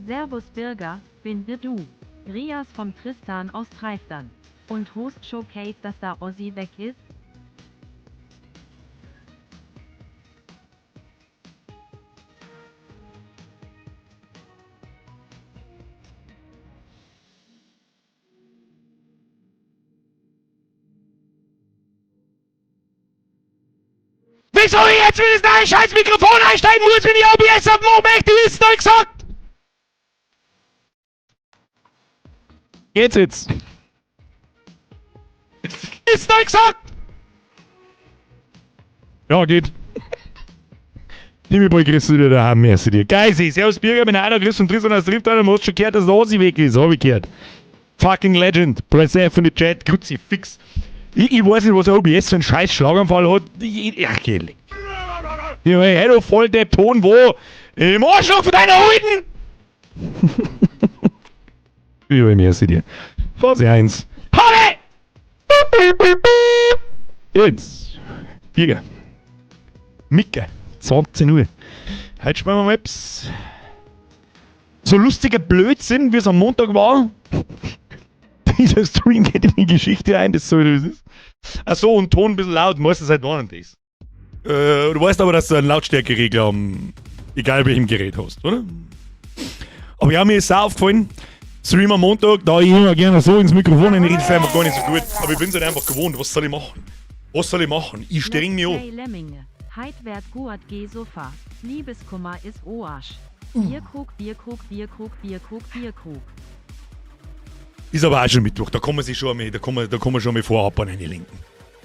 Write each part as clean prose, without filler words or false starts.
Servus Birger, bin de du. Rias vom Tristan aus Treistern. Und Host Showcase, dass da Ossi weg ist? Wieso ich jetzt wieder das neue scheiß Mikrofon einsteigen muss, wenn ich OBS abmachen möchte, ist doch gesagt! Geht's jetzt? Ist doch gesagt! Ja, geht. Liebe Boy, grüß dich daheim, merci dir. Geisi, servus Birger, bin einer, grüß und Tristan aus Trift, du hast schon gehört, dass der Ossi weg ist, hab ich gehört. Fucking Legend. Press F in the Chat, Kruzifix. Ich weiß nicht, was OBS für einen scheiß Schlaganfall hat. Ach, geh. Ja, hey, du voll der Ton, wo? Im Arschloch von deiner Alten! Über merci dir. Phase 1. Habe! Jetzt. Birger. Micke. 20 Uhr. Heute spielen wir Maps. So lustiger Blödsinn, wie es am Montag war. Dieser Stream geht in die Geschichte ein, das so wie das ist. Ach so, und Ton ein bisschen laut, meistens seit wann denn das? Du weißt aber, dass du einen Lautstärkeregler am, egal welchem Gerät hast, oder? Aber ja, mir ist auch aufgefallen, Stream am Montag, da ich immer gerne so ins Mikrofon rede, ist einfach gar nicht so gut. Aber ich bin's halt einfach gewohnt, was soll ich machen? Was soll ich machen? Ich streng mich an. Lemminge. Heit werd guat geh Sofa. Liebeskummer ist Oarsch. Bierkrug, Bierkrug, Bierkrug, Bierkrug, Bierkrug. Ist aber auch schon Mittwoch, da kann man sich schon einmal, da kann man schon mal vorab an eine lenken.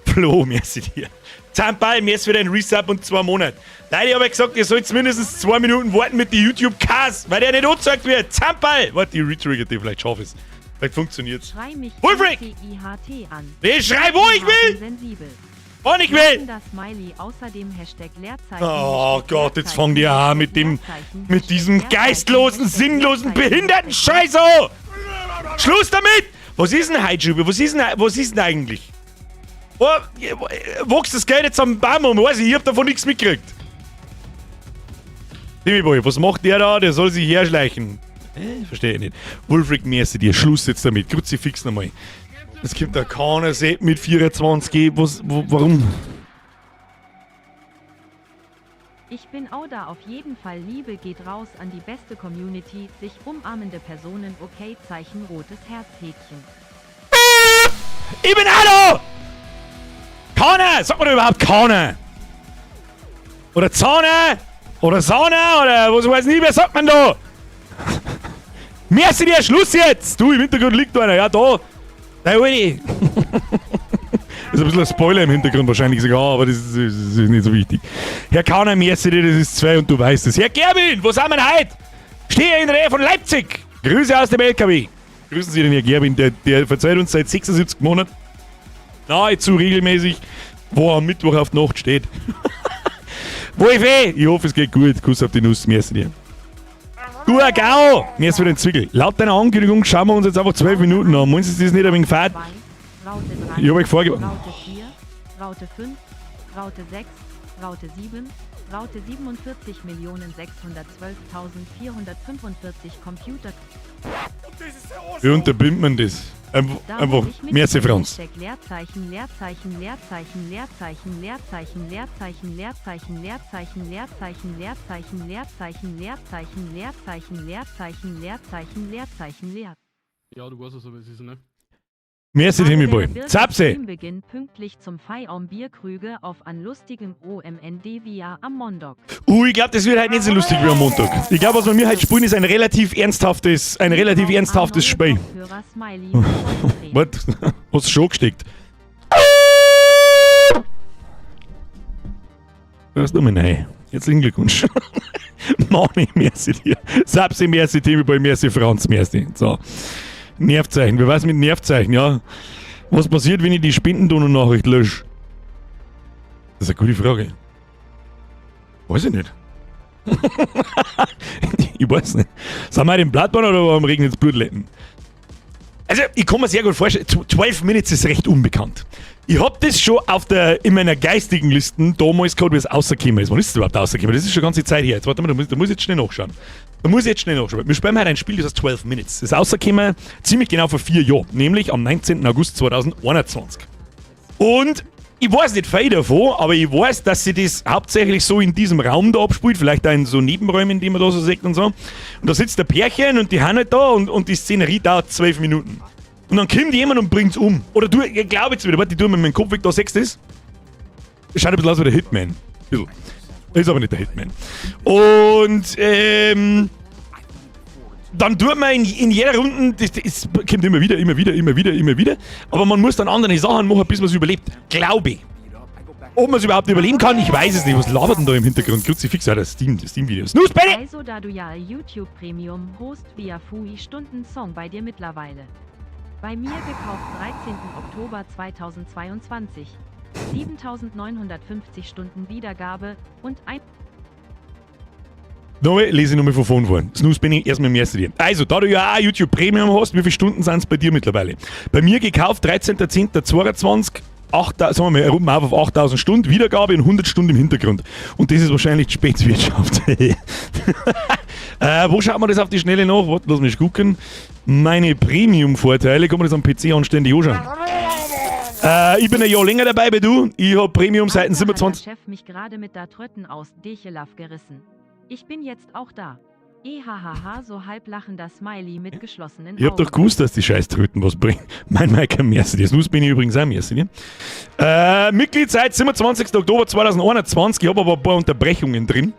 Flo, merci dir. Zampal, merci für deinen Resub und 2 Monate. Leute, ich hab ja gesagt, ihr sollt mindestens 2 Minuten warten mit den YouTube-Cars, weil der nicht angezeigt wird. Zampal! Warte, ich retrigger die, vielleicht schaff ich's. Vielleicht funktioniert's. Schrei mich Wolfric! C-I-H-T an. Nee, schrei, wo ich will! Sensibel. Wann ich will! Das Smiley, außerdem Hashtag Leerzeichen, Oh Hashtag Gott, jetzt Leerzeichen, fangen die an mit Hashtag dem, Leerzeichen, mit Hashtag diesem Leerzeichen, geistlosen, Hashtag sinnlosen, Leerzeichen, behinderten Hashtag Scheiß an! Schluss damit! Was ist denn heute schon? Was ist denn eigentlich? Oh, wächst das Geld jetzt am Baum um? Weiß ich, ich hab davon nichts mitgekriegt. Timmy Boy, was macht der da? Der soll sich herschleichen. Verstehe ich nicht. Wolfric, merci dir. Schluss jetzt damit. Kruzifix nochmal. Es gibt da keiner Sepp mit 24G. Was, wo, warum? Ich bin auch da auf jeden Fall. Liebe geht raus an die beste Community, sich umarmende Personen, okay, Zeichen, rotes Herzhäkchen. Ich bin auch da! Keiner! Sagt man da überhaupt keiner? Oder Zahne? Oder Sauna? Oder was weiß ich, wer sagt man da? Merci dir, Schluss jetzt! Du, im Hintergrund liegt einer, ja da! Da hol ich! Das ist ein bisschen ein Spoiler im Hintergrund wahrscheinlich sogar, aber das ist nicht so wichtig. Herr Kauner, merci dir, das ist 2 und du weißt es. Herr Gerwin, wo sind wir denn heute? Stehe in der Nähe von Leipzig! Grüße aus dem LKW! Grüßen Sie den Herr Gerwin, der verzeiht uns seit 76 Monaten nahezu regelmäßig, wo er am Mittwoch auf die Nacht steht. Wolfi, ich hoffe, es geht gut. Kuss auf die Nuss, merci dir. Guter Gau! Merci für den Zwickel. Laut deiner Ankündigung schauen wir uns jetzt einfach 12 Minuten an. Meinst du, das ist nicht ein wenig fad? 2, Raute 3, Ich hab euch vorge- Raute 4, Raute 5, Raute 6, Raute 7, Raute 47.612.445 Computer. Wie unterbindet man das? Da Einfach, muss ich mit merci Franz. Hashtag Leerzeichen, Leerzeichen, Leerzeichen, Leerzeichen, Leerzeichen, Leerzeichen, Leerzeichen, Leerzeichen, Leerzeichen, Leerzeichen, Leerzeichen, Leerzeichen, Leerzeichen, Leerzeichen, Leerzeichen, Leerzeichen, Leer. Ja, du weißt es, aber es ist, ne? Merci, Gerade Timmy der Boy. Birger Zapse! Streambeginn pünktlich zum Feierabend Bierkrüge auf an lustigen OMND via am Mondok. Ich glaub, das wird heute nicht so lustig wie am Montag. Ich glaub, was wir mir heute spielen, ist ein relativ ernsthaftes Spiel. Kopfhörer, Smiley, Volltreten. Was? Hast du schon gesteckt? Du hast nochmal nein. Herzlichen Glückwunsch. Mani, merci dir. Sapsi, merci, Timmy Boy, merci, Franz, merci. So. Nervzeichen. Wer weiß mit Nervzeichen, ja? Was passiert, wenn ich die Spendendonor-Nachricht lösche? Das ist eine gute Frage. Weiß ich nicht. Ich weiß nicht. Sind wir im Bloodborne oder warum regnet es Blutletten? Also, ich kann mir sehr gut vorstellen, 12 Minutes ist recht unbekannt. Ich hab das schon in meiner geistigen Listen damals gehabt, wie es rausgekommen ist. Wann ist es überhaupt rausgekommen? Das ist schon ganze Zeit her. Jetzt warte mal, da muss ich jetzt schnell nachschauen. Da muss ich jetzt schnell nachschauen. Wir spielen heute ein Spiel, das heißt 12 Minutes. Das ist rausgekommen ziemlich genau vor 4 Jahren, nämlich am 19. August 2021. Und ich weiß nicht viel davon, aber ich weiß, dass sich das hauptsächlich so in diesem Raum da abspielt, vielleicht auch in so Nebenräumen, die man da so sieht und so. Und da sitzt der Pärchen und die haben halt da und die Szenerie dauert 12 Minuten. Und dann kommt jemand und bringt's um. Oder du, ich glaube jetzt wieder, warte, ich tu mir meinen Kopf weg, da siehst du das? Schaut ein bisschen aus wie der Hitman. Bisschen. Ist aber nicht der Hitman. Und dann tut man in jeder Runde, das kommt immer wieder, immer wieder, immer wieder, immer wieder. Aber man muss dann andere Sachen machen, bis man es überlebt. Glaube ich. Ob man es überhaupt überleben kann, ich weiß es nicht. Was labert denn da im Hintergrund? Kruzifix, ja, das Steam-Videos. Snooze, Benny! Also da du ja YouTube Premium host, wie vui Stunden sont bei dir mittlerweile? Bei mir gekauft 13. Oktober 2022. 7950 Stunden Wiedergabe und ein Nochmal, lese ich nochmal von vorn vor. Snooze bin ich erstmal im ersten dir. Also, da du ja auch YouTube Premium hast, wie viele Stunden sind es bei dir mittlerweile? Bei mir gekauft 13.10.22, 8, sagen wir mal, runden auf 8000 Stunden, Wiedergabe und 100 Stunden im Hintergrund. Und das ist wahrscheinlich die Spätwirtschaft. Wo schaut man das auf die Schnelle nach? Warte, lass mich gucken. Meine Premium-Vorteile, kann man das am PC anständig anschauen? Ich bin ein Jahr länger dabei wie du. Ich habe Premium seit dem Alter, hat der 27. Chef mich gerade mit der Trötten aus Dechelaf gerissen. Ich bin jetzt auch da. EHHH, so halb lachender Smiley mit geschlossenen Ich hab doch Augen. gewusst, dass die scheiß Tröten was bringen. Mein Mike merci. Das muss bin ich übrigens auch merci. Ne? Mitglied seit 27. Oktober 2021. Ich habe aber ein paar Unterbrechungen drin.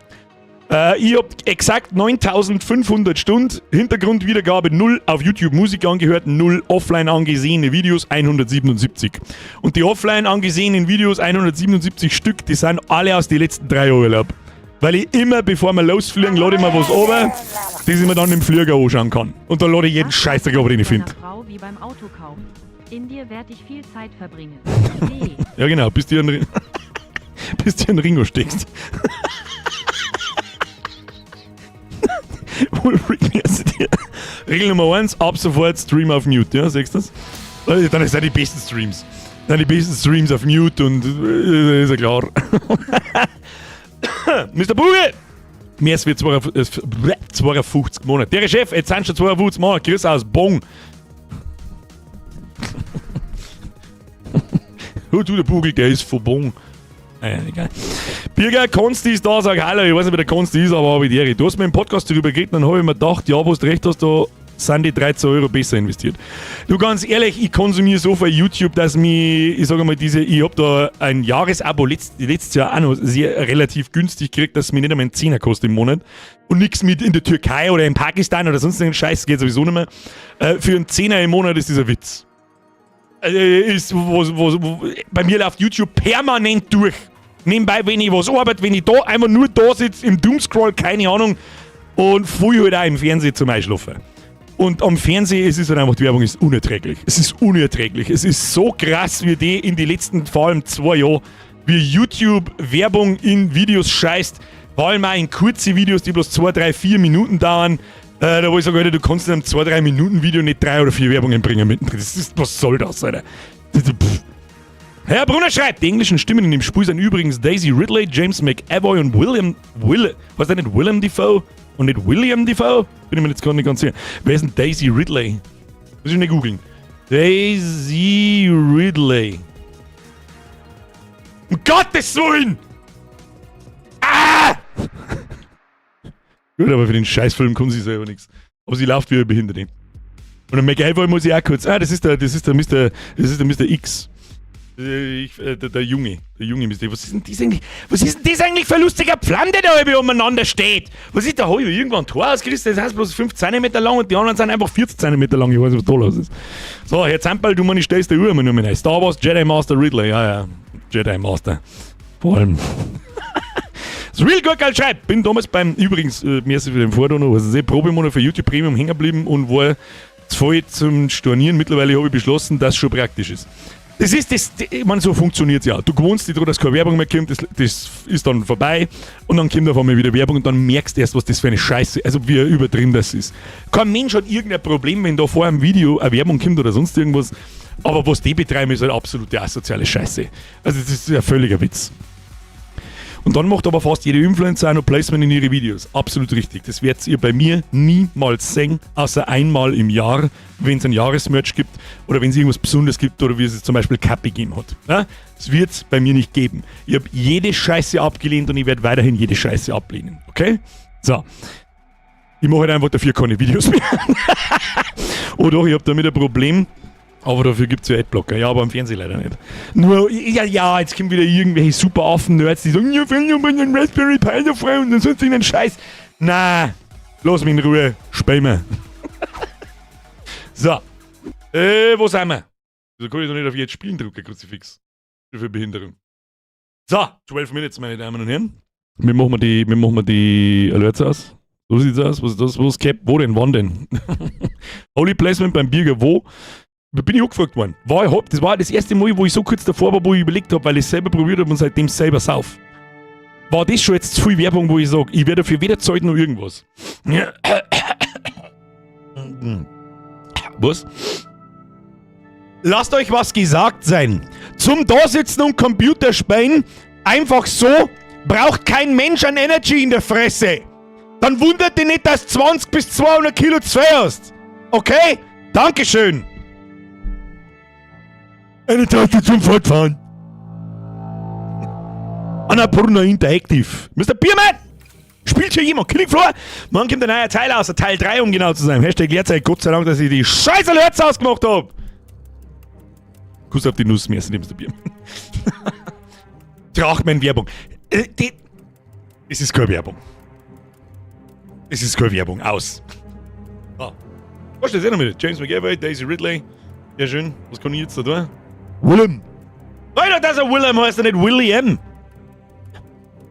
Ich hab exakt 9500 Stunden, Hintergrundwiedergabe 0, auf YouTube Musik angehört 0, offline angesehene Videos 177. Und die offline angesehenen Videos 177 Stück, die sind alle aus den letzten 3 Jahren Urlaub. Weil ich immer, bevor wir losfliegen, lade ich mir was runter, das ich mir dann im Flieger anschauen kann. Und da lade ich jeden Was Scheißdreck runter, den ich sagst du finde. deiner Frau wie beim Autokauf? In dir werd ich viel Zeit verbringen. Nee. Ja, genau, bis du in Ringo steckst. Wolverine. Regel Nummer 1, ab sofort Stream auf Mute, ja, siehst du das? Dann sind die besten Streams. Dann die besten Streams auf Mute und ist ja klar. Mr. Bugel! Mehr als 52 Monate. Der Chef, jetzt sind schon 52 Monate. Grüß aus Bong. Oh, du, der Bugel, der ist von Bong. Naja, egal. Birger, Konsti ist da, sag Hallo. Ich weiß nicht, wer der Konsti ist, aber habe ich die Ehre. Du hast mir im Podcast darüber geredet, dann habe ich mir gedacht, ja, wo du recht hast, da sind die 13 € besser investiert. Du, ganz ehrlich, ich konsumiere so viel YouTube, dass mich, ich sage mal, ich habe da ein Jahresabo letztes Jahr auch noch sehr relativ günstig gekriegt, dass es mir nicht einmal einen Zehner kostet im Monat. Und nichts mit in der Türkei oder in Pakistan oder sonst irgendein Scheiß, geht sowieso nicht mehr. Für einen Zehner im Monat ist dieser Witz. Ist, wo, bei mir läuft YouTube permanent durch. Nebenbei, wenn ich was arbeite, wenn ich da einfach nur da sitze, im Doomscroll, keine Ahnung, und viel halt auch im Fernsehen zum Einschlafen. Und am Fernsehen, es ist halt einfach, die Werbung ist unerträglich. Es ist unerträglich. Es ist so krass, wie die in die letzten vor allem 2 Jahren, wie YouTube Werbung in Videos scheißt, vor allem auch in kurze Videos, die bloß 2, 3, 4 Minuten dauern. Da wo ich sage, Alter, du kannst in einem 2, 3 Minuten Video nicht drei oder vier Werbungen bringen mittendrin. Was soll das, Alter? Pff. Herr Brunner schreibt, die englischen Stimmen in dem Spiel sind übrigens Daisy Ridley, James McAvoy und William, Will, was ist denn nicht Willem Dafoe und nicht William Defoe? Bin ich mir jetzt gar nicht ganz sicher. Wer ist denn Daisy Ridley? Muss ich nicht googeln. Daisy Ridley. Um Gottes Willen! Ah! Gut, aber für den Scheißfilm kommt sie selber nichts. Aber sie läuft wie eine Behinderte. Und der McAvoy muss ich auch kurz. Ah, das ist der Mr. X. Der Junge. Der Junge Mr. Was ist denn das eigentlich? Was ist denn das eigentlich für ein lustiger Pflanze, der da über umeinander steht? Was ist da? Habe ich irgendwann ein Tor ausgerissen? Das heißt bloß 5 cm lang und die anderen sind einfach 40 cm lang. Ich weiß nicht, was da los ist. So, Herr Zamperl, du meine, stellst der Uhr immer nur mehr rein. Star Wars Jedi Master Ridley. Ja. Jedi Master. Vor allem. Das Real Gurkel schreibt, bin damals beim, übrigens, mir ist für den Vorder noch, also Probemonat für YouTube Premium hängen geblieben und war zu voll zum Stornieren. Mittlerweile habe ich beschlossen, dass es schon praktisch ist. Das ist das, ich meine, so funktioniert's ja. Du gewohnst dich dran, dass keine Werbung mehr kommt, das ist dann vorbei und dann kommt auf einmal wieder Werbung und dann merkst du erst, was das für eine Scheiße, also wie übertrieben das ist. Kein Mensch hat irgendein Problem, wenn da vor einem Video eine Werbung kommt oder sonst irgendwas, aber was die betreiben, ist halt absolute asoziale Scheiße. Also das ist ja völliger Witz. Und dann macht aber fast jede Influencer auch noch Placement in ihre Videos. Absolut richtig. Das werdet ihr bei mir niemals sehen, außer einmal im Jahr, wenn es ein Jahresmerch gibt oder wenn es irgendwas Besonderes gibt oder wie es zum Beispiel Kapi gegeben hat. Ja? Das wird es bei mir nicht geben. Ich habe jede Scheiße abgelehnt und ich werde weiterhin jede Scheiße ablehnen. Okay? So. Ich mache halt einfach dafür keine Videos mehr. Oh doch, ich habe damit ein Problem. Aber dafür gibt es ja Adblocker. Ja, aber am Fernsehen leider nicht. Nur, ja, ja, jetzt kommen wieder irgendwelche super Affen-Nerds, die sagen, ja, wenn du einen Raspberry Pi da frei und dann sonst irgendeinen Scheiß. Na, lass mich in Ruhe, spiel mir. So. Wo sind wir? Wieso kann ich doch nicht auf jetzt Spielen drücken, Kruzifix? Für Behinderung. So, 12 Minutes, meine Damen und Herren. Wie machen wir die Alerts aus? So sieht's aus. Was ist das? Was ist Cap? Wo denn? Wann denn? Holy Placement beim Birger, wo? Da bin ich angefragt worden. Das war das erste Mal, wo ich so kurz davor war, wo ich überlegt habe, weil ich es selber probiert habe und seitdem selber sauf. War das schon jetzt zu viel Werbung, wo ich sage, ich werde dafür weder zahlt noch irgendwas? Was? Lasst euch was gesagt sein. Zum Dasitzen und Computerspielen, einfach so, braucht kein Mensch an Energy in der Fresse. Dann wundert dich nicht, dass 20 bis 200 Kilo zu viel hast. Okay? Dankeschön. Eine Taste zum Fortfahren. Annapurna Interactive. Mr. Biermann! Spielt hier jemand Killing Floor? Morgen kommt ein neuer Teil aus, Teil 3, um genau zu sein. Hashtag Leerzeit, Gott sei Dank, dass ich die scheiß Alerts ausgemacht hab. Kuss auf die Nuss, merci, Mr. Biermann. Drachman Werbung. Es ist keine Werbung. Es ist keine Werbung. Aus. Ah. Was steht noch mit? James McAvoy, Daisy Ridley. Sehr schön. Was kann ich jetzt da tun? Willem. Alter, das ist ein Willem, heißt er nicht William.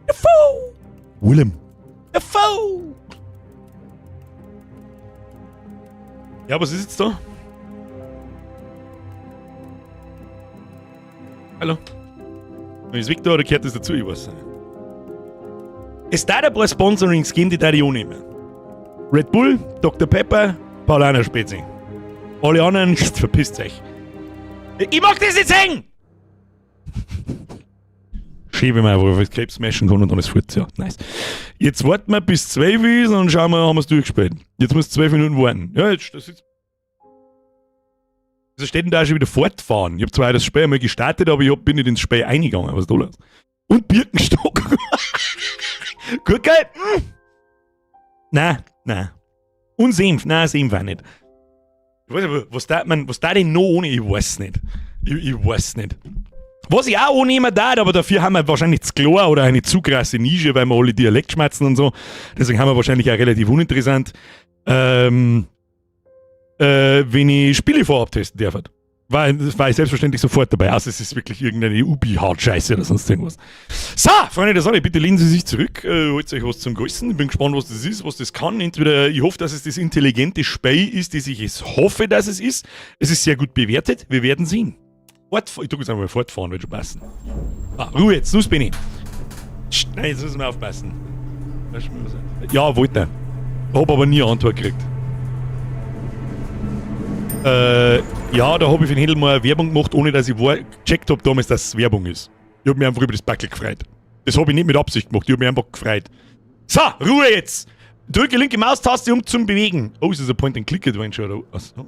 Dafoe. Willem. Dafoe. Ja, was ist jetzt da? Hallo. Ist Victor oder gehört das dazu? Ich weiß nicht. Es darf ein paar Sponsorings geben, die da ich annehmen. Red Bull, Dr. Pepper, Paulaner Spezi. Alle anderen, verpisst euch. Ich mag das nicht sehen! Schön, wenn man einfach auf Escape smashen kann und dann ist fort. Ja, nice. Jetzt warten wir bis 12 ist und schauen wir, haben wir es durchgespielt. Jetzt muss 12 Minuten warten. Ja, jetzt, das ist. Wieso steht denn da schon wieder fortfahren? Ich hab zwar das Spiel einmal gestartet, aber ich bin nicht ins Spiel eingegangen. Was ist da los? Und Birkenstock. Gut, geil. Hm. Nein, nein. Und Senf. Nein, Senf auch nicht. Ich weiß nicht, was da man, was da denn noch ohne? Ich weiß nicht. Ich weiß nicht. Was ich auch annehmen darf, aber dafür haben wir wahrscheinlich zu klar oder eine zu krasse Nische, weil wir alle Dialekt schmerzen und so. Deswegen haben wir wahrscheinlich auch relativ uninteressant. Wenn ich Spiele vorab testen darf. War ich selbstverständlich sofort dabei. Also es ist wirklich irgendeine Ubi-Hard-Scheiße oder sonst irgendwas. So, Freunde der Sonne, bitte lehnen Sie sich zurück, holt euch was zum Grüßen. Ich bin gespannt, was das ist, was das kann. Entweder, ich hoffe, dass es das intelligente Spiel ist, das ich es hoffe, dass es ist. Es ist sehr gut bewertet. Wir werden sehen. Ich drücke jetzt einmal fortfahren, wird schon passen. Ah, Ruhe jetzt, los bin ich. Nein, jetzt müssen wir aufpassen. Ja, wollte. Hab aber nie eine Antwort gekriegt. Ja, da hab ich für den Händel mal Werbung gemacht, ohne dass ich gecheckt hab damals, dass es Werbung ist. Ich hab mich einfach über das Backel gefreut. Das hab ich nicht mit Absicht gemacht, ich hab mich einfach gefreut. So, Ruhe jetzt! Drücke linke Maustaste, um zum Bewegen. Oh, ist das ein Point-and-Click-Adventure oder was? Oh.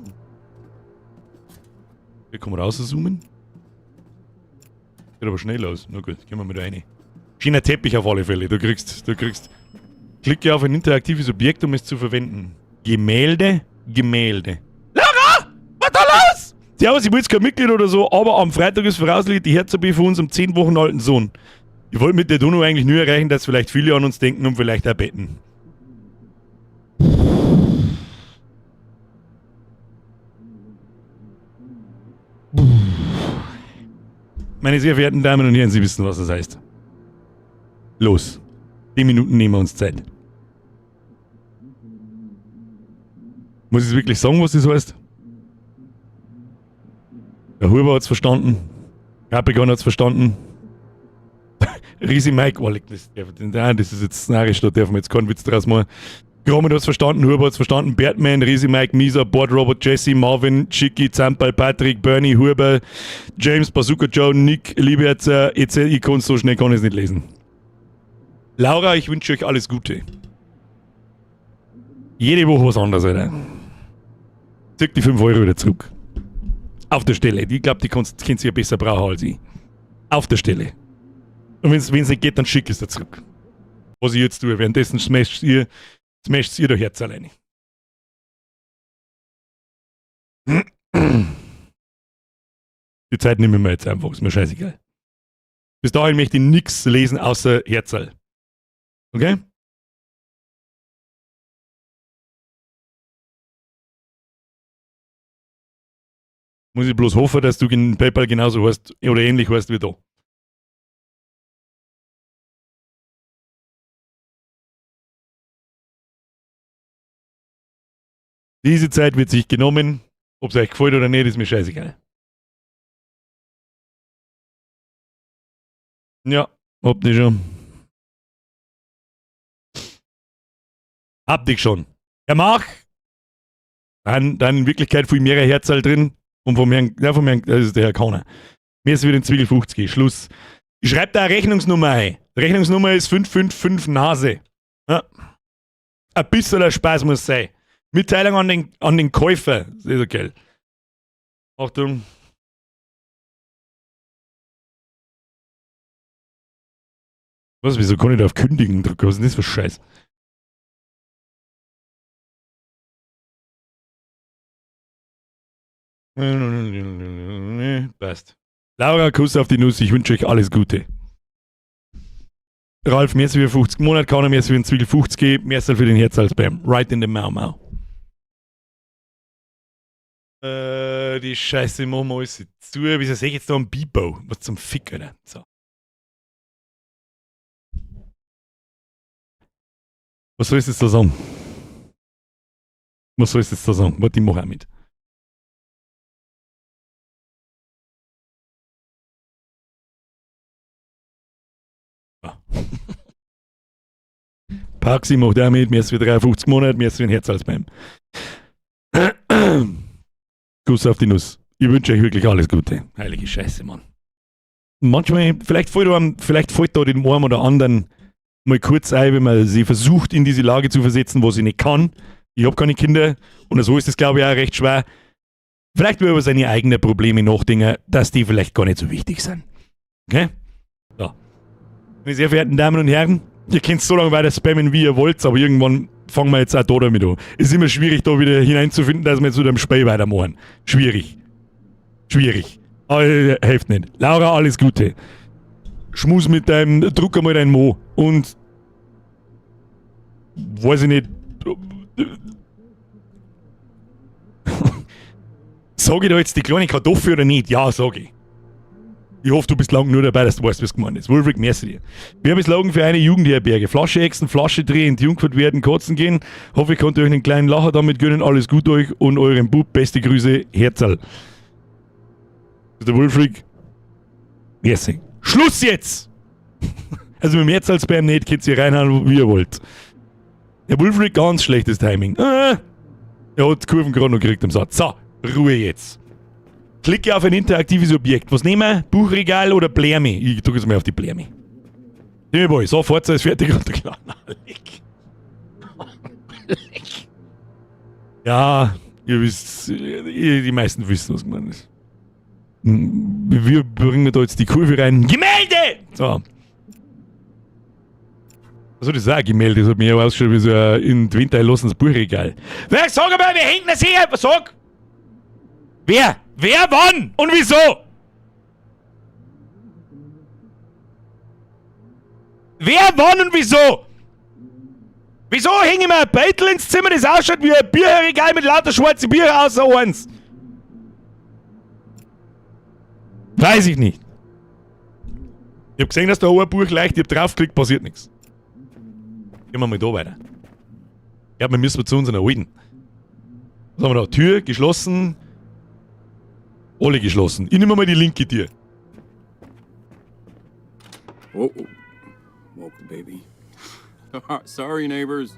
Hier kann man rauszoomen. Geht aber schnell aus. Na gut, gehen wir mal da rein. Schöner Teppich auf alle Fälle. Du kriegst. Klicke auf ein interaktives Objekt, um es zu verwenden. Gemälde, Gemälde. Laura! Was ist da los? Servus, ich will jetzt kein Mitglied oder so, aber am Freitag ist voraussichtlich die Herz-OP von unserem 10 Wochen alten Sohn. Ich wollte mit der Dono eigentlich nur erreichen, dass vielleicht viele an uns denken und vielleicht auch beten. Meine sehr verehrten Damen und Herren, Sie wissen, was das heißt. Los. 10 Minuten nehmen wir uns Zeit. Muss ich wirklich sagen, was das heißt? Der Huber hat's verstanden. Capricorn hat's verstanden. Risi Mike, oh, das, nein, das ist jetzt narrisch, da dürfen wir jetzt keinen Witz draus machen. Gromit hat's verstanden, Huber hat's verstanden, Bertman, Risi Mike, Misa, Board Robot, Jesse, Marvin, Chicky, Zampal, Patrick, Bernie, Huber, James, Bazooka Joe, Nick, Lieberzer, etc. Ich kann's so schnell, kann ich's nicht lesen. Laura, ich wünsche euch alles Gute. Jede Woche was anderes, Alter. Zieht die 5 Euro wieder zurück. Auf der Stelle. Ich glaub, die könnt ihr ja besser brauchen als ich. Auf der Stelle. Und wenn's nicht geht, dann schick es da zurück. Was ich jetzt tue, währenddessen smasht ihr da Herz alleine. Die Zeit nehmen wir jetzt einfach, ist mir scheißegal. Bis dahin möchte ich nix lesen außer Herzl. Okay? Muss ich bloß hoffen, dass du in PayPal genauso heißt oder ähnlich heißt wie da. Diese Zeit wird sich genommen. Ob's euch gefällt oder nicht, ist mir scheißegal. Ja, hab dich schon. Hab dich schon. Ja, mach! Dann in Wirklichkeit viel mehr Herzl drin. Und vom Herrn, ja, vom Herrn, das ist der Herr Kauner. Mir ist wieder in Zwiegel 50. Schluss. Ich schreib da eine Rechnungsnummer ein. Die Rechnungsnummer ist 555 Nase. Ja. Ein bisschen Spaß muss sein. Mitteilung an den Käufer. Das ist okay. Achtung. Was, wieso kann ich da auf Kündigen drücken? Was ist denn das für Scheiß? Passt. Laura, Kuss auf die Nuss. Ich wünsche euch alles Gute. Ralf, merci für 50 Monate, keiner merci für den Zwiegel 50, merci für den Herz als Bam. Right in the Mau Mau. Die Scheiße machen wir alles zu. Wieso sehe ich jetzt da einen Bibo? Was zum Fick, Alter? So. Was soll ich jetzt da sagen? Was soll ich jetzt da sagen? Warte, ich mach auch mit. Ah. Parksi macht auch mit, mir ist für 53 Monate, mir ist für ein Herz als beim. Kuss auf die Nuss. Ich wünsche euch wirklich alles Gute. Heilige Scheiße, Mann. Manchmal, vielleicht fällt einem, vielleicht fällt da den einen oder anderen mal kurz ein, wenn man sie versucht, in diese Lage zu versetzen, wo sie nicht kann. Ich hab keine Kinder und so ist es, glaube ich, auch recht schwer. Vielleicht will er über seine eigenen Probleme nachdenken, dass die vielleicht gar nicht so wichtig sind. Okay? So. Meine sehr verehrten Damen und Herren, ihr könnt so lange weiter spammen, wie ihr wollt, aber irgendwann fangen wir jetzt auch da damit an. Es ist immer schwierig, da wieder hineinzufinden, dass wir jetzt mit dem Spiel weitermachen. Schwierig. Schwierig. Aber hilft nicht. Laura, alles Gute. Schmus mit deinem, druck einmal dein Mo und weiß ich nicht. Sag ich da jetzt die kleine Kartoffel oder nicht? Ja, sag ich. Ich hoffe, du bist lang nur dabei, dass du weißt, was gemeint ist. Wulfric, merci dir. Werbeslogan für eine Jugendherberge. Flasche exen, Flasche drehen, Jungfurt werden, kotzen gehen. Hoffe, ich konnte euch einen kleinen Lacher damit gönnen. Alles Gute euch und eurem Bub. Beste Grüße, Herzl. Der Wulfric. Merci. Schluss jetzt! Also mit dem Herzl-Spam nicht, könnt ihr reinhauen, wie ihr wollt. Der Wulfric, ganz schlechtes Timing. Er hat die Kurven gerade noch gekriegt am Satz. So, Ruhe jetzt. Klicke auf ein interaktives Objekt. Was nehmen wir? Buchregal oder Blärme? Ich drücke jetzt mal auf die Blärme. Nehmen wir mal. So, Forza ist fertig runtergeladen. Leck. Leck. Ja, ihr wisst, ihr, die meisten wissen, was gemeint ist. Wir bringen da jetzt die Kurve rein. Gemälde! So. Also das ist auch ein Gemälde, das hat mir ja ausgeschaut wie so ein in den Winter erlassenes Buchregal. Wer, sag mal, wer hängt das her? Sag! Wer? Wer, wann und wieso? Wer, wann und wieso? Wieso hänge ich mir ein Beitel ins Zimmer, das ausschaut wie ein Bierregal mit lauter schwarzen Bier außer eins? Weiß ich nicht. Ich hab gesehen, dass da ein Buch leicht, ich hab draufgeklickt, passiert nichts. Gehen wir mal da weiter. Ja, wir müssen zu unseren Alten. Was haben wir da? Tür geschlossen. Alle geschlossen. Ich nehme mal die linke Tür. Whoa. Woke the baby. Sorry, neighbors.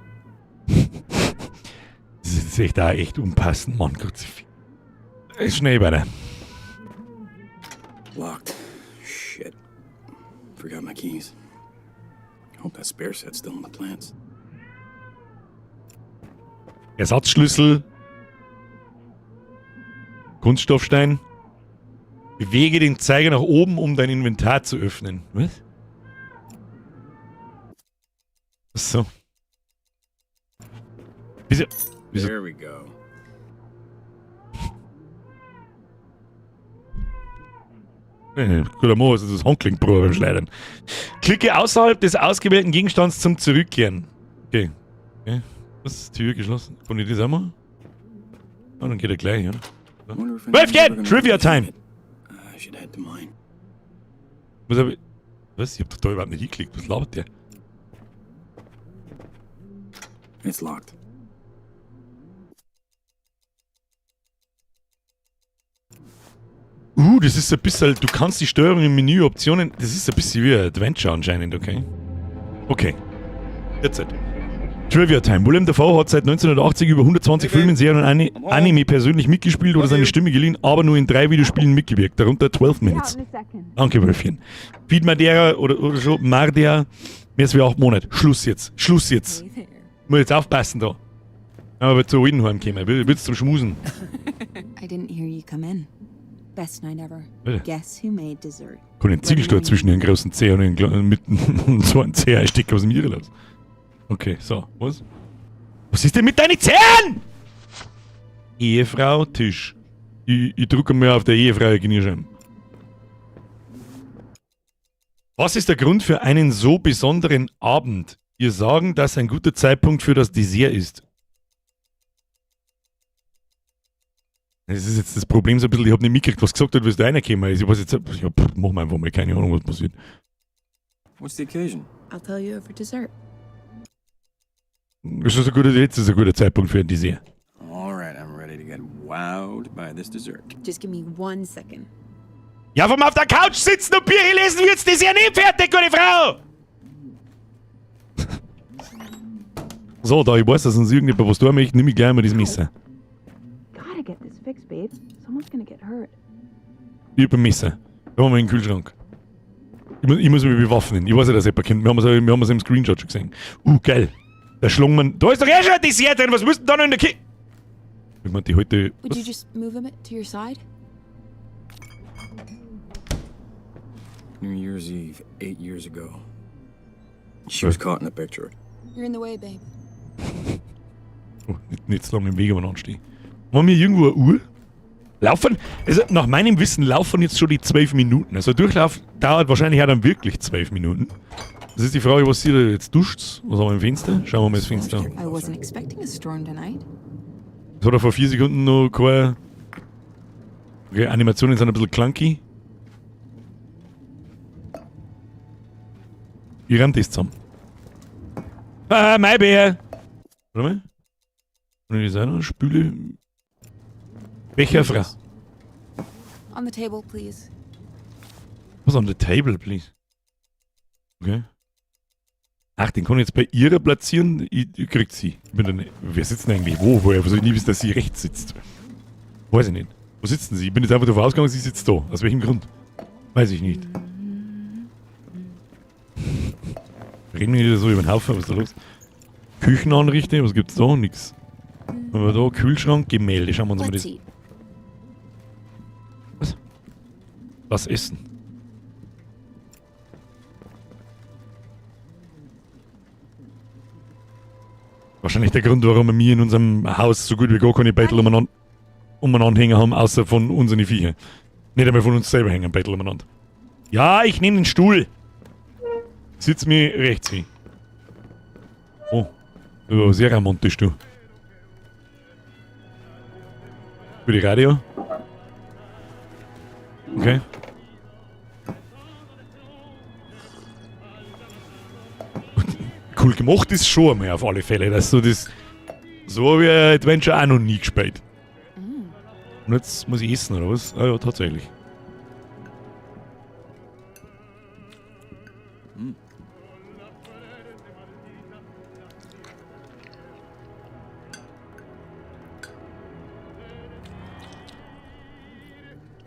Das ist echt auch echt unpassend, Mann. Kruzifix. Schnell weiter. Locked. Shit. Forgot my keys. Hope that spare set's still in the plants. Ersatzschlüssel. Kunststoffstein. Bewege den Zeiger nach oben, um dein Inventar zu öffnen. Was? Ach so. Wieso? Wieso? There we go. Guter Mo, also das Handgelenkprobe beim Schleudern. Klicke außerhalb des ausgewählten Gegenstands zum Zurückkehren. Okay. Okay. Was? Tür geschlossen? Kann ich das auch machen? Ah, dann geht er gleich, oder? Wonder if Wolfgang, anyone's ever gonna Trivia notice time. it. I should head to mine. Was hab ich? Was? Ich hab doch da überhaupt nicht hingeklickt. Was labert der? It's locked. Das ist ein bisschen, du kannst die Steuerung im Menü Optionen, das ist ein bisschen wie ein Adventure anscheinend, okay? Okay. Jetzt halt. Trivia Time. Willem Dafoe hat seit 1980 über 120 Filmen, Serien und Anime persönlich mitgespielt oder seine Stimme geliehen, aber nur in 3 Videospielen mitgewirkt, darunter 12 Minutes. Danke, Wölfchen. Feed Madeira oder schon Mardea, mehr als wie 8 Monate. Schluss jetzt. Schluss jetzt. Muss jetzt aufpassen da. Aber zu Altenheim kommen. Willst zum Schmusen? I didn't hear you come in. Best night ever. Bitte. Guess who made dessert? Kann den Ziegelstuhl zwischen den großen Zeh und den mit so einem Zeh einstecken, was mir los? Okay, so, was? Was ist denn mit deinen Zehen? Ehefrau, Tisch. Ich drücke mal auf der Ehefrau Kniescheibe. Was ist der Grund für einen so besonderen Abend? Wir sagen, dass ein guter Zeitpunkt für das Dessert ist. Das ist jetzt das Problem so ein bisschen, ich hab nicht mitgekriegt, was gesagt hat, wie es da reingekommen ist. Ich weiß jetzt, ja, pff, machen wir einfach mal, keine Ahnung, was passiert. What's the occasion? I'll tell you over dessert. Das ist ein guter, jetzt ist ein guter Zeitpunkt für ein Dessert. All right, I'm ready to get wowed by this dessert. Just give me 1 second. Ja, vom auf der Couch sitzen und Bier lesen wird's Dessert nicht fertig, gute Frau! So, da ich weiß, dass uns irgendjemand was tun möchte, nehme ich gleich mal das Messer. Gotta get this fixed, babe. Someone's gonna get hurt. Ich hab ein Messer. Da haben wir einen Kühlschrank. Ich muss mich bewaffnen. Ich weiß ja, dass jemand kommt. Wir haben es im Screenshot schon gesehen. Geil. Da schlagen wir. Da ist doch eh schon ein Dessert drin. Was müsst denn da noch in der Küche? Ich meine, die heute. Would you Was? just move a bit to your side? New Year's Eve, 8 years ago. She was caught in the picture. You're in the way, babe. Oh, nicht zu lange im Weg umeinander stehen. Haben wir irgendwo eine Uhr? Laufen? Also nach meinem Wissen laufen jetzt schon die 12 Minuten. Also Durchlauf dauert wahrscheinlich auch dann wirklich 12 Minuten. Das ist die Frage, was sie da jetzt duscht. Was haben wir im Fenster? Schauen wir mal das Fenster an. I wasn't expecting a storm tonight. Das hat er vor 4 Sekunden noch keine... Okay, Animationen sind ein bisschen clunky. Ich ramm das zusammen. Ah, mein Bär! Warte mal. Kann ich das auch noch? Spüle. Becherfrau. On the table, please. Was on the table, please? Okay. Ach, den kann ich jetzt bei ihrer platzieren. Ich krieg sie. Ich bin dann, wer sitzt denn eigentlich wo? Woher soll ich nie wissen, dass sie rechts sitzt? Weiß ich nicht. Wo sitzen sie? Ich bin jetzt einfach davon ausgegangen, sie sitzt da. Aus welchem Grund? Weiß ich nicht. Reden wir wieder so über den Haufen, was ist da los? Küchenanrichte, was gibt's da? Nix. Aber da Kühlschrank, Gemälde. Schauen wir uns mal das. Let's eat. Was? Was essen? Wahrscheinlich der Grund, warum wir in unserem Haus so gut wie gar keine Beitel umeinander hängen haben, außer von unseren Viecher. Nicht einmal von uns selber hängen Beitel umeinander. Ja, ich nehme den Stuhl. Sitz mir rechts hin. Oh, das war sehr romantisch, du. Für die Radio. Okay. Cool gemacht ist schon einmal auf alle Fälle, dass du das. So habe ich ein Adventure auch noch nie gespielt. Und jetzt muss ich essen, oder was? Ah ja, tatsächlich.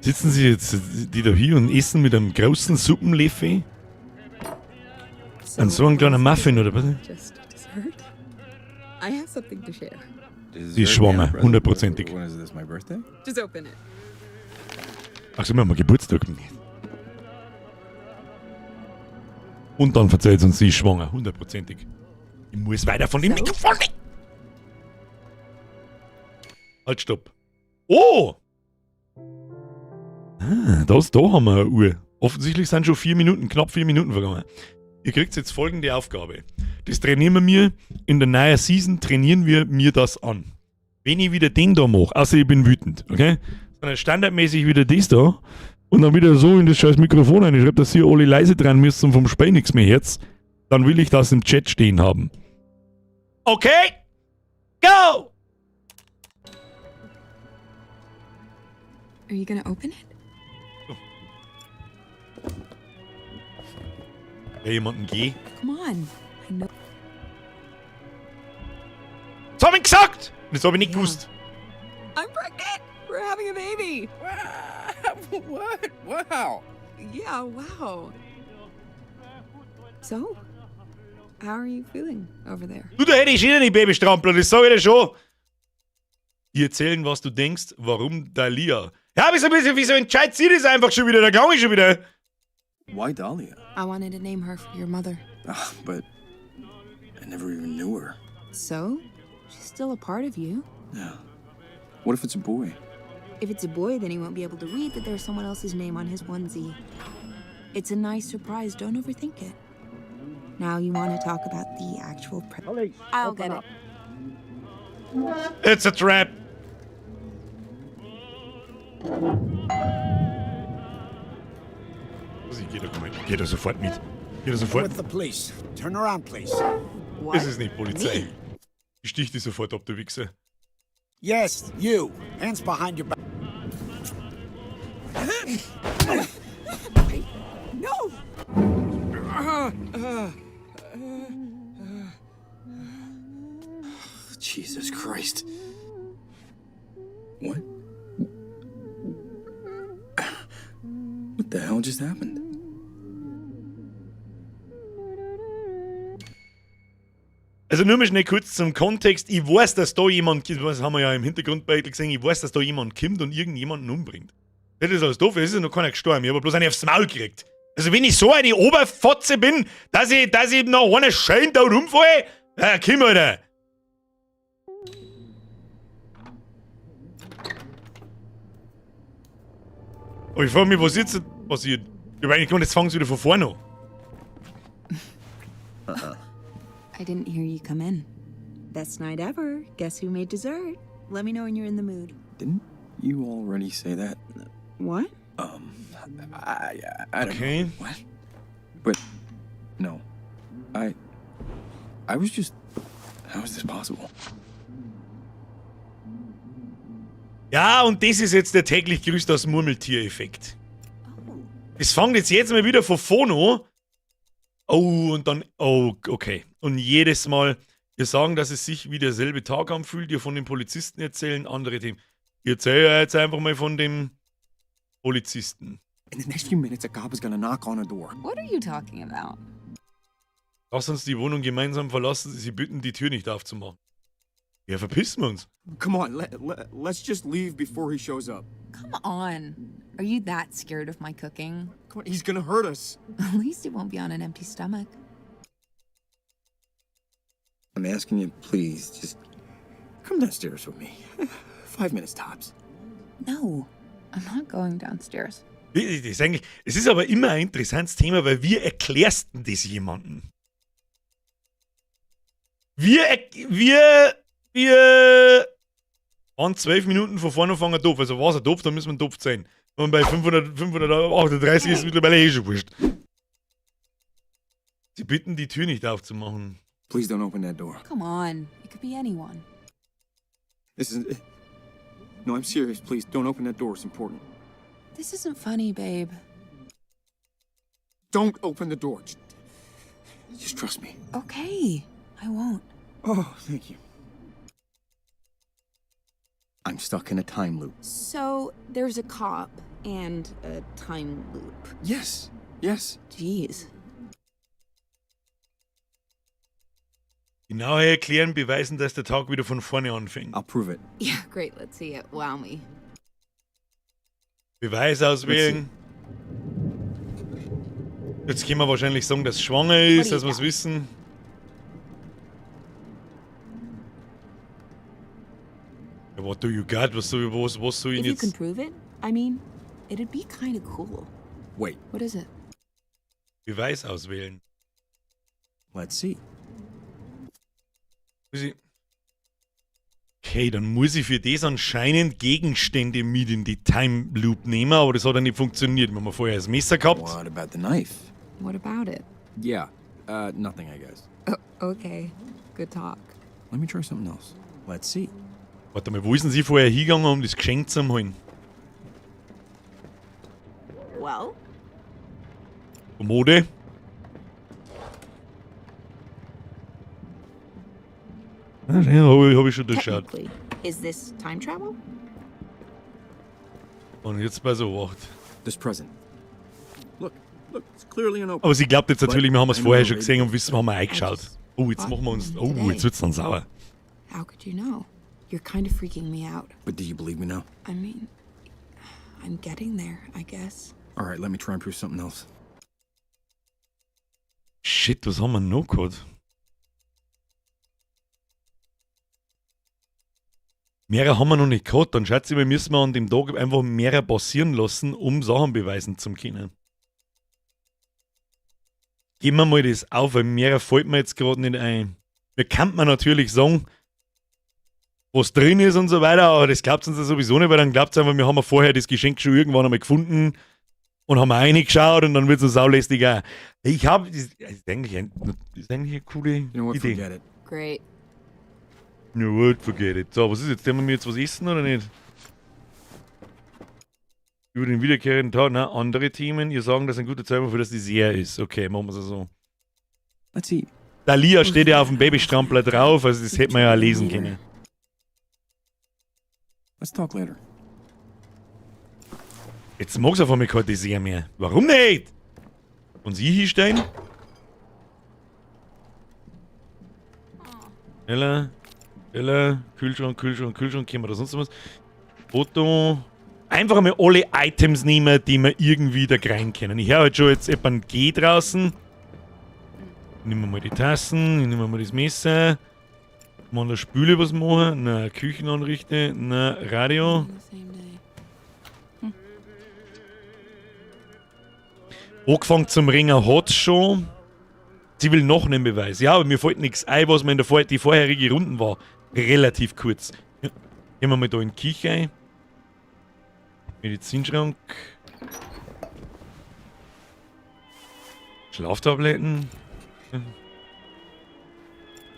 Sitzen sie jetzt die da hier und essen mit einem großen Suppenlöffel? Und so ein kleiner Muffin, oder was? Just dessert? I have something to share. Sie ist schwanger, hundertprozentig. When is this, my birthday? Just open it. Ach so, wir haben Geburtstag. Und dann verzählt sie uns, sie ist schwanger, hundertprozentig. Ich muss weiter von dem So? Mikrofon weg. Halt, stopp. Oh! Ah, da haben wir eine Uhr. Offensichtlich sind schon 4 Minuten, knapp 4 Minuten vergangen. Ihr kriegt jetzt folgende Aufgabe. Das trainieren wir mir in der neuen Season, trainieren wir mir das an. Wenn ich wieder den da mache, außer ich bin wütend, okay? Sondern standardmäßig wieder das da und dann wieder so in das scheiß Mikrofon rein. Ich schreibe, dass ihr alle leise dran müsst und vom Spiel nichts mehr hört. Dann will ich das im Chat stehen haben. Okay? Go! Are you gonna open it? Ja, jemanden geh. Come on. I know. Das hab ich gesagt! Das hab ich nicht gewusst. I'm pregnant. We're having a baby. What? Wow. Yeah, wow. So, how are you feeling over there? Du, da hätte ich eh nicht Babystrampler, das sag ich dir schon. Die erzählen, was du denkst, warum Dahlia. Ja, wieso entscheidet sie das einfach schon wieder? Da gang ich schon wieder. Why Dahlia? I wanted to name her for your mother. Ah, but I never even knew her. So? She's still a part of you. Yeah. What if it's a boy? If it's a boy, then he won't be able to read that there's someone else's name on his onesie. It's a nice surprise. Don't overthink it. Now you want to talk about the actual I'll get it. It's a trap. Also ich geh da, komm, ich geh da sofort mit. Geh da sofort. With the police. Turn around, please. What? Das ist nicht Polizei. Ich stich dich sofort ab, du Wichser. Yes, you. Hands behind your back. No! Jesus Christ. What? What the hell just happened? Also nur mal schnell kurz zum Kontext. Ich weiß, dass da jemand, das haben wir ja im Hintergrundbild gesehen, ich weiß, dass da jemand kommt und irgendjemanden umbringt. Das ist alles doof, es ist ja noch keiner gestorben, ich habe bloß eine aufs Maul gekriegt. Also wenn ich so eine Oberfotze bin, dass ich noch einer schön da rumfalle, ja, komm, Alter. Aber ich frage mich, was jetzt passiert. Ich meine, ich kann jetzt fangen sie wieder von vorne an. I didn't hear you come in. Best night ever. Guess who made dessert? Let me know when you're in the mood. Didn't you already say that? What? I don't Okay. know. What? But no. I was just, how is this possible? Ja, und das ist jetzt der täglich grüßt das Murmeltier-Effekt. Es fängt jetzt mal wieder von vorne an. Oh, und dann, oh, okay. Und jedes Mal, wir sagen, dass es sich wie derselbe Tag anfühlt, ihr von den Polizisten erzählen, andere Themen. Ich erzähle ja jetzt einfach mal von dem Polizisten. In the next few minutes, a cop is gonna knock on a door. What are you talking about? Lass uns die Wohnung gemeinsam verlassen, sie bitten, die Tür nicht aufzumachen. Ja, verpissen wir uns. Come on, let's just leave before he shows up. Come on. Are you that scared of my cooking? Come on, he's gonna hurt us. At least it won't be on an empty stomach. I'm asking you, please, just come downstairs with me. 5 minutes tops. No, I'm not going downstairs. Das ist eigentlich, es ist aber immer ein interessantes Thema, weil wie erklärst denn das jemandem? Wir waren 12 Minuten von vorne anfangen doof. Also war es doof, dann müssen wir doof sein. Und bei 500, 538 ist es mittlerweile eh schon wurscht. Sie bitten, die Tür nicht aufzumachen. Please don't open that door. Come on. It could be anyone. This is. No, I'm serious. Please don't open that door. It's important. This isn't funny, babe. Don't open the door. Just trust me. Okay, I won't. Oh, thank you. I'm stuck in a time loop. So, there's a cop And a time loop. Yes. Yes. Jeez. Genau erklären, beweisen, dass der Tag wieder von vorne anfängt. I'll prove it. Yeah, great. Let's see it. Wow me. Beweis auswählen. Jetzt können wir wahrscheinlich sagen, dass sie schwanger ist, dass wir es wissen. Ja, what do you got? Was soll ich If you can jetzt? prove it, I mean, it'd be kind of cool. Wait. What is it? Beweis auswählen. Let's see. Muss ich. Okay, dann muss ich für das anscheinend Gegenstände mit in die Time Loop nehmen, aber das hat ja nicht funktioniert. Wir haben vorher das Messer gehabt. What about the knife? What about it? Yeah. Nothing, I guess. Oh, okay. Good talk. Let me try something else. Let's see. Warte mal, wo ist denn sie vorher hingegangen, um das Geschenk zu holen? Well? Kommode. Ah, ja, hab ich schon durchschaut. Technically, is this time travel? Und jetzt bei so wacht. This present. Look. Look. It's clearly unopened. Aber sie glaubt jetzt natürlich, wir haben es vorher schon gesehen und wissen, haben wir eingeschaut. I just Oh, jetzt machen wir uns. Oh, jetzt wird's dann sauer. How could you know? You're kind of freaking me out. But do you believe me now? I mean, I'm getting there, I guess. All right, let me try and prove something else. Shit, was haben wir noch gehabt? Mehrere haben wir noch nicht gehabt. Dann schätze ich mal, müssen wir an dem Tag einfach mehrere passieren lassen, um Sachen beweisen zu können. Geben wir mal das auf, weil mehrere fällt mir jetzt gerade nicht ein. Wir kann man natürlich sagen, was drin ist und so weiter, aber das glaubt uns ja sowieso nicht, weil dann glaubt einfach, wir haben ja vorher das Geschenk schon irgendwann einmal gefunden und haben reingeschaut und dann wird es saulästig auch. Ich habe, das ist eigentlich eine coole You know what? Idee. Forget it. Great. You know what? Forget it. So, was ist jetzt? Dürfen wir jetzt was essen oder nicht? Über den wiederkehrenden Tag, ne? Andere Themen. Ihr sagen, dass ein guter Zeitpunkt für das Dessert ist. Okay, machen wir es so. Let's eat. Dalia steht ja auf dem Babystrampler drauf, also das hätte man ja auch lesen können. Let's talk later. Jetzt mag's auf einmal kein Dessert mehr. Warum nicht? Und sie hinstellen? Ella, Ella, Kühlschrank, Kühlschrank, Kühlschrank, können wir da sonst was? Foto. Einfach einmal alle Items nehmen, die wir irgendwie da rein können. Ich höre halt schon jetzt etwa ein G draußen. Nehmen wir mal die Tassen, nehmen wir mal das Messer. Mal an der Spüle was machen. Na, Küchenanrichte, na, Radio. On the same day. Angefangen zum Ringen hat's schon. Sie will noch einen Beweis. Ja, aber mir fällt nichts ein, was mir in der vor die vorherige Runden war. Relativ kurz. Ja. Gehen wir mal da in die Küche ein. Medizinschrank. Schlaftabletten.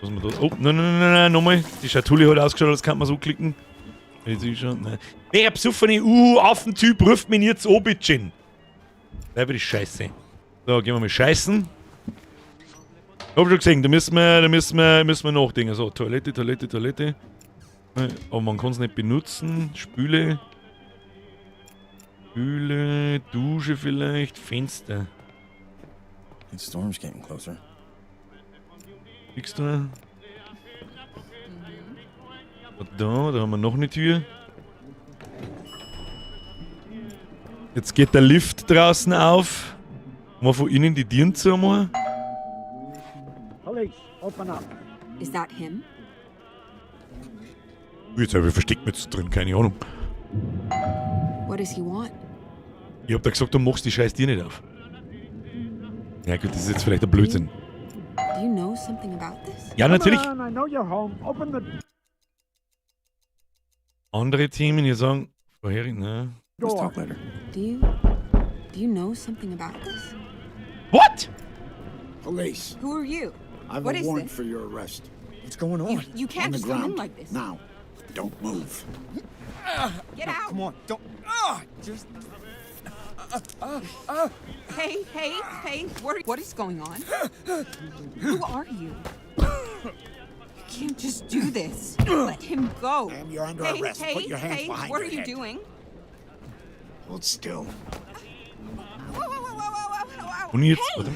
Was man da. Oh, nein, nein, nein, nein, nochmal. Die Schatulle hat ausgeschaut, als kann man so klicken. Medizinschrank, nein. Wer besoffene Affentyp ruft mich jetzt an, bitteschön. Bleib die Scheiße. So, gehen wir mal scheißen. Hab schon gesehen, da müssen wir nachdenken. So, Toilette, Toilette, Toilette. Aber man kann es nicht benutzen. Spüle. Spüle, Dusche vielleicht, Fenster. The storm's getting closer. Nix da. Und da haben wir noch eine Tür. Jetzt geht der Lift draußen auf. Mal von innen die Türen zu machen. Police, open up. Is that him? Jetzt habe ich versteckt mit drin, keine Ahnung. What does he want? Ich hab da gesagt, du machst die scheiß Tür nicht auf. Ja gut, das ist jetzt vielleicht ein Blödsinn. Do you know something about this? Ja, natürlich. Come on, I know you're home. Open the Andere Themen, die sagen, vorherig, ne? Let's door. talk later. Do you know something about this? What? Police, Who are you? I've What a is warrant this? for your arrest. What's going on? You can't On the just come in ground. like this. Now, don't move. Get out! Come on, don't. Ah, just. Hey, hey, hey! What is going on? Who are you? You can't just do this. Let him go. Ma'am, you're under Hey, arrest. hey, Put your hands hey! behind What your are you head. doing? Hold still. Und jetzt, warte.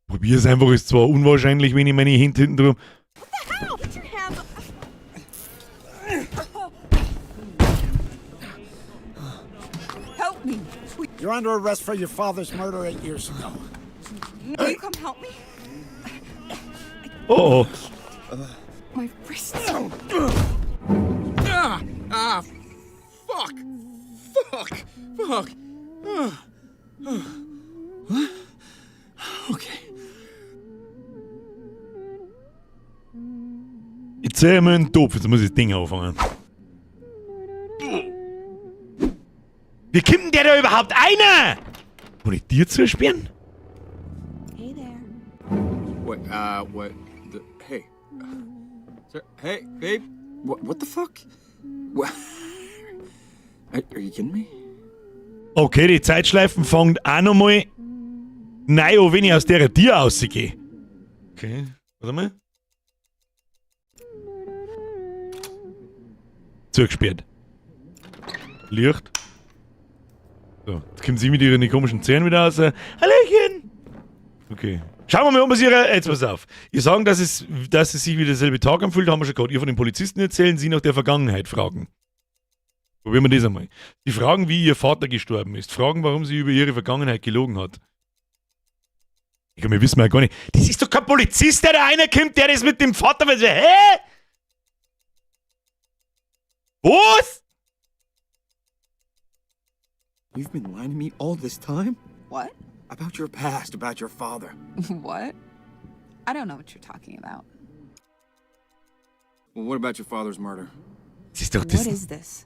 Probier's einfach, ist zwar unwahrscheinlich, wenn ich meine Hände hinten drum. Put your hands. Help me! You're under arrest for your father's murder 8 years ago. Will you come help me? Oh. My wrists. Ah! Ah! Fuck! Fuck! Fuck! Ah. Ah. What? Okay. Ich zähle mir einen Topf, jetzt muss ich das Ding auffangen. Wie kommt denn der da überhaupt einer? Kann ich dir zusperren? Hey there. What? What? Hey. Sir, hey, babe. What? What the fuck? What? Are you kidding me? Okay, die Zeitschleifen fangen auch nochmal neu an, wenn ich aus der Tür rausgehe. Okay, warte mal. Zugesperrt. Licht. So, jetzt kommt sie mit ihren komischen Zähnen wieder raus. Hallöchen! Okay. Schauen wir mal, ob wir sie ihre. Jetzt pass auf. Ihr sagen, dass es sich wie derselbe Tag anfühlt, haben wir schon gehabt. Ihr von den Polizisten erzählen, sie nach der Vergangenheit fragen. Probieren wir das einmal. Sie fragen, wie ihr Vater gestorben ist. Fragen, warum sie über ihre Vergangenheit gelogen hat. Ich glaube, wir wissen ja gar nicht. Das ist doch kein Polizist, der da reinkommt, der das mit dem Vater. Hä? Was? You've been lying to me all this time? What? About your past, about your father. What? I don't know what you're talking about. Well, what about your father's murder? Das ist doch das. What is this?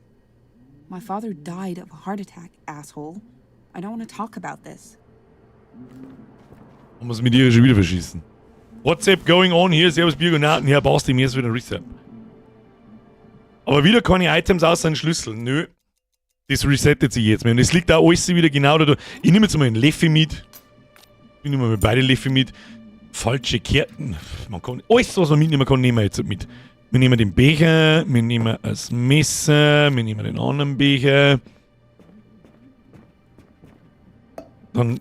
My father died of a heart attack, asshole. I don't want to talk about this. Man muss mit ihr schon wieder verschießen. What's up going on here? Servus Biogonaten, Herr Basti, mir ist wieder ein Reset. Aber wieder keine Items außer ein Schlüssel. Nö. Das resettet sich jetzt mehr. Und es liegt auch alles wieder genau da. Ich nehme jetzt mal einen Leffi mit. Ich nehme mal beide Leffi mit. Falsche Karten. Man kann alles, was man mitnehmen kann, nehmen wir jetzt mit. Wir nehmen den Becher, wir nehmen das Messer, wir nehmen den anderen Becher. Dann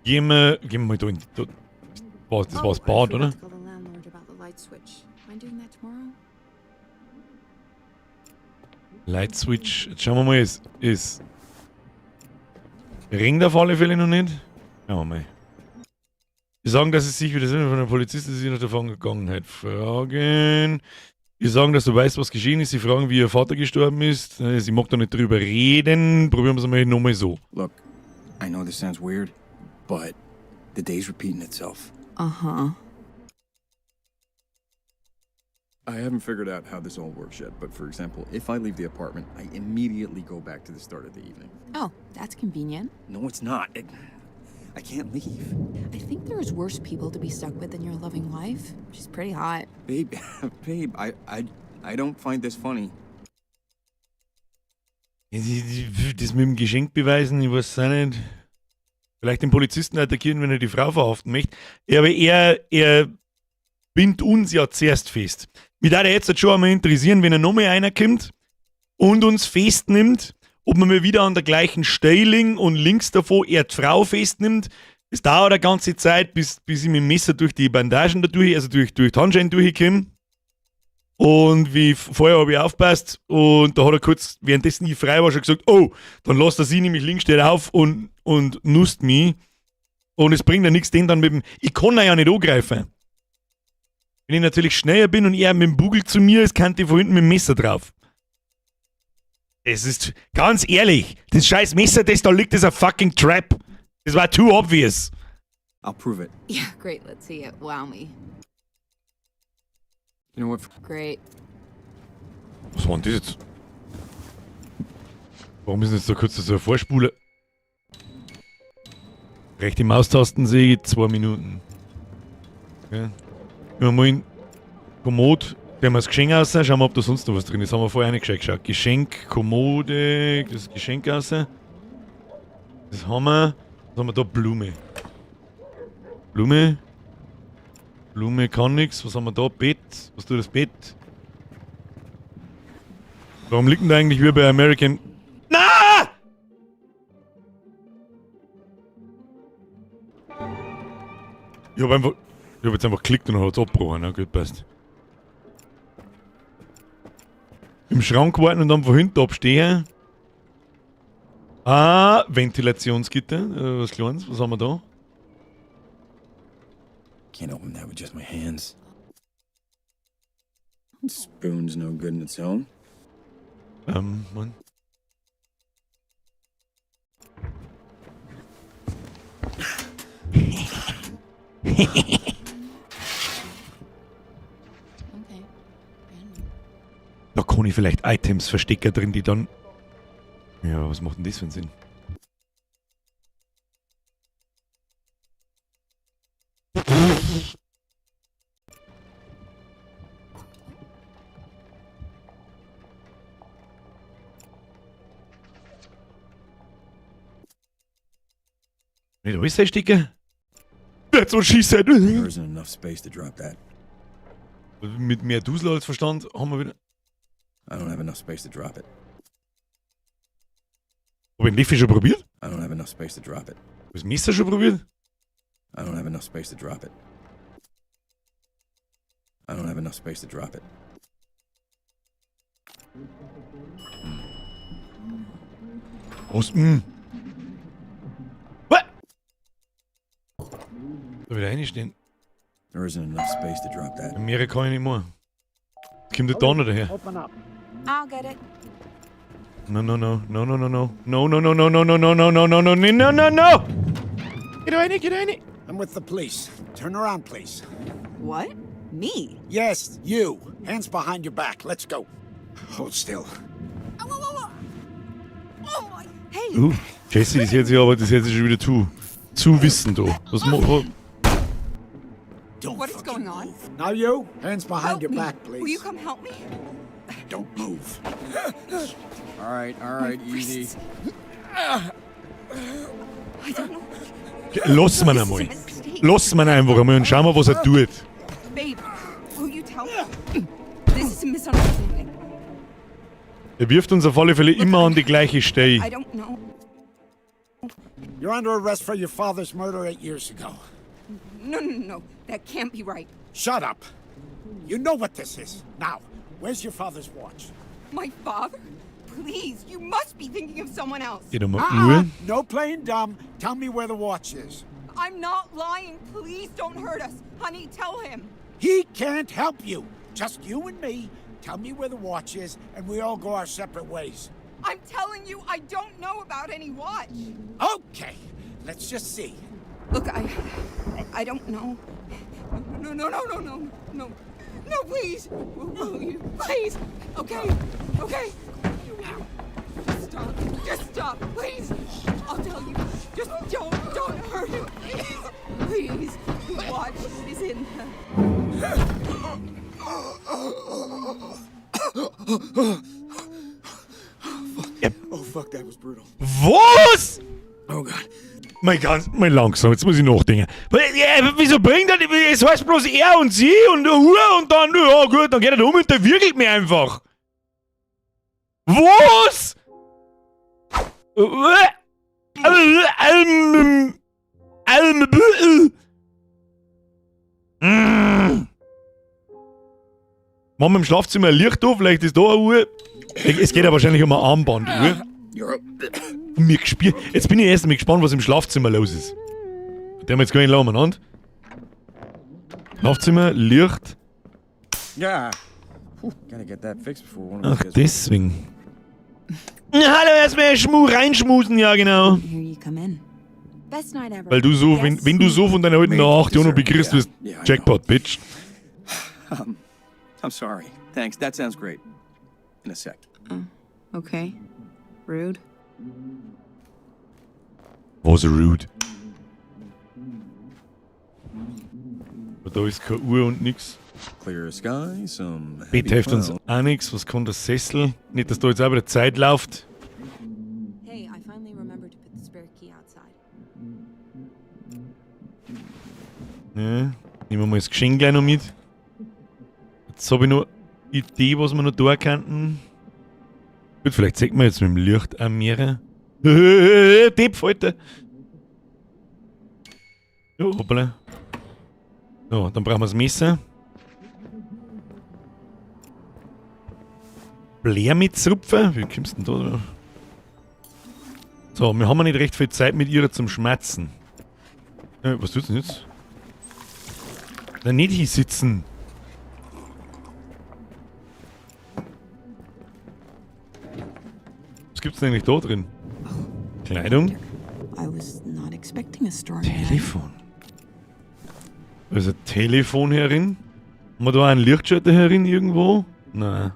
gehen wir mal da in die, da, das war das Bad, Oh, I oder? forgot to call the landlord about the light switch. Mind doing that tomorrow? Light Switch. Jetzt schauen wir mal, es ringt auf alle Fälle noch nicht. Schauen wir mal. Sie sagen, dass es sich wieder sind von der Polizisten, die sie nach der Vergangenheit fragen. Sie sagen, dass du weißt, was geschehen ist. Sie fragen, wie ihr Vater gestorben ist. Sie mag da nicht drüber reden. Probieren wir es mal nochmal so. Look, I know this sounds weird, but the day's repeating itself. I haven't figured out how this all works yet, but for example, if I leave the apartment, I immediately go back to the start of the evening. Oh, that's convenient. No, it's not. I can't leave. I think there's worse people to be stuck with than your loving wife. She's pretty hot. Babe, babe, I don't find this funny. Das mit dem Geschenk beweisen, ich weiß auch nicht. Vielleicht den Polizisten attackieren, wenn er die Frau verhaften möchte. Ja, aber er bindet uns ja zuerst fest. Mich würde jetzt schon einmal interessieren, wenn er nochmal einer kommt und uns festnimmt, ob man mir wieder an der gleichen Stelle liegen und links davon er die Frau festnimmt. Das dauert eine ganze Zeit, bis ich mit dem Messer durch die Bandagen da durch, also durch die Handschellen durchkomme. Und wie vorher habe ich aufpasst und da hat er kurz, währenddessen ich frei war, schon gesagt, oh, dann lässt er sie nämlich links, steht auf und nusst mich. Und es bringt ja nichts, den dann mit dem, ich kann ihn ja nicht angreifen. Wenn ich natürlich schneller bin und er mit dem Bugel zu mir ist, kann ich von hinten mit dem Messer drauf. Es ist, ganz ehrlich, das scheiß Messer, das da liegt, ist a fucking trap. Das war too obvious. I'll prove it. Yeah, great. Let's see it. Wow me. You know what? Great. Was war denn das jetzt? Warum ist denn jetzt da kurz so ein Vorspuler? Rechte Maustasten sehe ich 2 Minuten. Okay. Gehen wir mal in Kommod, der wir das Geschenk raus, schauen wir, ob da sonst noch was drin ist. Haben wir vorher nicht gescheit geschaut. Geschenk, Kommode, das Geschenk raus. Das haben wir. Was haben wir da? Blume. Blume. Blume kann nichts. Was haben wir da? Bett. Was tut das Bett? Warum liegt denn da eigentlich wie bei American... Nein! Ich hab einfach. Ich hab jetzt einfach geklickt und dann hat's abgebrochen. Na gut, passt. Im Schrank warten und dann von hinten abstehen. Ah, Ventilationsgitter. Was Kleines, was haben wir da? Can't open that with just my hands. Spoon's no good in its own. Mann. Okay. Da kann ich vielleicht Items verstecken drin, die dann. Ja, was macht denn das für einen Sinn? Nicht alles verstecken? That's what she said. There isn't enough space to drop that. Mit mehr Dusel als Verstand haben wir wieder. I don't have enough space to drop it. Hab ich den Löffel schon probiert? I don't have enough space to drop it. Hab ich das Messer schon probiert? I don't have enough space to drop it. I don't have enough space to drop it. Was? Was? Da wieder reinstehen. There isn't enough space to drop that. Mehr kann ich nicht mehr. Kommt der da noch daher? Open up. I'll get it. No, no, no, no, no, no, no. No, no, no, no, no, no, no, no, no, no, no, no, no, no, no! Geh rein, geh rein! I'm with the police. Turn around, please. What? Me? Yes, you. Hands behind your back. Let's go. Hold still. Ow, ow, ow, ow. Oh my. Hey. Jesse, das hört sich aber, das hört sich schon wieder zu wissen da. Was mo Don't What is fucking going on? move. Now you. Hands behind Help your me. back, please. Will you come help me? Don't move. All right, easy. Wrists. I don't know. Lass man This is a einmal. mistake. Lass man einfach einmal und schauen wir, was er tut. Babe, will you tell me? This is a misunderstanding. Er wirft uns auf alle Fälle immer an die gleiche Stelle. I don't know. You're under arrest for your father's murder 8 years ago. No, no, no. That can't be right. Shut up. You know what this is. Now, where's your father's watch? My father? Please, you must be thinking of someone else. Geht um eine Ah, Uhr. no playing dumb. Tell me where the watch is. I'm not lying. Please don't hurt us. Honey, tell him. He can't help you. Just you and me. Tell me where the watch is, and we all go our separate ways. I'm telling you, I don't know about any watch. Okay, let's just see. Look, I don't know. No, no, no, no, no, no. No, please. Will you? Please. Okay. Okay. Stop. Just stop. Please. I'll tell you. Just don't hurt him. Please. Please. The watch is in the... Oh fuck, that was brutal. Was? Oh god. Mal ganz, mal langsam, jetzt muss ich nachdenken. Ja, wieso bringt er, es heißt bloß er und sie und eine Uhr und dann, ja gut, dann geht er da um und der würgelt mich einfach. Was? Machen wir im Schlafzimmer ein Licht an, vielleicht ist da eine Uhr. Es geht ja wahrscheinlich um eine Armbanduhr. You're up. Mir gespielt. Jetzt bin ich erst einmal gespannt, was im Schlafzimmer los ist. Der haben wir jetzt gar nicht lange umeinander. Schlafzimmer, Licht. Yeah. Whew, gotta get that fixed before one of us Ach, gets. deswegen. Hallo, erstmal Schmu reinschmusen, ja genau. Here you come in. Best night ever. Weil du so, wenn du so von deiner alten nach 8 Jahren noch begrüßt wirst, Yeah, I know. Jackpot, Bitch. I'm sorry. Thanks. That sounds great. In a sec. Okay. Rude. Was rude. Aber da ist keine Uhr und nix. Clear sky, some. Bett heavy hilft uns clouds. auch nix. Was kann der Sessel? Nicht, dass da jetzt auch wieder Zeit läuft. Hey, I finally remembered to put the spare key outside. Ja, nehmen wir mal das Geschenk gleich noch mit. Jetzt habe ich noch Idee, was wir noch tun könnten. Gut, vielleicht sieht man jetzt mit dem Licht auch mehr. Depp, Alter. Ja, hoppala. So, dann brauchen wir das Messer. Blähmitzrupfer? Wie kommst du denn da drauf? So, wir haben ja nicht recht viel Zeit mit ihr zum Schmerzen. Was tut's denn jetzt? Na, nicht hier sitzen. Was gibt's denn eigentlich da drin? Kleidung? I was not expecting a storm. Telefon. Da ist ein Telefon herin. Haben wir da einen Lichtschalter herin irgendwo? Nein.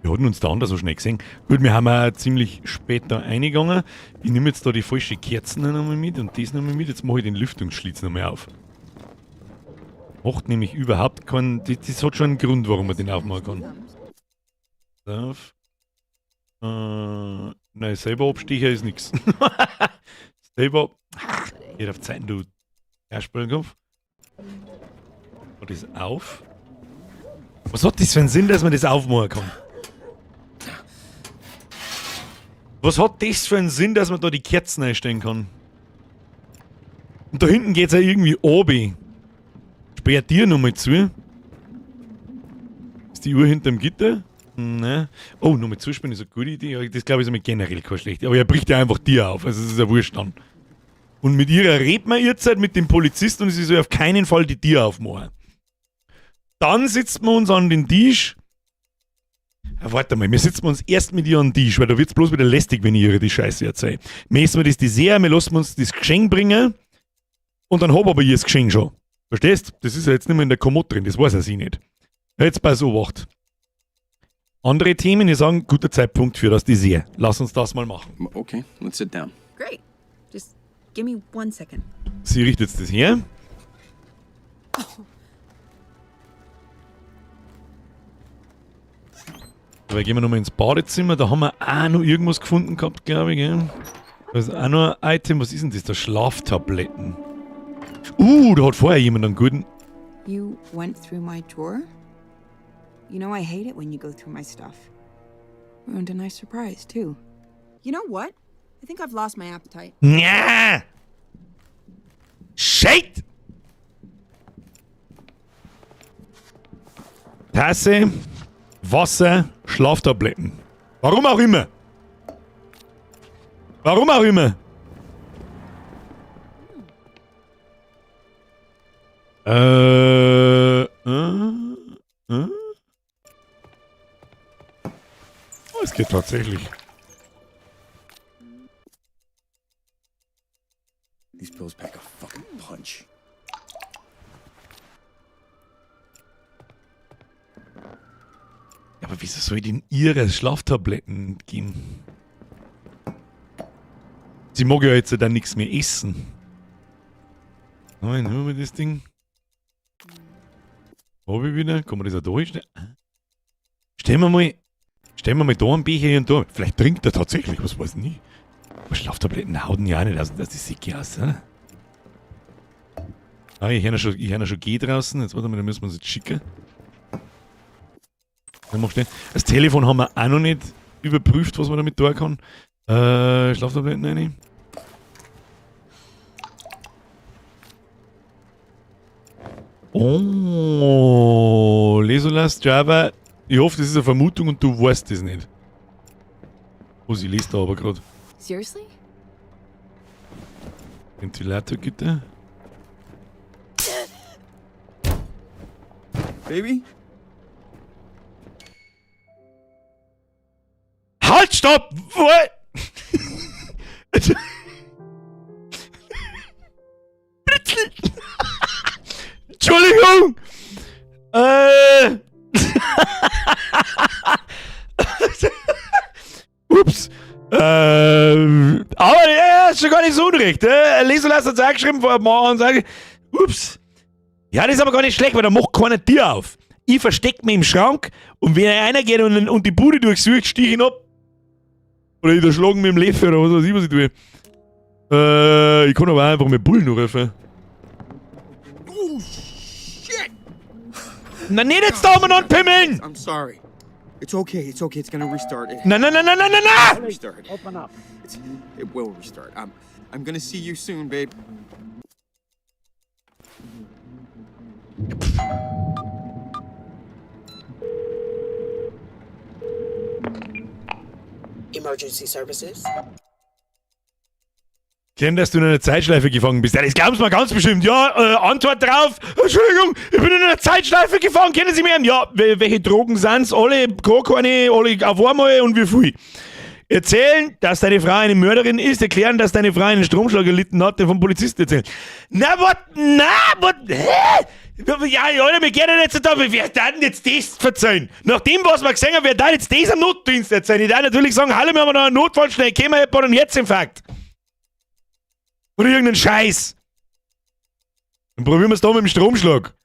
Wir hatten uns da anders so schnell gesehen. Gut, wir haben auch ziemlich spät da reingegangen. Ich nehme jetzt da die falsche Kerzen nochmal mit und das nochmal mit. Jetzt mache ich den Lüftungsschlitz nochmal auf. Macht nämlich überhaupt keinen... Das hat schon einen Grund, warum man den aufmachen kann. Auf. Nein, selber Abstecher ist nix. Selber... Geht auf Zeiten, du Kasperlkopf. Mach das auf. Was hat das für einen Sinn, dass man das aufmachen kann? Was hat das für einen Sinn, dass man da die Kerzen einstellen kann? Und da hinten geht's ja irgendwie obi. Sperrt dir nochmal zu. Ist die Uhr hinterm Gitter? Ne. Oh, nochmal zusperren ist eine gute Idee. Ja, das glaube ich ist mir generell keine schlechte. Aber er bricht ja einfach dir auf. Also es ist ja wurscht dann. Und mit ihrer redet man jetzt halt mit dem Polizisten und sie soll auf keinen Fall die Tür aufmachen. Dann sitzen wir uns an den Tisch. Ja, warte mal, wir sitzen uns erst mit ihr an den Tisch, weil da wird's bloß wieder lästig, wenn ich ihr die Scheiße erzähle. Wir essen das Dessert, wir lassen uns das Geschenk bringen und dann hab aber ich das Geschenk schon. Verstehst? Das ist ja jetzt nicht mehr in der Kommode drin, das weiß ja sie nicht. Jetzt pass auf, Andere Themen, die sagen, guter Zeitpunkt für das Dessert. Lass uns das mal machen. Okay, let's sit down. Great. Just give me 1 second. Sie richtet jetzt das her. Aber gehen wir nochmal ins Badezimmer. Da haben wir auch noch irgendwas gefunden gehabt, glaube ich. Gell? Da ist auch noch ein Item. Was ist denn das? Da Schlaftabletten. Da hat vorher jemand einen guten. You went through my drawer? You know I hate it when you go through my stuff. Ruined a nice surprise, too. You know what? I think I've lost my appetite. Nja! Shit! Tasse, Wasser, Schlaftabletten. Warum auch immer. Warum auch immer. Oh, es geht tatsächlich. These pills pack a fucking punch. Ja, aber wieso soll ich denn ihre Schlaftabletten geben? Sie mag ja jetzt dann nichts mehr essen. Nein, nur mal das Ding. Hab ich wieder? Kann man das auch da hinstellen? Stellen wir mal, stellen wir mal da einen Becher hier und da. Vielleicht trinkt er tatsächlich, was weiß ich nicht. Aber Schlaftabletten hauen ja auch nicht aus, dass die Sicke aus, oder? Ah, ich höre schon, ich hör schon Geh draußen. Jetzt warte mal, da müssen wir uns jetzt schicken. Dann mach schnell. Das Telefon haben wir auch noch nicht überprüft, was man damit tun kann. Schlaftabletten rein. Oh, Lesolas, Java. Ich hoffe, das ist eine Vermutung und du weißt das nicht. Oh, sie liest da aber grad. Seriously? Ventilatorgitter. Baby? Halt, stopp! What? Entschuldigung! Ups. Aber ja, ist schon gar nicht so unrecht. Lesolas hat's auch geschrieben vor einem Jahr und sagt, ups. Ja, das ist aber gar nicht schlecht, weil da macht keiner Tür auf. Ich versteck mich im Schrank und wenn einer geht und die Bude durchsucht, stich ich ihn ab. Oder ich erschlagen mit dem Löffel oder was weiß ich, was ich tue. Ich kann aber auch einfach mit Bullen rufen. Oh, shit! Na, nicht jetzt da umeinander pimmeln! I'm sorry. It's okay, it's okay, it's gonna restart. It Nein, nein, nein, nein, nein, nein, nein! restart. Open up. It will restart. I'm gonna see you soon, babe. Emergency services. Erklären, dass du in einer Zeitschleife gefangen bist. Ja, das glauben sie mir ganz bestimmt. Ja, Antwort drauf. Entschuldigung, ich bin in einer Zeitschleife gefangen. Können Sie mir? Ja, welche Drogen sind's? Alle, gar keine, alle auf einmal und wie viel? Erzählen, dass deine Frau eine Mörderin ist. Erklären, dass deine Frau einen Stromschlag erlitten hat, den vom Polizisten erzählen. Na, what? Na, what? Hä? Ja, Alter, wir gehen jetzt da. Wer darf denn jetzt das verzeihen? Nach dem, was wir gesehen haben, wer darf jetzt das am Notdienst erzählen? Ich darf natürlich sagen, hallo, wir haben noch einen Notfall, schnell, kommen wir, ich hab einen Herzinfarkt. Oder irgendeinen Scheiß. Dann probieren wir es da mit dem Stromschlag.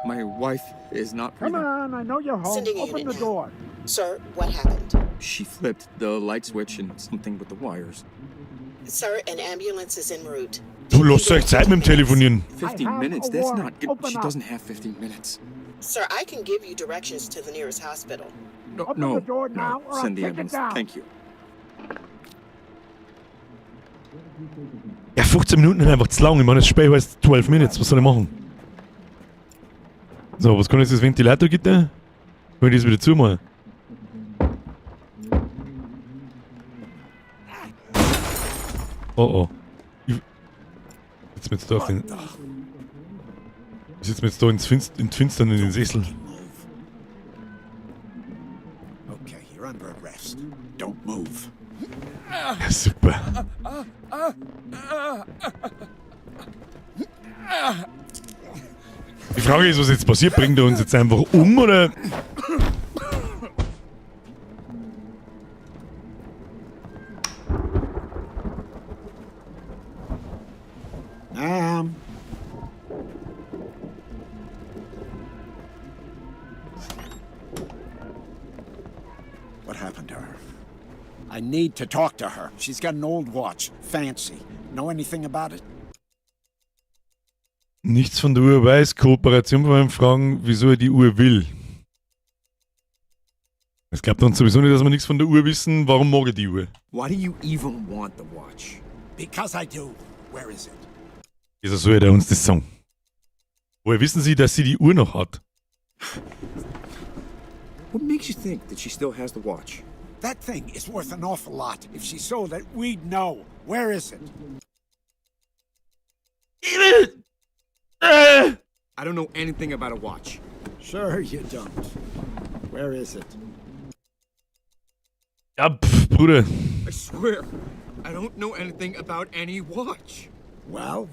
My wife is not Come breathing. on, I know you're home. Sending a Open unit the now. door. Sir, what happened? She flipped the light switch and something with the wires. Sir, an ambulance is en route. Du lasst euch Zeit mit dem Telefonieren. 15 have minutes? a That's warrant. not good. Open She up. doesn't have 15 minutes. Sir, I can give you directions to the nearest hospital. No, Open no, the door now no. or I'll Send the kick it ambulance. down. Thank you. Ja, 15 Minuten sind einfach zu lang. Ich meine, das Spiel heißt 12 Minutes. Was soll ich machen? So, was kann jetzt das Ventilatorgitter? Kann ich das wieder zumachen? Oh oh. Ich sitze mir jetzt da auf den. Ich sitze mir jetzt da in die Finstern in den Sessel. Move. Okay, you're under arrest. Don't move. Ja, super. Die Frage ist, was jetzt passiert. Bringt er uns jetzt einfach um oder? Ma'am. What happened to her? I need to talk to her. She's got an old watch. Fancy. Know anything about it? Nichts von der Uhr weiß. Kooperation von ihm fragen, wieso er die Uhr will. Es glaubt uns sowieso nicht, dass wir nichts von der Uhr wissen. Warum mag er die Uhr? Why do you even want the watch? Because I do. Where is it? Wieso soll er uns das sagen? Woher wissen Sie, dass sie die Uhr noch hat? What makes you think that she still has the watch? That thing is worth an awful lot. If she sold it, we'd know. Where is it? I don't know anything about a watch. Sure you don't. Where is it? Ja, pff, Bruder. I swear, I don't know anything about any watch. Well,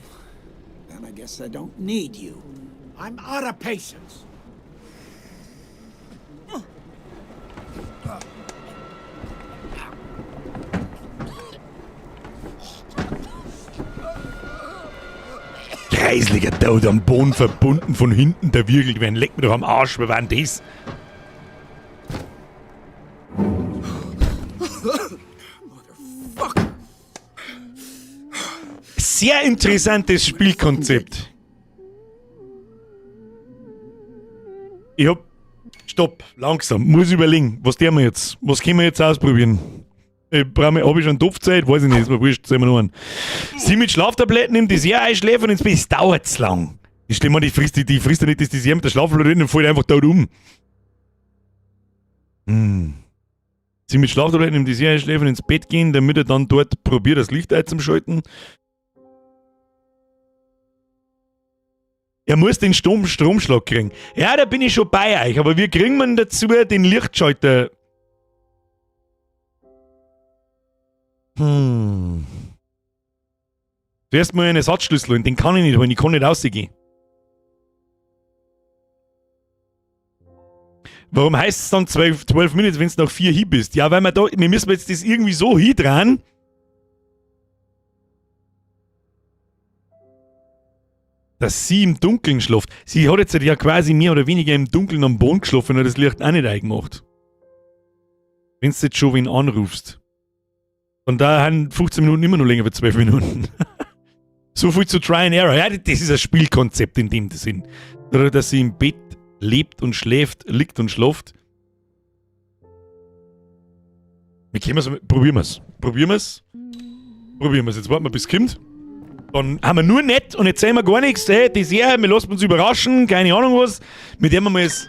then I guess I don't need you. I'm out of patience. Kreisliger Tod am Boden verbunden von hinten der Wiegel. Wen leckt mir doch am Arsch. Wer war denn das? Motherfucker! Sehr interessantes Spielkonzept. Ich hab. Stopp, langsam. Muss überlegen. Was tun wir jetzt? Was können wir jetzt ausprobieren? Ich brauch mir, hab ich schon Topfzeit? Weiß ich nicht, ist mir wurscht, sehen wir noch an. Sie mit Schlaftabletten nimmt, das er einschläfern ins Bett, das dauert zu lang. Die Schlimme, die frisst ja nicht, dass die sich mit der Schlaftablette und fällt einfach tot um. Sie mit Schlaftabletten nimmt, die einschläfern ins Bett gehen, damit er dann dort probiert, das Licht einzuschalten. Er muss den Stromschlag kriegen. Ja, da bin ich schon bei euch, aber wie kriegen wir dazu den Lichtschalter? Zuerst mal einen Ersatzschlüssel holen, den kann ich nicht holen, ich kann nicht rausgehen. Warum heißt es dann 12 Minutes, wenn du nach 4 hin bist? Ja, weil wir da, wir müssen jetzt das irgendwie so hindrehen. Dass sie im Dunkeln schläft. Sie hat jetzt ja quasi mehr oder weniger im Dunkeln am Boden geschlafen und hat das Licht auch nicht eingemacht. Wenn du jetzt schon wen anrufst. Von daher haben 15 Minuten immer noch länger als 12 Minuten. So viel zu Try and Error. Ja, das ist ein Spielkonzept in dem Sinn. Oder dass sie im Bett lebt und schläft, liegt und schläft. Wir können es, probieren wir's. Probieren wir's. Probieren wir's. Jetzt warten wir, bis es kommt. Dann haben wir nur nett und erzählen wir gar nichts. Hey, das her, wir lassen uns überraschen, keine Ahnung was. Mit dem haben wir das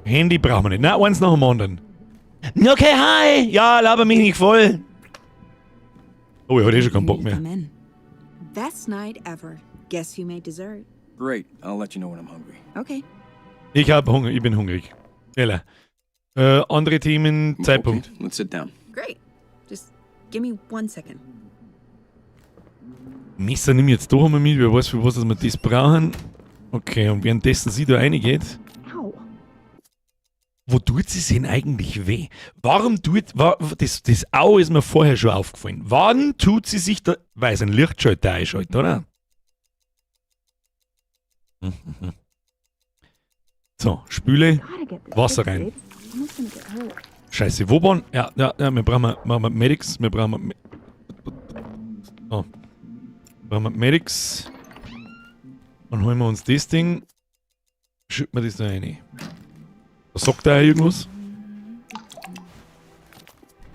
Handy brauchen wir nicht. Na, eins nach dem anderen. Okay, hi! Ja, laber mich nicht voll. Oh, ich hatte eh schon keinen Bock mehr. Come in. Best night ever. Guess who made dessert? Great. I'll let you know when I'm hungry. Okay. Ich hab Hunger, ich bin hungrig. Schneller. Andere Themen, Zeitpunkt. Okay, let's sit down. Great. Just give me one second. Messer nimm ich jetzt doch einmal mit, wer weiß, für was dass wir das brauchen. Okay, und währenddessen sie da reingeht. Ow. Wo tut sie denn eigentlich weh? Warum tut. Das Au ist mir vorher schon aufgefallen. Wann tut sie sich da. Weil es ein Lichtschalter einschaltet, oder? So, Spüle, Gotta get this Wasser fixed, rein. babe. Someone's gonna get hurt. Scheiße, wo waren. Ja, ja, ja, wir brauchen Medics, wir brauchen. Oh. Brauchen wir Medics. Dann holen wir uns das Ding. Schütten wir das da rein. Was sagt da irgendwas?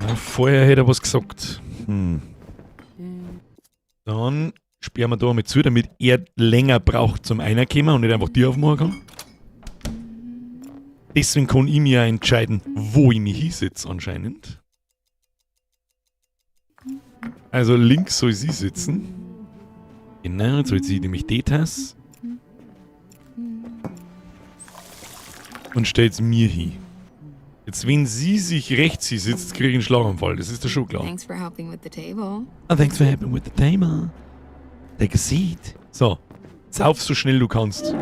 Ja, vorher hätte er was gesagt. Dann sperren wir da mal zu, damit er länger braucht zum Einerkommen und nicht einfach die aufmachen kann. Deswegen kann ich mir ja entscheiden, wo ich mich hinsetze anscheinend. Also links soll sie sitzen. Genau, jetzt soll sie nämlich Details. Und stellt's mir hin. Jetzt, wenn sie sich rechts hinsetzt, krieg ich einen Schlaganfall. Das ist doch schon klar. Thanks for helping with the table. Oh, thanks for helping with the table. Take a seat. So. Sauf so schnell du kannst.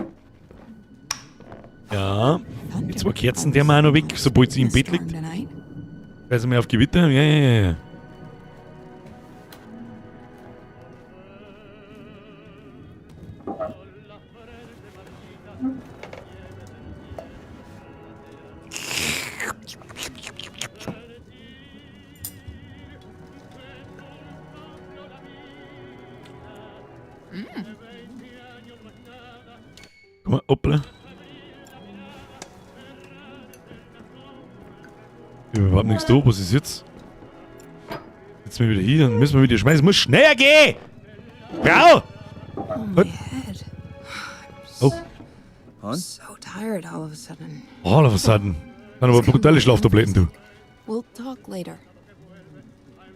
Ja. Die zwei Kerzen, der wir auch noch weg, sobald sie im Bett liegt. Weiß ich mal auf Gewitter? Ja, ja, ja, ja. Guck mal, hoppla. Ich hab überhaupt nichts da. Was ist jetzt? Jetzt sind wir wieder hier, dann müssen wir wieder schmeißen. Es muss schneller gehen! Frau! Oh, my What? head. Oh. I'm so tired all of a sudden. All of a sudden. Dann aber brutale Schlaftabletten, du. We'll talk later.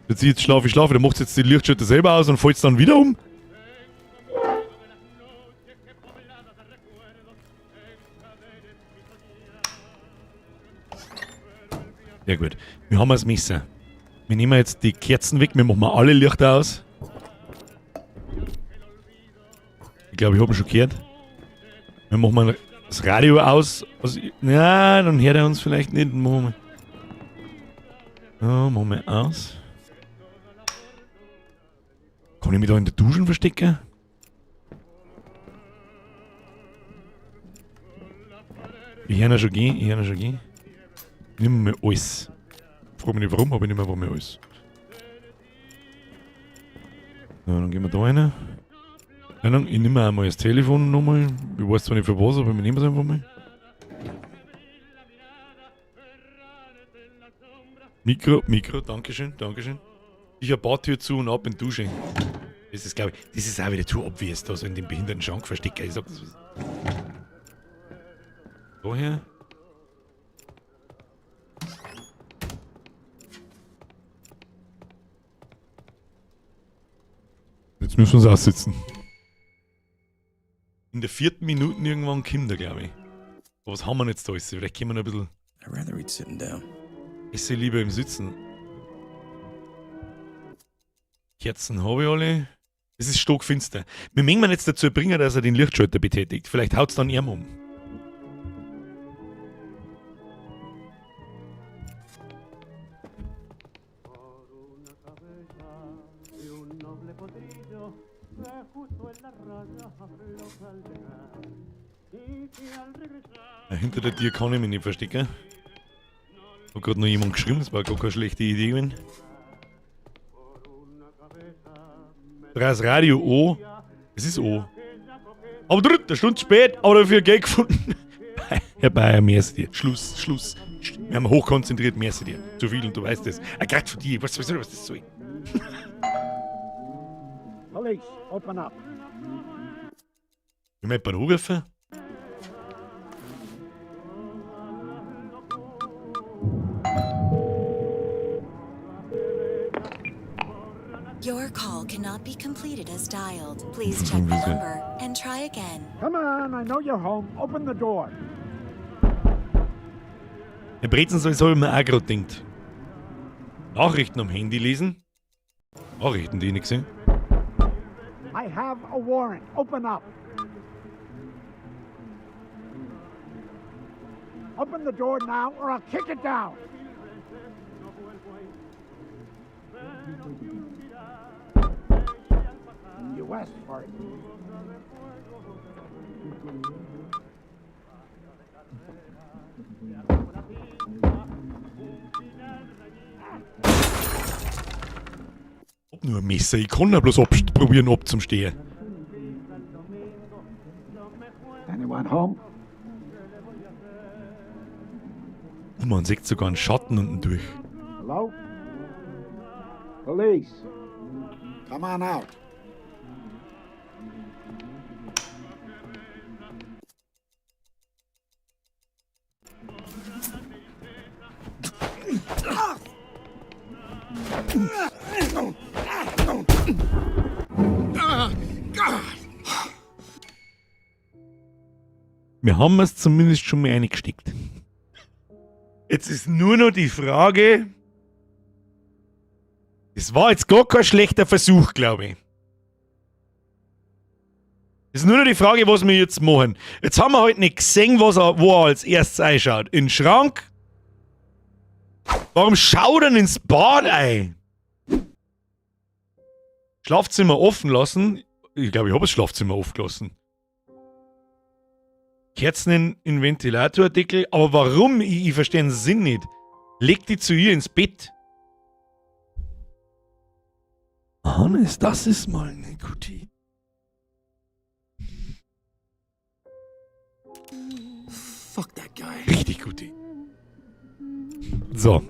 Jetzt, jetzt schlafe ich, schlafe. Dann macht jetzt die Lichtschalter selber aus und fällt's dann wieder um. Ja gut, wir haben das Messer. Wir nehmen jetzt die Kerzen weg, wir machen alle Lichter aus. Ich glaube, ich hab ihn schon gehört. Wir machen mal das Radio aus. Also, ja, dann hört er uns vielleicht nicht. Machen wir mal. Ja, machen wir aus. Kann ich mich da in der Dusche verstecken? Ich höre ihn schon gehen, ich höre ihn schon gehen. Nimm mir alles. Frag mich nicht warum, aber ich nehme einfach mal alles. Ja, dann gehen wir da rein. Ja, dann, ich nehme auch mal das Telefon nochmal. Ich weiß zwar nicht für was, aber wir nehmen es einfach mal. Mikro, Mikro, dankeschön, dankeschön. Ich hab Badtür zu und ab in die Dusche. Das ist, glaub ich, das ist auch wieder too obvious, da so in dem behinderten Schrank verstecken. Ich sag das. Daher. Jetzt müssen wir uns aussitzen. In der 4. Minute irgendwann kommt er, glaub ich. Aber was haben wir jetzt da alles? Vielleicht können wir noch ein bisschen. I'd rather eat sitting down. Esse lieber im Sitzen. Kerzen habe ich alle. Es ist stockfinster. Wir mögen ihn jetzt dazu bringen, dass er den Lichtschalter betätigt. Vielleicht haut's dann ihm um. Ja, hinter der Tür kann ich mich nicht verstecken. Hat grad noch jemand geschrieben, das war gar keine schlechte Idee gewesen. Das Radio O. Es ist O. Aber dritt, eine Stunde spät, aber dafür Geld gefunden. Herr Bayer, merci dir. Schluss, Schluss. Wir haben hochkonzentriert, merci dir. Zu viel und du weißt es. Ah, grad von dir, ich weiß sowieso nicht, was das soll. Police, open up. Ich möchte jemanden anrufen. Your call cannot be completed as dialed. Please check the number and try again. Come on, I know you're home. Open the door. Herr Brezen, das habe ich mir auch gerade gedacht. Nachrichten am Handy lesen? Nachrichten, die ich nicht gesehen. I have a warrant. Open up. Open the door now or I'll kick it down. You asked for it. Hab nur ein Messer, ich kann ja bloß probieren abzustehen. Anyone home? Oh, man sieht sogar einen Schatten unten durch. Hello? Police. Come on out. Wir haben es zumindest schon mal eingesteckt. Jetzt ist nur noch die Frage. Das war jetzt gar kein schlechter Versuch, glaube ich. Es ist nur noch die Frage, was wir jetzt machen. Jetzt haben wir halt nicht gesehen, wo er als erstes einschaut. In den Schrank? Warum schaut er denn ins Bad ein? Schlafzimmer offen lassen? Ich glaube, ich habe das Schlafzimmer offen gelassen. Kerzen in Ventilatordeckel. Aber warum? Ich verstehe den Sinn nicht. Leg die zu ihr ins Bett. Hannes, das ist mal eine gute Idee. Fuck that guy. Richtig gute Idee. So.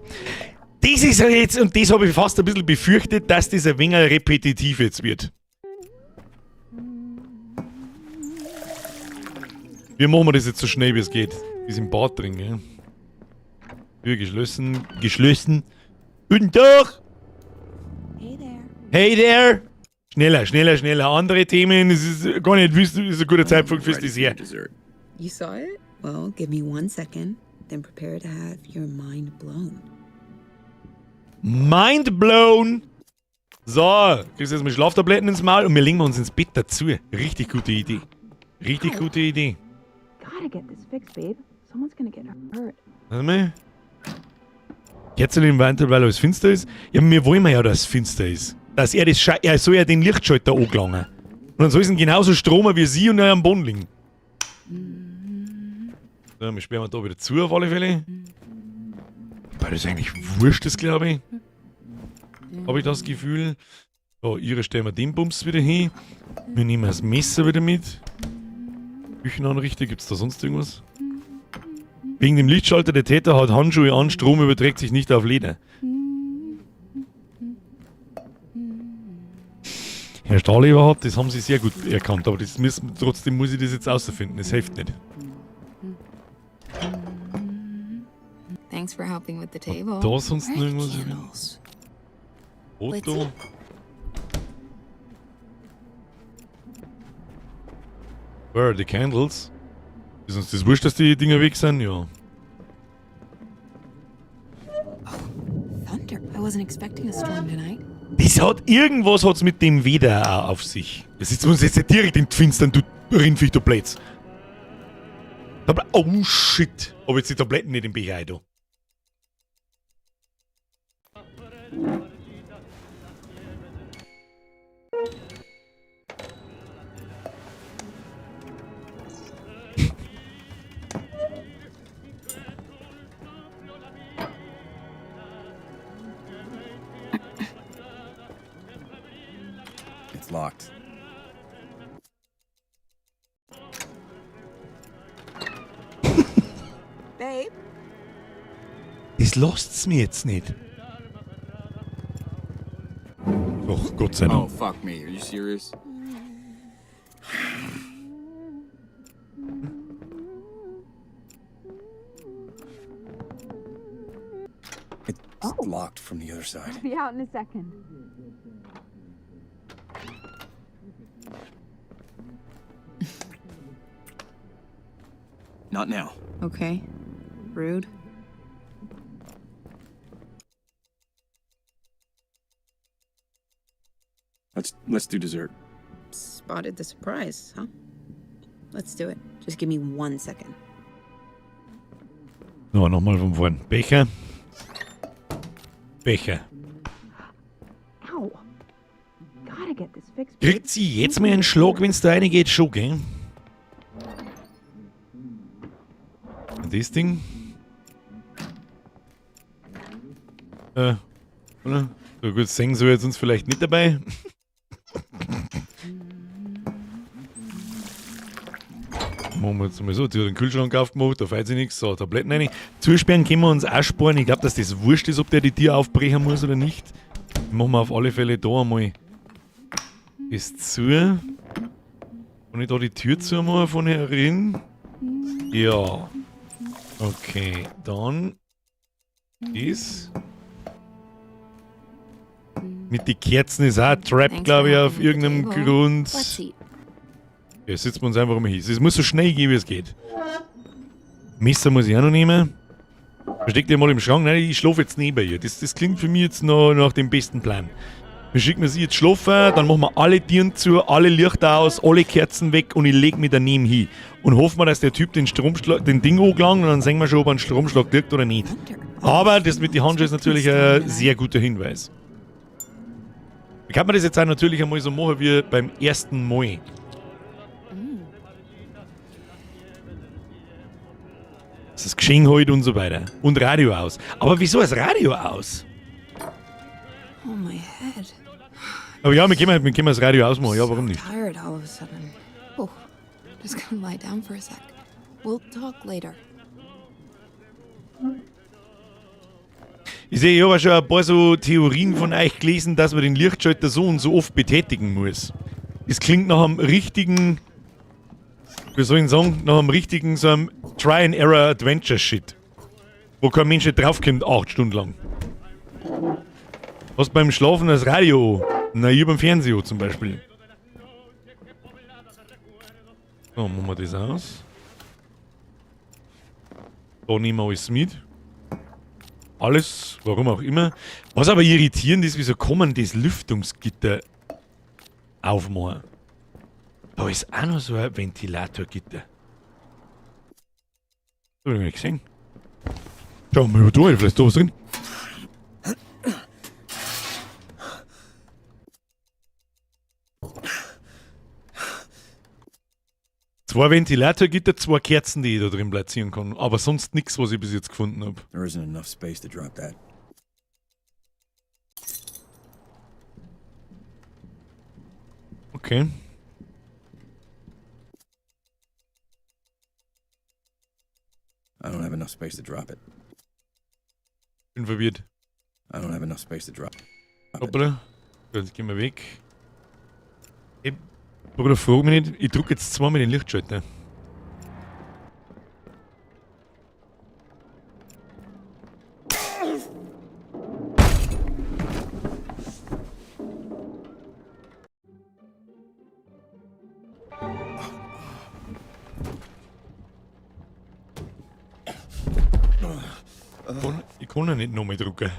Das ist ja jetzt, und das habe ich fast ein bisschen befürchtet, dass das ein wenig repetitiv jetzt wird. Wir machen das jetzt so schnell, wie es geht. Wir sind im Bad drin, gell? Tür geschlossen. Geschlossen. Guten Tag! Hey there. Hey there! Schneller, schneller, schneller. Andere Themen, es ist gar nicht wissen, ist ein guter Zeitpunkt fürs Ready for Dessert. dessert. You saw it? Well, give me 1 second, then prepare to have your mind blown. Mind blown! So, kriegst du jetzt mal Schlaftabletten ins Maul und wir legen uns ins Bett dazu. Richtig gute Idee. Richtig gute Idee. Gotta get this fixed, babe. Someone's gonna get hurt. Warte mal. Kerzen im Wandel, weil alles finster ist. Ja, wir wollen ja, dass es finster ist. Dass er das Sche er soll ja den Lichtschalter angelangen. Und dann soll es ihn genauso stromen wie sie und er am Boden liegen. So, wir sperren da wieder zu auf alle Fälle. Weil das eigentlich wurscht ist, glaube ich. Habe ich das Gefühl. So, ihre stellen wir den Bums wieder hin. Wir nehmen das Messer wieder mit. Küchenanrichter, gibt's da sonst irgendwas? Wegen dem Lichtschalter, der Täter hat Handschuhe an, Strom überträgt sich nicht auf Leder. Herr Stahl überhaupt, das haben Sie sehr gut erkannt, aber trotzdem muss ich das jetzt außerfinden, das hilft nicht. Thanks for helping with the table. Da sonst noch Where are the irgendwas? candles? Foto. Where are the candles? Ist uns das wurscht, dass die Dinger weg sind? Ja. Thunder. I wasn't expecting a storm tonight. Das hat irgendwas hat's mit dem Wetter auch auf sich. Das ist uns jetzt nicht direkt in die Finstern, du Rindviech, du Blöds. Oh shit. Hab jetzt die Tabletten nicht im Becher da. It's locked. Babe? Das lasst's mir jetzt nicht. Doch. Gott sei Oh, Dank. fuck me. Are you serious? It's locked from the other side. Be out in a second. Not now. Okay. Rude. Let's do dessert. Spotted the surprise, huh? Let's do it. Just give me 1 second. So, nochmal von vorn. Becher. Becher. Ow. Gotta get this fixed. Kriegt sie jetzt mal einen Schlag, wenn's da reingeht? Schon, gell? Und das Ding? Oder? So gut, sehen sie jetzt uns vielleicht nicht dabei. Machen wir jetzt mal so. Die hat den Kühlschrank aufgemacht, da fällt sie nichts. So, Tabletten rein. Zusperren können wir uns auch sparen. Ich glaub, dass das wurscht ist, ob der die Tür aufbrechen muss oder nicht. Machen wir auf alle Fälle da einmal das zu. Kann ich da die Tür zumachen von herin? Ja. Okay, dann ist mit den Kerzen ist auch ein Trap, Thanks glaub for ich, auf helping with the irgendeinem table. Grund. Let's eat. Ja, setzen wir uns einfach mal hin. Es muss so schnell gehen, wie es geht. Messer muss ich auch noch nehmen. Versteck dich mal im Schrank. Nein, ich schlafe jetzt neben ihr. Das klingt für mich jetzt noch nach dem besten Plan. Wir schicken sie jetzt schlafen, dann machen wir alle Türen zu, alle Lichter aus, alle Kerzen weg und ich leg mich daneben hin. Und hoffen wir, dass der Typ den Stromschlag, den Ding angelangt und dann sehen wir schon, ob er einen Stromschlag kriegt oder nicht. Aber das mit den Handschuhen ist natürlich ein sehr guter Hinweis. Wie kann man das jetzt auch natürlich einmal so machen wie beim ersten Mal? Das ist Geschenk halt und so weiter. Und Radio aus. Aber wieso das Radio aus? Oh, my head. Aber ja, wir können das Radio ausmachen. Ja, warum nicht? Tired all of a sudden. Oh, just gonna lie down for a sec. We'll talk later. Ich sehe, ich habe schon ein paar so Theorien von euch gelesen, dass man den Lichtschalter so und so oft betätigen muss. Das klingt nach einem richtigen, wie soll ich sagen, nach einem richtigen so einem Try-and-Error-Adventure-Shit. Wo kein Mensch nicht draufkommt, 8 Stunden lang. Was beim Schlafen das Radio an? Na, ich beim Fernseher zum Beispiel. So, machen wir das aus. Da nehmen wir alles mit. Alles, warum auch immer. Was aber irritierend ist, wieso kann man das Lüftungsgitter aufmachen? Da ist auch noch so ein Ventilatorgitter. Das hab ich noch nicht gesehen. Schau mal da, vielleicht ist da was drin. 2 Ventilatorgitter, 2 Kerzen, die ich da drin platzieren kann. Aber sonst nix, was ich bis jetzt gefunden hab. There isn't enough space to drop that. Okay. I don't have enough space to drop it. Bin verwirrt. I don't have enough space to drop it. Hoppala. So, jetzt gehen wir weg. Ey, Bruder, frag mich nicht. Ich drück jetzt zweimal den Lichtschalter. Ich kann ja nicht nochmal drücken.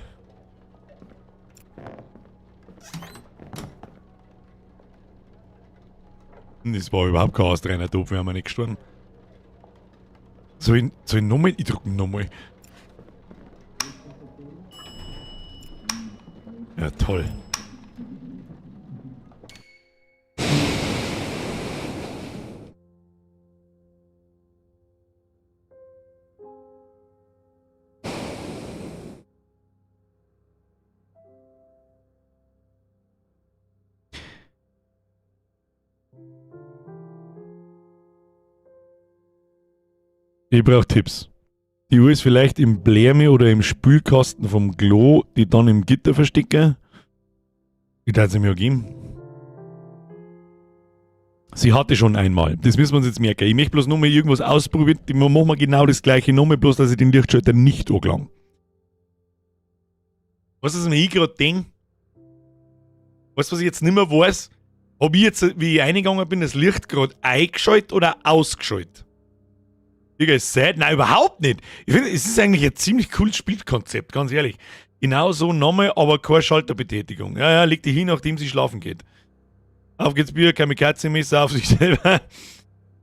Das war überhaupt kein Ausrenner, Topf, wir haben ja nicht gestorben. Soll ich nochmal? Ich drück nochmal. Ja, toll. Ich brauch Tipps. Die Uhr ist vielleicht im Blärme oder im Spülkasten vom Klo, die dann im Gitter verstecken. Die hat sie mir gegeben. Sie hatte schon einmal. Das müssen wir uns jetzt merken. Ich möchte bloß nochmal irgendwas ausprobieren. Machen wir genau das gleiche nochmal, bloß dass ich den Lichtschalter nicht angelange. Weißt du, was mir ich gerade denke? Weißt du, was ich jetzt nicht mehr weiß? Hab ich jetzt, wie ich reingegangen bin, das Licht gerade eingeschaltet oder ausgeschaltet? Digga, ist sad? Nein, überhaupt nicht. Ich finde, es ist eigentlich ein ziemlich cooles Spielkonzept, ganz ehrlich. Genau so nochmal, aber keine Schalterbetätigung. Ja, leg dich hin, nachdem sie schlafen geht. Auf geht's Bier, Kamikaze-Messer auf sich selber.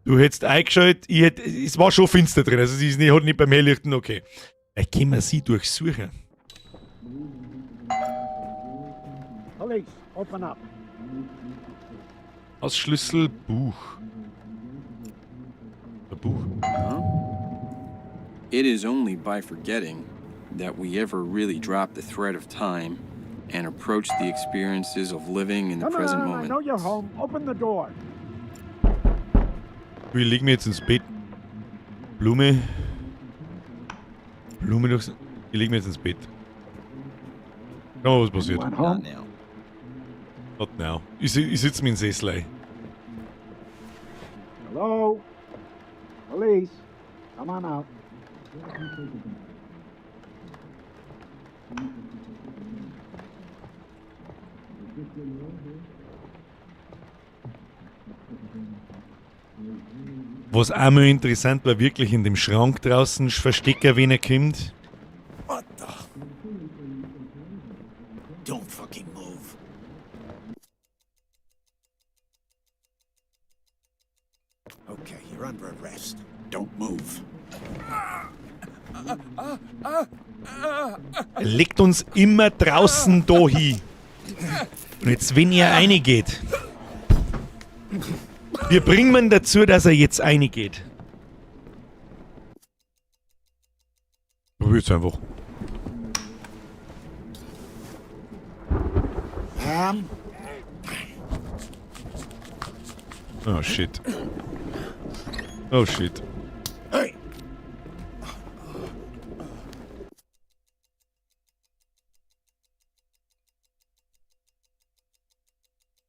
Du hättest eingeschaltet, ich hätt, es war schon finster drin, also sie ist nicht, hat nicht beim Helllichten, okay. Vielleicht können wir sie durchsuchen. Police, open up. Hausschlüssel, Buch. Ein Buch. It is only by forgetting that we ever really drop the thread of time and approach the experiences of living in the Come present on, I moment. know you're home. Open the door. Ich leg mich jetzt ins Bett. Blume. Blume durchs. Ich leg mich jetzt ins Bett. Schau mal, was passiert. Anyone home? Not now. Not now. Ich sitze mir in den Sessel ein. Hello? Police, come on out. Was auch mal interessant war, wirklich in dem Schrank draußen verstecken, wenn er kommt. What the? Don't fucking move. Okay, you're under arrest. Don't move. Er legt uns immer draußen da hin. Und jetzt, wenn er reingeht. Wir bringen ihn dazu, dass er jetzt reingeht. Probier's einfach. Pam? Oh shit. Oh shit. Hey!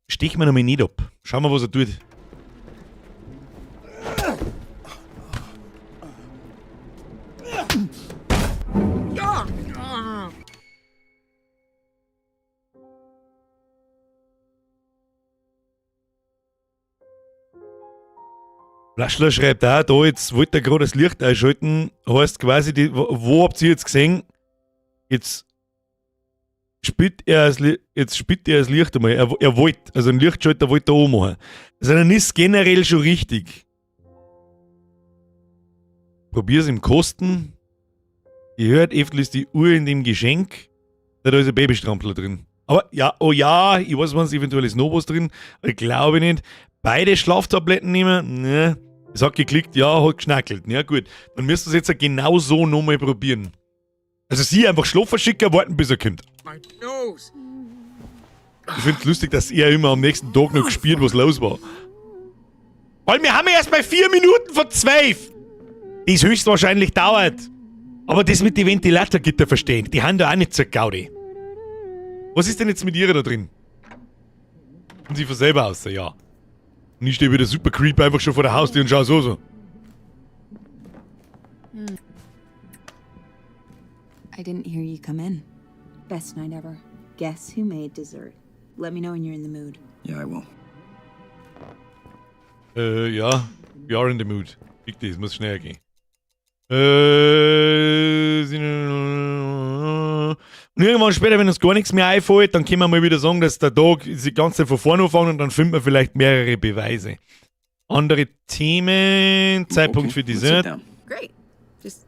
Stich mir nochmal nicht ab. Schauen wir, was er tut. Laschler schreibt auch, da jetzt wollte er gerade das Licht einschalten, heißt quasi, die, wo habt ihr jetzt gesehen? Jetzt spielt er das Licht einmal. Er wollte, also einen Lichtschalter wollte er auch machen. Also dann ist generell schon richtig. Probier's im Kosten. Ihr hört, öfter ist die Uhr in dem Geschenk. Da ist ein Babystrampler drin. Aber ja, oh ja, ich weiß, wenn eventuell ist noch was drin. Aber ich glaube nicht. Beide Schlaftabletten nehmen? Ne. Es hat geklickt, ja, hat geschnackelt. Ja, gut. Dann müsst ihr es jetzt genau so nochmal probieren. Also sie einfach schlafen schicken, warten, bis er kommt. My nose! Ich find's lustig, dass er immer am nächsten Tag noch gespielt, was los war. Weil wir haben ja erst bei 4 Minuten vor 12. Das höchstwahrscheinlich dauert. Aber das mit den Ventilatorgitter verstehen, die haben da auch nicht zur Gaudi. Was ist denn jetzt mit ihrer da drin? Und sie von selber aus, ja. Und ich stehe wieder super creep einfach schon vor der Haustür und schau so so. I didn't hear you come in. Best night ever. Guess who made dessert? Let me know when you're in the mood. Yeah, I will. Ja. We are in the mood. Fick das, muss schneller gehen. Und irgendwann später, wenn uns gar nichts mehr einfällt, dann können wir mal wieder sagen, dass der Tag die ganze Zeit von vorne anfangen und dann finden wir vielleicht mehrere Beweise. Andere Themen, Zeitpunkt Okay, für let's sit Dessert. down. Great. Just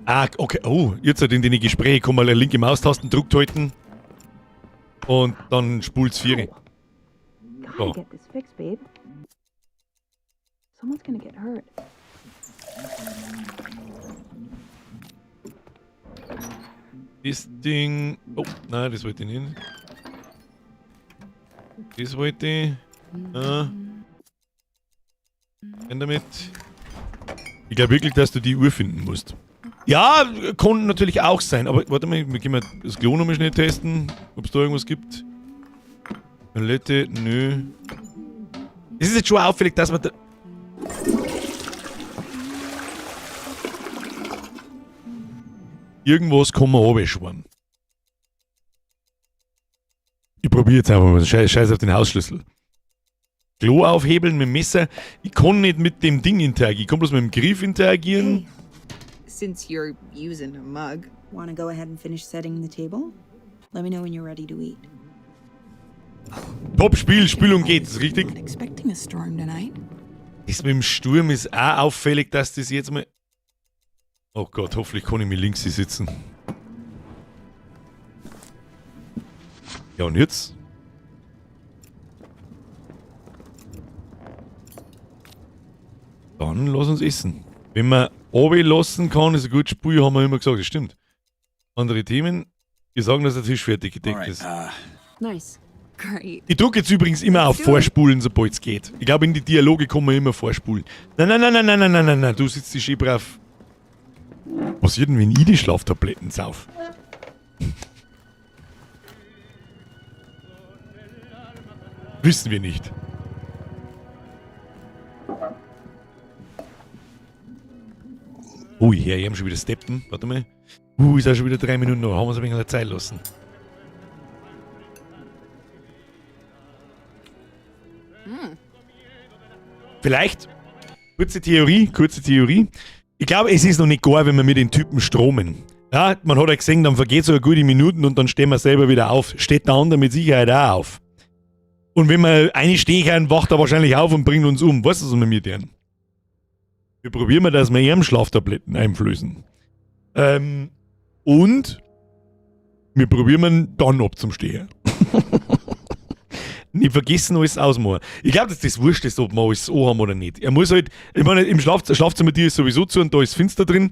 Ah, okay. Oh, jetzt halt in die Gespräche kann man eine linke Maustasten druckt halten. Und dann spult's vier. Gotta Oh. get this fixed, babe. Someone's gonna get hurt. Das Ding. Oh, nein, das wollte ich nicht. Das wollte ich. Rein damit. Ich glaube wirklich, dass du die Uhr finden musst. Ja, kann natürlich auch sein, aber warte mal, wir können mal das Klo nochmal schnell testen, ob es da irgendwas gibt. Toilette, nö. Es ist jetzt schon auffällig, dass man da... Irgendwas kann man runterschwimmen. Ich probiere jetzt einfach mal. Scheiß auf den Hausschlüssel. Klo aufhebeln mit dem Messer. Ich kann nicht mit dem Ding interagieren. Ich kann bloß mit dem Griff interagieren. Hey, since you're using a mug, wanna go ahead and finish setting the table? Let me know when you're ready to eat. Top Spiel, Spülung geht, ist richtig? Not expecting a storm tonight. Das mit dem Sturm ist auch auffällig, dass das jetzt mal... Oh Gott, hoffentlich kann ich mich links hier sitzen. Ja, und jetzt? Dann lass uns essen. Wenn man oben lassen kann, ist ein gutes Spiel, haben wir immer gesagt, das stimmt. Andere Themen, die sagen, dass der Tisch fertig gedeckt Alright, ist. Nice. Great. Ich drücke jetzt übrigens immer auf Vorspulen, sobald es geht. Ich glaube, in die Dialoge kann man immer vorspulen. Nein, nein, nein, nein, nein, nein, nein, nein, nein, du sitzt dich schön brav. Was passiert denn, wenn ich die Schlaftabletten sauf? Wissen wir nicht. Ui, hier, ich hab schon wieder steppen. Warte mal. Ist auch schon wieder 3 Minuten noch. Haben wir uns ein wenig Zeit lassen. Vielleicht, kurze Theorie. Ich glaube, es ist noch nicht gar, wenn wir mit den Typen stromen. Ja, man hat ja gesehen, dann vergeht so eine gute Minuten und dann stehen wir selber wieder auf. Steht der andere mit Sicherheit auch auf. Und wenn wir einstehen, wacht er wahrscheinlich auf und bringt uns um. Weißt du, was wir mit denen? Wir probieren mal, dass wir ihm Schlaftabletten einflößen. Und wir probieren dann ab zum Stehen. Nicht vergessen, alles ausmachen. Ich glaub, dass das wurscht ist, ob wir alles anhaben oder nicht. Er muss halt, ich meine, im Schlafzimmer dir ist sowieso zu und da ist Fenster drin.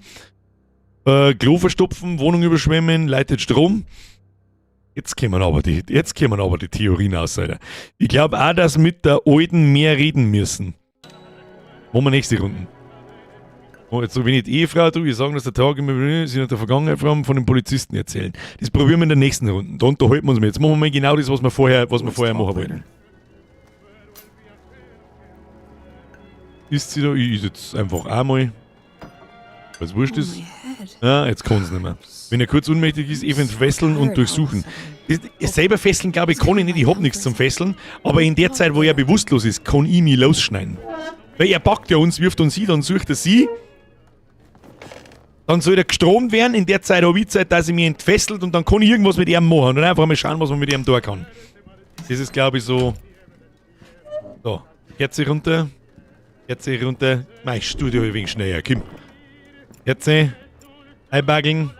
Klo verstopfen, Wohnung überschwemmen, leitet Strom. Jetzt kommen aber die Theorien aus, Alter. Ich glaub auch, dass mit der Alten mehr reden müssen. Machen wir nächste Runde. Oh, jetzt so wenig die Ehefrau, du, ich sagen, dass der Tag immer sie in der Vergangenheit von den Polizisten erzählen. Das probieren wir in der nächsten Runde. Da unterhalten wir uns mal. Jetzt machen wir mal genau das, was wir vorher machen wollten. Ist sie da? Ich ist jetzt einfach einmal. Weil's wurscht ist. Ja, jetzt kann's nicht mehr. Wenn er kurz ohnmächtig ist, eben fesseln und durchsuchen. Das, selber fesseln, glaube ich, kann ich nicht. Ich hab nichts zum Fesseln. Aber in der Zeit, wo er bewusstlos ist, kann ich mich losschneiden. Weil er packt ja uns, wirft uns hin, dann sucht er sie. Dann soll er gestromt werden. In der Zeit habe ich Zeit, dass ich mich entfesselt und dann kann ich irgendwas mit ihm machen. Und dann einfach mal schauen, was man mit ihm tun kann. Das ist, glaube ich, so. So, Kerze runter. Kerze runter. Mein Studio ein wenig schneller. Komm. Kerze. Einbaggeln.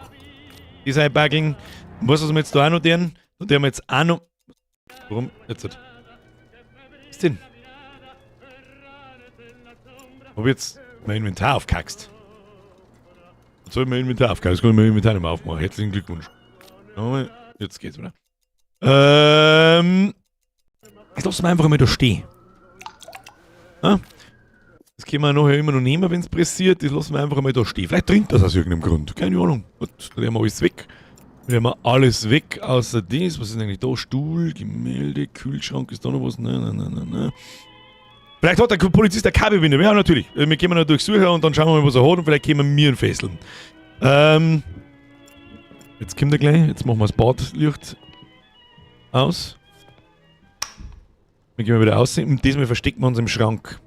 Das einbaggeln. Und was wir jetzt da auch noch tun? Und haben wir jetzt auch noch. Warum? Jetzt. Was ist denn? Hab ich jetzt mein Inventar aufgekackst? Jetzt hab ich mein Inventar aufgekackst. Jetzt kann ich mein Inventar nicht mehr aufmachen. Herzlichen Glückwunsch. Jetzt geht's wieder. Jetzt lassen wir einfach mal da stehen. Ja? Das können wir nachher immer noch nehmen, wenn's pressiert. Das lassen wir einfach mal da stehen. Vielleicht trinkt das aus irgendeinem Grund. Keine Ahnung. Gut, dann nehmen wir alles weg. Dann nehmen wir alles weg, außer das. Was ist denn eigentlich da? Stuhl, Gemälde, Kühlschrank. Ist da noch was? Nein, nein, nein, nein, nein. Vielleicht hat der Polizist eine Kabelbinde. Ja, natürlich. Wir können noch durchsuchen und dann schauen wir mal, was er hat. Und vielleicht können wir ihn fesseln. Jetzt kommt er gleich. Jetzt machen wir das Badlicht aus. Dann gehen wir wieder raus. Und diesmal verstecken wir uns im Schrank.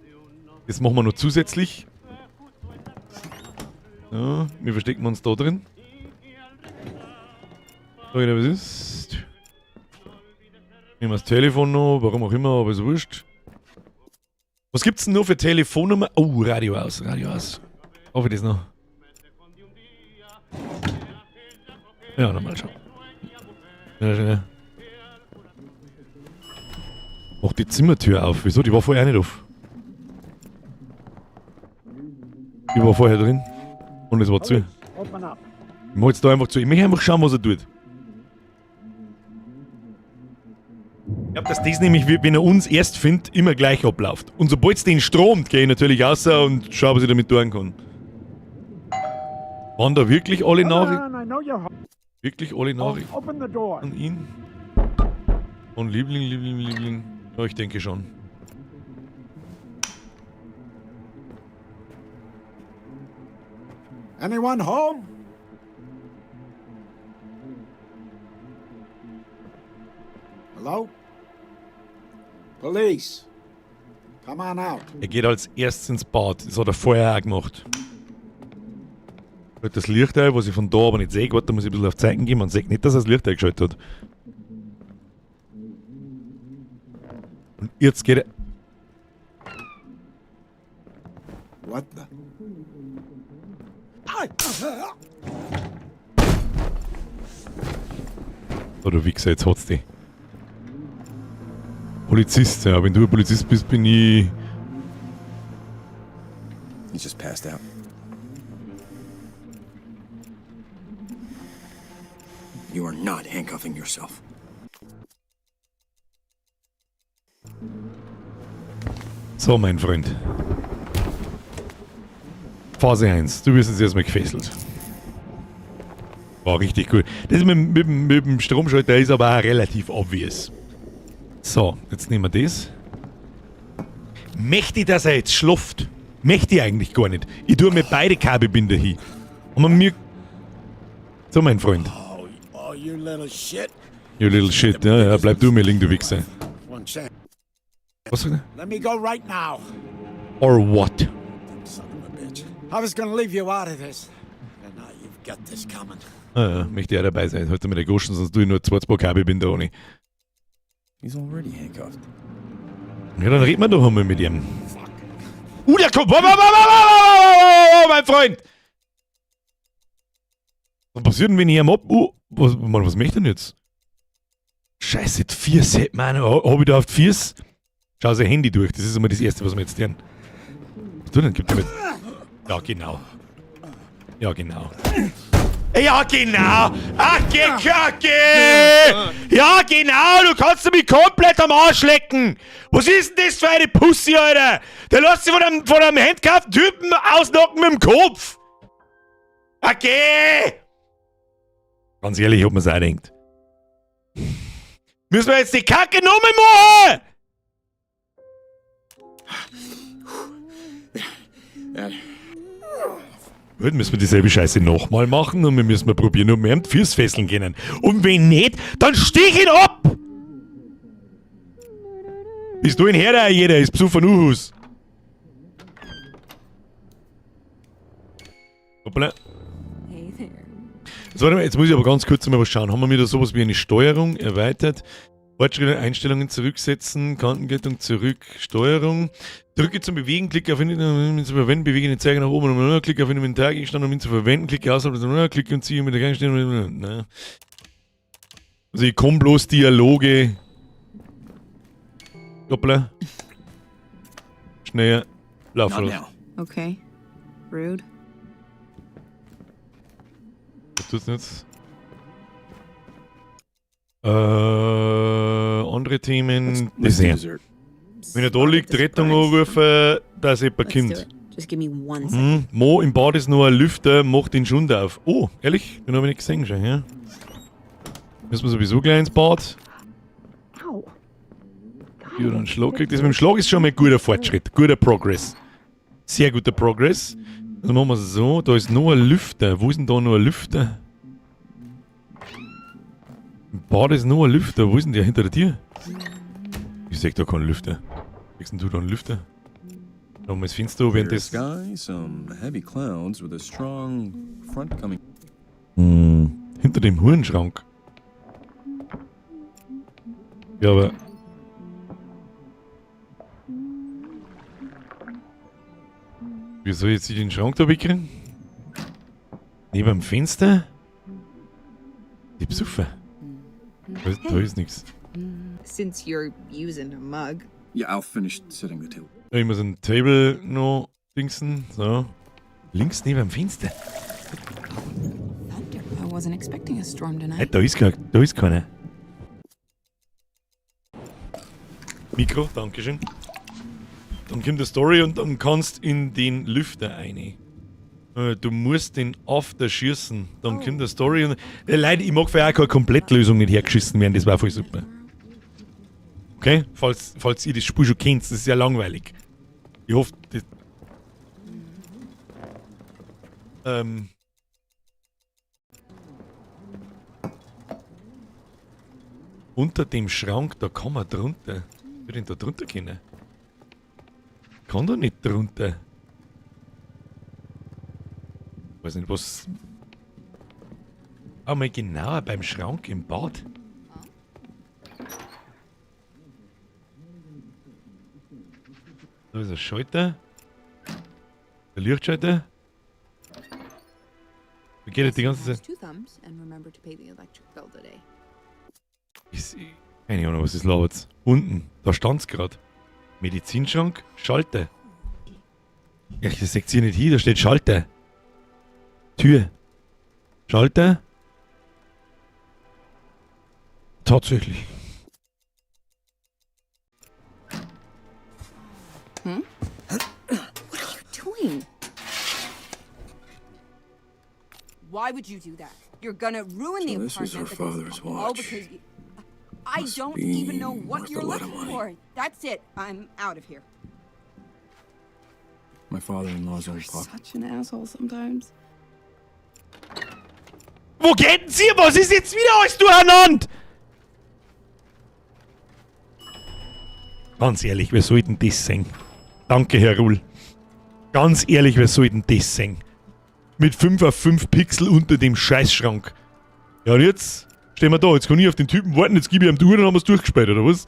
Das machen wir noch zusätzlich. So, wir verstecken uns da drin. So, wieder was ist. Nehmen wir das Telefon noch, warum auch immer, aber ist wurscht. Was gibt's denn noch für Telefonnummer? Oh, Radio aus, Radio aus. Hoffe ich das noch. Ja, nochmal schauen. Ja, schnell. Mach die Zimmertür auf. Wieso? Die war vorher auch nicht auf. Die war vorher drin. Und es war zu. Ich mach jetzt da einfach zu. Ich möchte einfach schauen, was er tut. Ich glaub, dass das nämlich, wenn er uns erst findet, immer gleich abläuft. Und sobald es den stromt, geh ich natürlich raus und schau, was ich damit tun kann. Waren da wirklich alle Come Nachrichten? on, I know you're home. Wirklich alle Nachrichten Open the door. an ihn? Und Liebling, Liebling, Liebling. Ja, ich denke schon. Anyone home? Hello? Police. Come on out. Er geht als erstes ins Bad. Das hat er vorher auch gemacht. Halt das Licht ein, was ich von da aber nicht sehe. Warte, da muss ich ein bisschen auf Zeiten gehen. Man sieht nicht, dass er das Licht eingeschaltet hat. Und jetzt geht er. What the? Oh, du Wichser, jetzt hat's dich. Polizist, ja. Wenn du ein Polizist bist, bin ich. He's just passed out. You are not handcuffing yourself. So, mein Freund. Phase 1. Du wirst jetzt erstmal gefesselt. War richtig gut. Das mit dem Stromschalter ist aber auch relativ obvious. So, jetzt nehmen wir das. Möchte ich, dass er jetzt schlaft? Möchte ich eigentlich gar nicht. Ich tue mir beide Kabelbinder hin. Und man mir. So, mein Freund. Oh, you little shit. You little shit. Ja, bleib du mir liegen, du Wichser. One chance. Was sagt er? Let me go right now. Or what? Son of a bitch. I was gonna leave you out of this. And now you've got this coming. Ah, ja, möchte ich auch dabei sein. Halt mir der Goschen, sonst tue ich nur zwei, zwei Kabelbinder ohne. He's already handcuffed. Ja, dann reden wir doch einmal mit ihm. Der kommt! Whoa, whoa, whoa, whoa, whoa, whoa, mein Freund! Was passiert denn, wenn ich ihm ab... Oh, was, Mann, was möchte ich denn jetzt? Scheiße, die Füße, Mann. Hab ich da auf die Füße? Schau sein Handy durch, das ist immer das Erste, was wir jetzt tun. Was tut denn? Gib dir mit. Ja, genau. Ja, genau. Ja, genau! Ach, geh Kacke! Ja, genau! Du kannst mich komplett am Arsch lecken! Was ist denn das für eine Pussy, Alter? Der lässt sich von einem handcuffed Typen ausknocken mit dem Kopf! Okay! Ganz ehrlich, ob man's auch denkt. Müssen wir jetzt die Kacke nochmal machen? That Gut, müssen wir dieselbe Scheiße nochmal machen und wir müssen mal probieren, ob wir ihm die Füße fesseln können. Und wenn nicht, dann stich ihn ab! Bist du ein Herr, jeder ist besoffen Uhus. Hoppala. Hey there. So, warte mal, jetzt muss ich aber ganz kurz mal was schauen. Haben wir wieder sowas wie eine Steuerung erweitert? Fortschritte, Einstellungen zurücksetzen, Kantenglättung zurück, Steuerung. Drücke zum Bewegen, klicke auf um zu verwenden, bewege den Zeiger nach oben, klicke auf Inventargegenstand, um ihn zu verwenden, klicke außerhalb, klicke und ziehe mit der Gegenstand. Ne. Also ich komme bloß Dialoge. Hoppla. Schneller. Lauf Not los. now. Okay. Rude. Was tut's denn jetzt? Andere Themen. Let's Das do hier. dessert. Wenn er da liegt, Rettung anrufen, dass jemand Let's do kommt. it. Just give me one second. Mo, im Bad ist noch ein Lüfter, macht den Schund auf. Oh, ehrlich? Den habe ich nicht gesehen schon, ja? Müssen wir sowieso gleich ins Bad. Au. Ja, dann Schlag kriegt. Das mit dem Schlag ist schon mal ein guter Fortschritt, guter Progress. Sehr guter Progress. Dann machen wir es so, da ist noch ein Lüfter. Wo ist denn da noch ein Lüfter? Im Bad ist noch ein Lüfter. Wo ist denn der hinter der Tür? Ich seh da keinen Lüfter. Kriegst denn du da einen Lüfter? Da haben wir das Fenster während Clear das. sky, some heavy clouds with a strong front coming. Hinter dem Hurenschrank. Ja, aber. Wie soll ich jetzt den Schrank da wegkriegen? Neben dem Fenster? Die Besoffen. Da ist nichts. Since you're using a mug. Yeah, I'll finish setting the table. Ich muss ein Table noch dingsen. So. Links neben dem Fenster. Thunder. I wasn't expecting a storm Hey, tonight. da ist keiner. Mikro, dankeschön. Dann kommt die Story und dann kannst in den Lüfter eine. Du musst den After schießen. Dann kommt der Story und. Leute, ich mag für auch keine Komplettlösung nicht hergeschissen werden, das war voll super. Okay? Falls ihr das Spiel schon kennt, das ist ja langweilig. Ich hoffe, das. Unter dem Schrank, da kann man drunter. Wie will denn da drunter können? Kann da nicht drunter. Weiß nicht, was. Auch mal genauer beim Schrank im Bad. Da ist ein Schalter. Der Lichtschalter. Da geht die ganze Zeit. Two thumbs and remember to pay the electric bill today. Ist, keine Ahnung, was das labert. Unten, da stand's grad. Medizinschrank, Schalter. Ja, das seht ihr nicht hier, da steht Schalter. Tür. Schalter. Tatsächlich. What are you doing? Why would you do that? You're gonna ruin the So this was apartment her because- father's All watch. because you, I Must don't be even know what worth you're a lot of looking money. for. That's it. I'm out of here. My father-in-law's old pocket. Such an asshole sometimes. Wo geht denn sie? Was ist jetzt wieder alles durcheinander? Ganz ehrlich, wir sollten das sehen. Danke, Herr Ruhl. Ganz ehrlich, wir sollten das sehen. Mit 5 auf 5 Pixel unter dem Scheißschrank. Ja, und jetzt stehen wir da. Jetzt kann ich auf den Typen warten, jetzt gebe ich ihm die Uhr, dann haben wir's durchgespielt, oder was?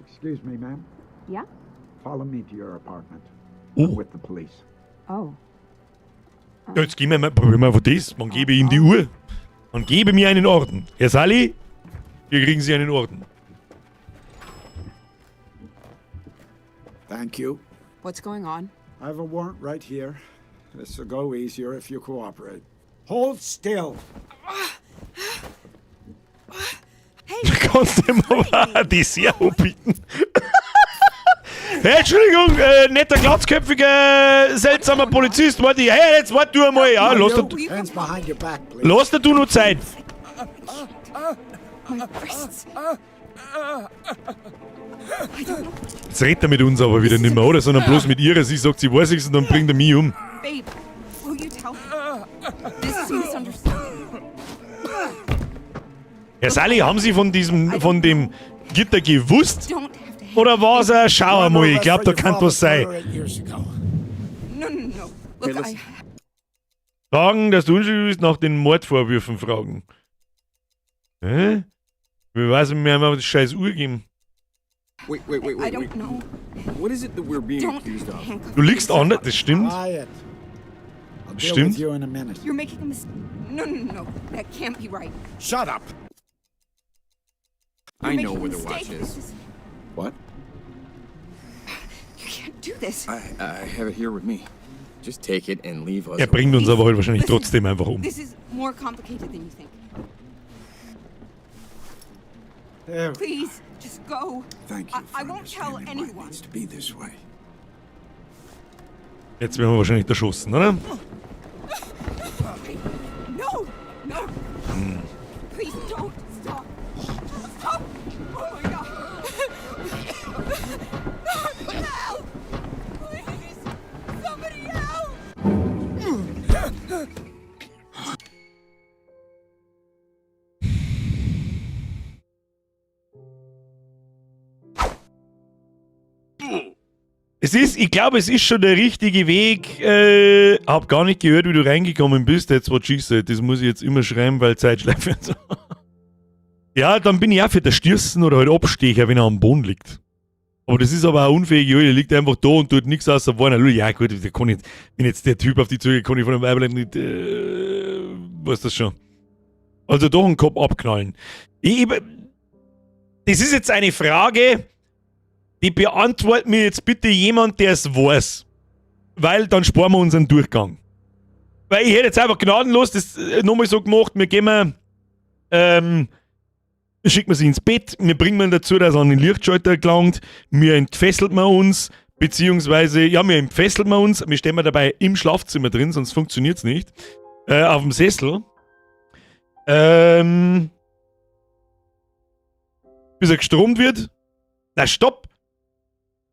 Excuse me, ma'am. Yeah? Follow me to your apartment. Oh. I'm with the police. Oh. Ja, jetzt gehen wir mal, probieren wir einfach das. Man gebe ihm die Uhr. Man gebe mir einen Orden. Herr Sally, hier kriegen Sie einen Orden. Thank you. What's going on? I have a warrant right here. This will go easier if you cooperate. Hold still. Kannst du ihm aber ein Dessert anbieten? Hey, Entschuldigung, netter, glatzköpfiger, seltsamer Polizist. Warte, hey, jetzt warte du einmal. Ja, lass dir, Hands behind your back, please. lass dir du noch Zeit. My wrists. Jetzt redet er mit uns aber wieder nicht mehr, oder? Sondern bloß mit ihrer. Sie sagt, sie weiß nichts und dann bringt er mich um. Babe, will you tell me? This is a misunderstanding. Herr Sally, haben Sie von dem Gitter gewusst? Don't have to hang. Oder war's ein Schau einmal? Ich glaub, da kann was sein. Years ago. No, no, no. Look, I Sagen, dass du unschuldig bist, nach den Mordvorwürfen fragen. Hä? Wie weiß ich, mir haben wir die scheiß Uhr gegeben. Wait, wait, wait, I wait, don't wait. know. What is it that we're being Don't accused of? handcuff Du liegst an, das stimmt. Quiet. I'll deal Stimmt. with you in a minute. You're making a mistake. No, no, no. That can't be right. Shut up. I You're know making where a the watch mistake. is. This is. What? You can't do this. I have it here with me. Just take it and leave us. Er bringt uns aber halt wahrscheinlich trotzdem einfach um. This is more complicated than you think. There. Please, just go. Thank you I for won't tell understanding why it anyone. needs to be this way. Jetzt werden wir wahrscheinlich erschossen, oder? No, no. Please don't stop. Stop. Oh my God. Help! Please, somebody help! Ich glaube, es ist schon der richtige Weg. Hab gar nicht gehört, wie du reingekommen bist. That's what she said. Das muss ich jetzt immer schreiben, weil Zeitschleife und so. Ja, dann bin ich auch für das Stürzen oder halt Abstecher, wenn er am Boden liegt. Aber das ist aber auch unfähig, der liegt einfach da und tut nichts außer warnen. Ja gut, der kann jetzt, wenn jetzt der Typ auf die zugeht, kann ich von dem Weiblein nicht, was das schon. Also doch einen Kopf abknallen. Das ist jetzt eine Frage, die beantwortet mir jetzt bitte jemand, der es weiß. Weil dann sparen wir uns einen Durchgang. Weil ich hätte jetzt einfach gnadenlos das nochmal so gemacht, wir gehen, schicken wir sie ins Bett, wir bringen ihn dazu, dass er an den Lichtschalter gelangt, wir entfesselt wir uns, Beziehungsweise, ja, wir entfesseln wir uns, wir stehen wir dabei im Schlafzimmer drin, sonst funktioniert's nicht. Auf dem Sessel. Bis er gestromt wird. Na, stopp!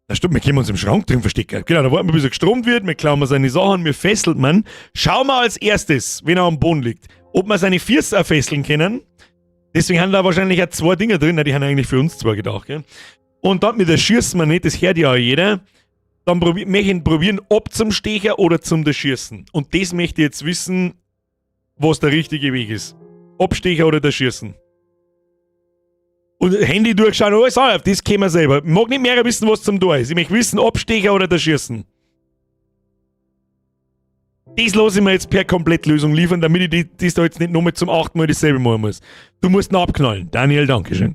Na, stopp, wir können uns im Schrank drin verstecken. Genau, da warten wir, bis er gestromt wird, wir klauen wir seine Sachen, wir fesseln man. Schauen wir als erstes, wenn er am Boden liegt, ob wir seine Füße auch fesseln können. Deswegen haben da wahrscheinlich auch zwei Dinger drin, na, die haben eigentlich für uns zwei gedacht, gell? Und dann mit der schießen wir nicht, das hört ja auch jeder. Dann möchte ich probieren, ob zum Stecher oder zum Erschießen. Und das möchte ich jetzt wissen, was der richtige Weg ist. Ob Stecher oder der Schießen. Und Handy durchschauen, alles auf, das können wir selber. Ich mag nicht mehr wissen, was zum Tor ist. Ich möchte wissen, ob Stecher oder der Schießen. Das lasse ich mir jetzt per Komplettlösung liefern, damit ich das da jetzt nicht nochmal zum 8. Mal dasselbe machen muss. Du musst ihn abknallen. Daniel, Dankeschön.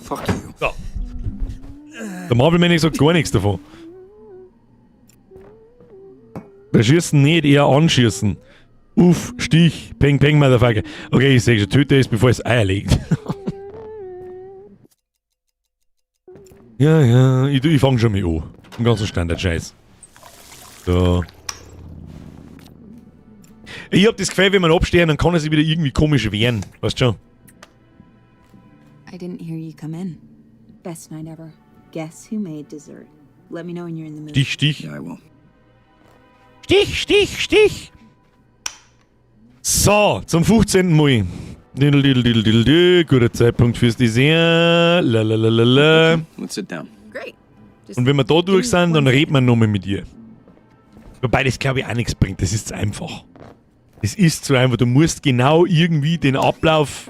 Fuck you. So. Der Marvel Man sagt gar nichts davon. Der Schießen nicht, eher anschießen. Uff, Stich, Peng, Peng, Motherfucker. Okay, ich seh schon, töte es, bevor es Eier legt. Ja, ich fang schon mal an. Den ganzen Standard-Scheiß. So. Ich hab das Gefühl, wenn man abstehen, dann kann er sich wieder irgendwie komisch wehren. Weißt schon? I didn't hear you come in. Best night ever. Guess who made dessert? Let me know when you're in the mood. Stich, Stich. Yeah, I will. Stich, Stich, Stich. So, zum 15. Mal. Diddle, diddle, diddle, diddle, diddle. Guter Zeitpunkt fürs Dessert. La, la, la, la, la. Let's sit down. Great. Just Und wenn wir da durch sind, dann reden wir nochmal mit ihr. Wobei das, glaube ich, auch nichts bringt. Das ist zu einfach. Das ist zu einfach. Du musst genau irgendwie den Ablauf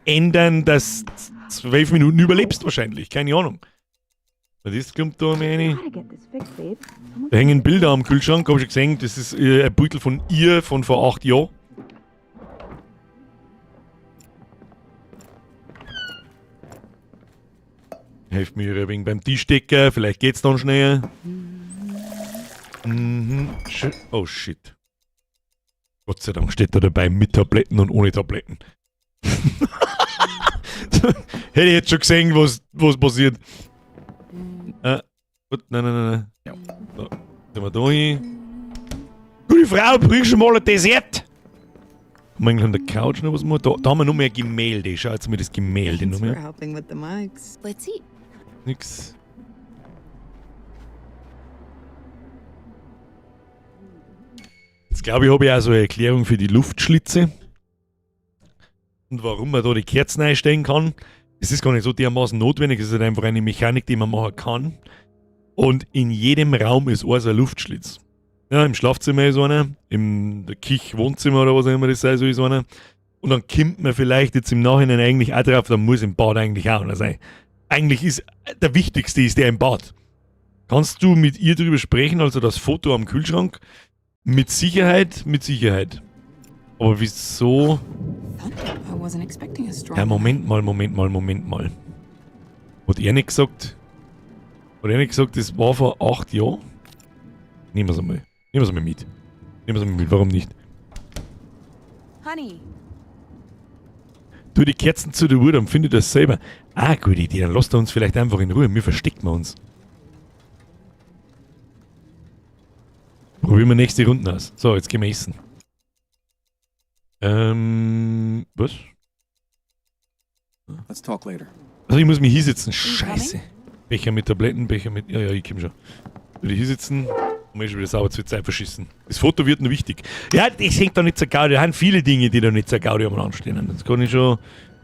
ändern, dass du 12 Minuten überlebst wahrscheinlich. Keine Ahnung. Was ist, kommt da mal rein? Gotta get this fixed, babe. Someone Da hängen Bilder am Kühlschrank, hab ich schon gesehen. Das ist ein Beutel von ihr von vor 8 Jahren. Helft mir ein wenig beim Tischdecker, vielleicht geht's dann schneller. Oh shit. Gott sei Dank steht da dabei mit Tabletten und ohne Tabletten. Hätte ich jetzt schon gesehen, was passiert. Gut, nein, nein, nein, nein. Ja. So, sind wir da hin. Gute Frau, bring schon mal ein Dessert. Haben wir eigentlich an der Couch noch was machen? Da haben wir noch mehr Gemälde. Schau jetzt mal das Gemälde noch Thanks for mehr. helping with the mugs. Let's eat. Nix. Jetzt glaube ich, habe ich auch so eine Erklärung für die Luftschlitze. Und warum man da die Kerzen einstellen kann. Es ist gar nicht so dermaßen notwendig, es ist halt einfach eine Mechanik, die man machen kann. Und in jedem Raum ist auch so ein Luftschlitz. Ja, im Schlafzimmer ist einer, im Küche, Wohnzimmer oder was auch immer das sei, so ist einer. Und dann kommt man vielleicht jetzt im Nachhinein eigentlich auch drauf, dann muss im Bad eigentlich auch einer sein. Eigentlich ist der wichtigste ist der im Bad. Kannst du mit ihr drüber sprechen, also das Foto am Kühlschrank? Mit Sicherheit, mit Sicherheit. Aber wieso? Thunder. I wasn't expecting a storm. Ja, Moment mal, Moment mal, Moment mal. Hat er nicht gesagt, hat er nicht gesagt, das war vor 8 Jahren? Nehmen wir's einmal. Nehmen wir's einmal mit. Nehmen wir's einmal mit, warum nicht? Honey, Tu die Kerzen zu der Uhr, dann findet das selber. Ah, gute Idee, dann lasst er uns vielleicht einfach in Ruhe. Wir verstecken wir uns. Probieren wir nächste Runde aus. So, jetzt gehen wir essen. Was? Let's talk later. Also ich muss mich hinsetzen. Scheiße. Becher mit Tabletten, Becher mit... Ja, ja, ich komm schon. Will ich hinsetzen und mir schon wieder sauber zur Zeit verschissen. Das Foto wird noch wichtig. Ja, das hängt da nicht zur Gaudi. Da sind viele Dinge, die da nicht zur Gaudi am stehen. Das kann ich schon...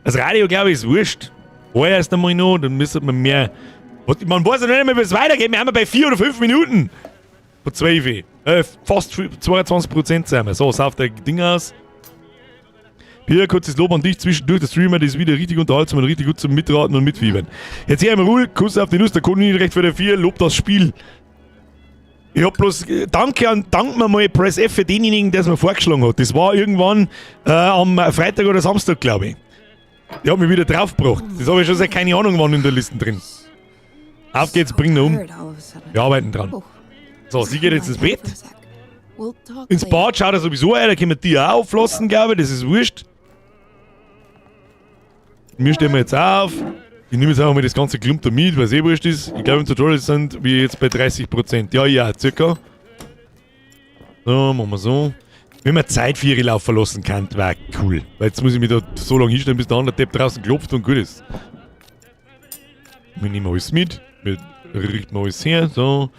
Das Radio, glaube ich, ist wurscht. Vorher erst einmal noch, dann müsste man mehr... Man weiß ja nicht mehr, wie es weitergeht. Wir haben ja bei 4 oder 5 Minuten. Von 12. Fast 22% sind wir. So, sauft der Ding aus. Hier, kurzes Lob an dich zwischendurch. Der Streamer, das ist wieder richtig unterhaltsam und richtig gut zum Mitraten und Mitfiebern. Jetzt hier im Ruhe, Kuss auf die Nuss, der Kunde nicht recht für der 4, lobt das Spiel. Ich hab bloß, danke an, dank mir mal Press F für denjenigen, der es mir vorgeschlagen hat. Das war irgendwann am Freitag oder Samstag, glaub ich. Der hat mich wieder draufgebracht. Das hab ich schon seit keine Ahnung wann in der Liste drin. Auf geht's, bring ihn um. Wir arbeiten dran. So, sie geht jetzt ins Bett. Ins Bad schaut er sowieso ein, da können wir die auch auflassen, glaube ich. Das ist wurscht. Wir stehen jetzt auf. Ich nehme jetzt einfach mal das ganze Klump da mit, weil es eh wurscht ist. Ich glaube, im Tutorial sind wir jetzt bei 30%. Ja, ja, circa. So, machen wir so. Wenn man Zeit für ihre Lauf verlassen kann, wäre cool. Weil jetzt muss ich mich da so lange hinstellen, bis der andere Depp draußen klopft und gut ist. Wir nehmen alles mit. Wir richten alles her. So.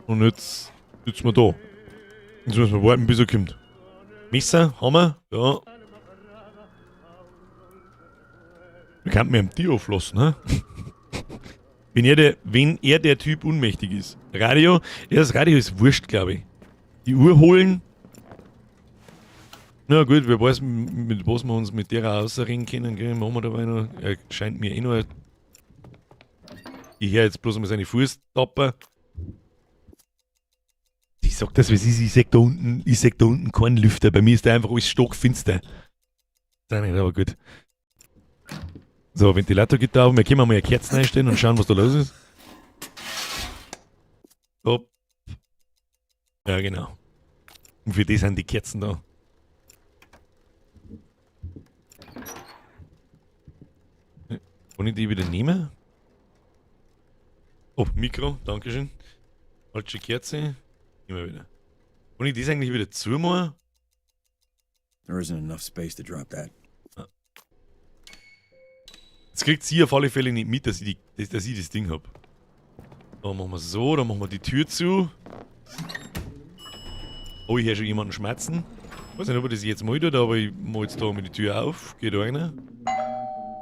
Und jetzt sitzen wir da. Jetzt müssen wir warten, bis er kommt. Messer haben wir. Ja. Wir könnten mir am Tier auflassen, ne? Wenn er der Typ unmächtig ist. Radio, ja, das Radio ist wurscht, glaube ich. Die Uhr holen. Na gut, wer weiß, mit was wir uns mit der ausreden können, gell? Machen wir dabei noch. Er scheint mir eh noch. Ich höre jetzt bloß mal seine Fußtapper. Ich sag das, wie es ist, ich seh da unten keinen Lüfter. Bei mir ist da einfach alles stockfinster. Das ist nicht, aber gut. So, Ventilator geht da auf. Wir können mal eine Kerze einstellen und schauen, was da los ist. Hopp. Ja, genau. Und für die sind die Kerzen da. Kann ich die wieder nehmen? Oh, Mikro, dankeschön. Falsche Kerze. Immer wieder. Kann ich das eigentlich wieder zumachen? There isn't enough space to drop that. Jetzt kriegt sie auf alle Fälle nicht mit, dass ich das Ding hab. Da machen wir so, dann machen wir die Tür zu. Oh, ich höre schon jemanden schmerzen. Ich weiß nicht, ob er das jetzt mal tut, aber ich mach jetzt da mal die Tür auf. Geht da rein.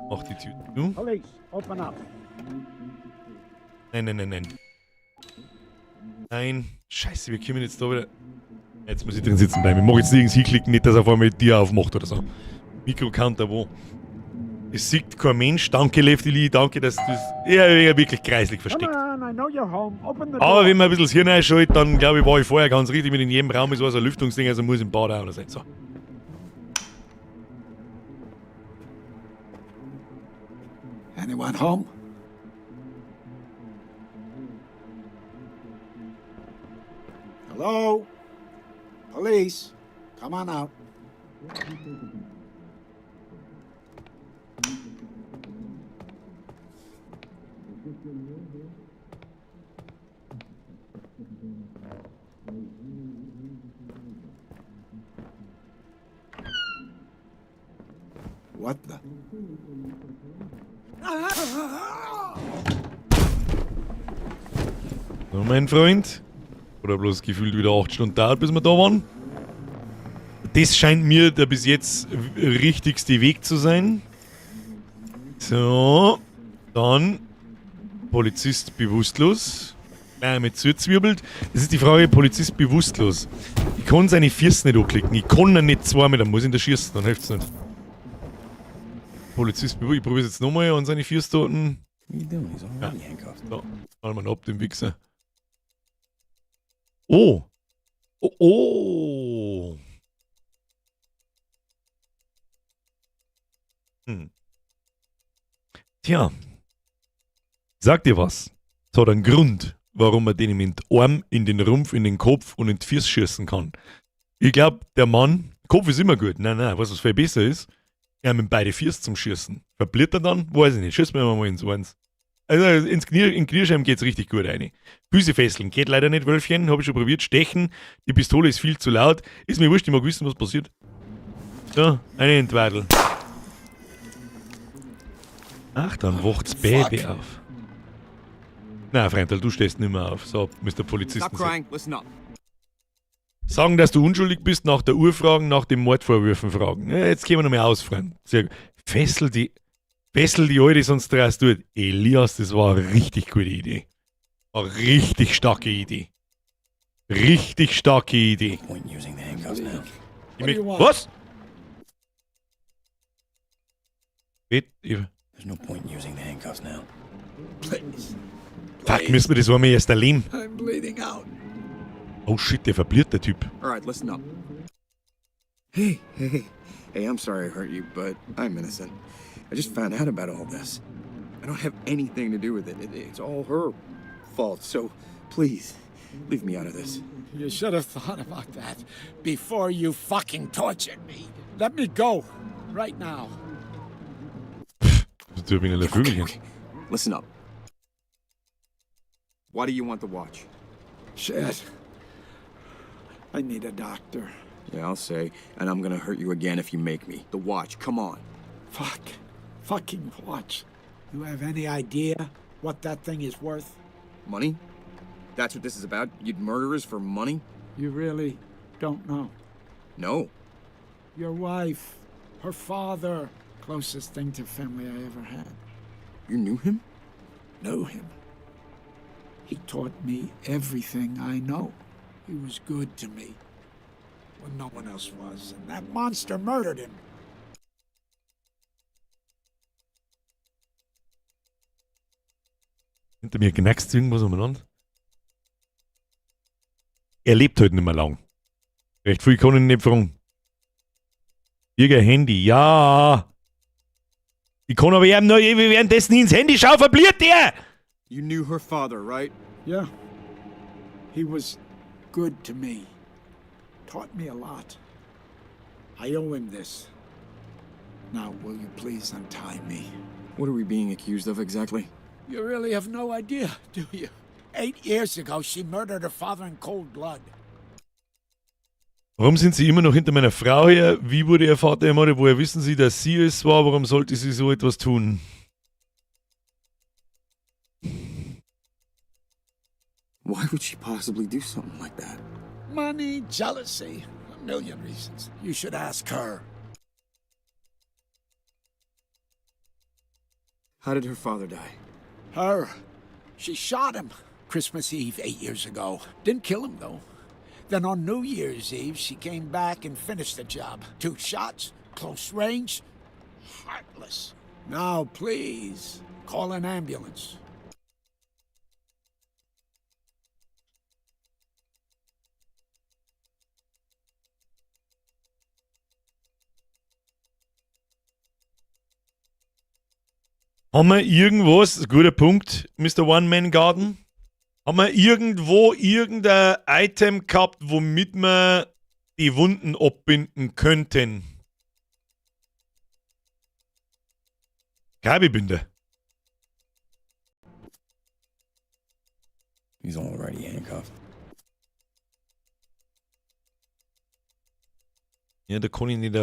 Mach die Tür zu. Police, open up. Nein, nein, nein, nein. Nein. Scheiße, wir kommen jetzt da wieder. Jetzt muss ich drin sitzen bleiben. Ich mag jetzt nirgends hinklicken, nicht, dass er auf einmal die Tür aufmacht oder so. Mikrocounter wo? Es sieht kein Mensch. Danke, Lefty Lee. Danke, dass du das. Ja, ja, wirklich kreislig versteckt. Come on, I know you're home. Open the Aber door. wenn man ein bisschen das Hirn einschaltet, dann glaube ich, war ich vorher ganz richtig mit in jedem Raum ist was ein Lüftungsding, also muss im Bad auch noch sein. So. Anyone home? Hello? Police, come on out. What the? So, mein Freund. Oder bloß gefühlt wieder 8 Stunden dauert, bis wir da waren. Das scheint mir der bis jetzt richtigste Weg zu sein. So. Dann Polizist bewusstlos. Nein, mit zuzwirbelt. Das ist die Frage, Polizist bewusstlos. Ich kann seine Füße nicht anklicken. Ich kann ihn nicht zweimal, dann muss ich ihn da schießen, dann hilft's nicht. Polizist bewusstlos. Ich probier's jetzt nochmal an seine Füße dort. What are you doing? He's already handcuffed. So, mal wir ab, den Wichser. Oh! Oh, oh! Tja. Sag dir was. Es hat einen Grund, warum man den mit dem Arm in den Rumpf, in den Kopf und in die Füße schießen kann. Ich glaub, der Mann, Kopf ist immer gut. Nein, nein, weißt du, was viel besser ist? Er mit beide Füße zum Schießen. Verbliert er dann? Weiß ich nicht. Schießen wir mal ins Eins. Also ins Knie, in Kniescheiben geht's richtig gut rein. Füße fesseln geht leider nicht, Wölfchen. Hab ich schon probiert. Stechen. Die Pistole ist viel zu laut. Ist mir wurscht, ich mag wissen, was passiert. So, eine Entwadel. Ach, dann wacht's Baby Fuck. auf. Na, Freundl, du stehst nicht mehr auf. So, Mister Polizisten. Stop crying. Listen up. Sagen, dass du unschuldig bist, nach der Uhr fragen, nach den Mordvorwürfen fragen. Ja, jetzt gehen wir noch mal aus, Freund. Sehr gut. Fessel die Alte, sonst drehst du. Elias, das war eine richtig gute Idee. Eine richtig starke Idee. Richtig starke Idee. Point using the handcuffs now. Ich möcht, was? Wait, ich, There's no point in using the handcuffs now. Please. Fuck, müssen wir das einmal erst erleben. I'm bleeding out. Oh shit, der verbliert, der Typ. All right, listen up. Hey, hey, hey, I'm sorry I hurt you, but I'm innocent. I just found out about all this. I don't have anything to do with it. It's all her fault, so please, leave me out of this. You should have thought about that before you fucking tortured me. Let me go, right now. tut wegen einer Vögelchen. Okay. Listen up. Why do you want the watch? Shit. I need a doctor. Yeah, I'll say. And I'm gonna hurt you again if you make me. The watch, come on. Fuck. Fucking watch. You have any idea what that thing is worth? Money? That's what this is about? You'd murder us for money? You really don't know. No. Your wife, her father, closest thing to family I ever had. You knew him? Knew him. He taught me everything I know. He was good to me when no one else was, and that monster murdered him. Hinter mir knackst irgendwas umeinander. Er lebt halt nicht mehr lang. Recht viel kann ich nicht fragen. Irgendein Handy, ja. Ich kann aber ihm noch währenddessen ins Handy schauen, verbliert der! You knew her father, right? Yeah. He was good to me. Taught me a lot. I owe him this. Now, will you please untie me? What are we being accused of exactly? You really have no idea, do you? 8 years ago, she murdered her father in cold blood. Warum sind Sie immer noch hinter meiner Frau her? Wie wurde Ihr Vater ermordet? Woher wissen Sie, dass sie es war? Warum sollte sie so etwas tun? Why would she possibly do something like that? Money, jealousy, a million reasons. You should ask her. How did her father die? Her. She shot him Christmas Eve 8 years ago. Didn't kill him, though. Then on New Year's Eve, she came back and finished the job. Two shots, close range, heartless. Now, please, call an ambulance. Haben wir irgendwas, guter Punkt, Mr. One Man Garden? Haben wir irgendwo irgendein Item gehabt, womit wir die Wunden abbinden könnten? Kabelbinder. He's already handcuffed. Ja, da kann ich nicht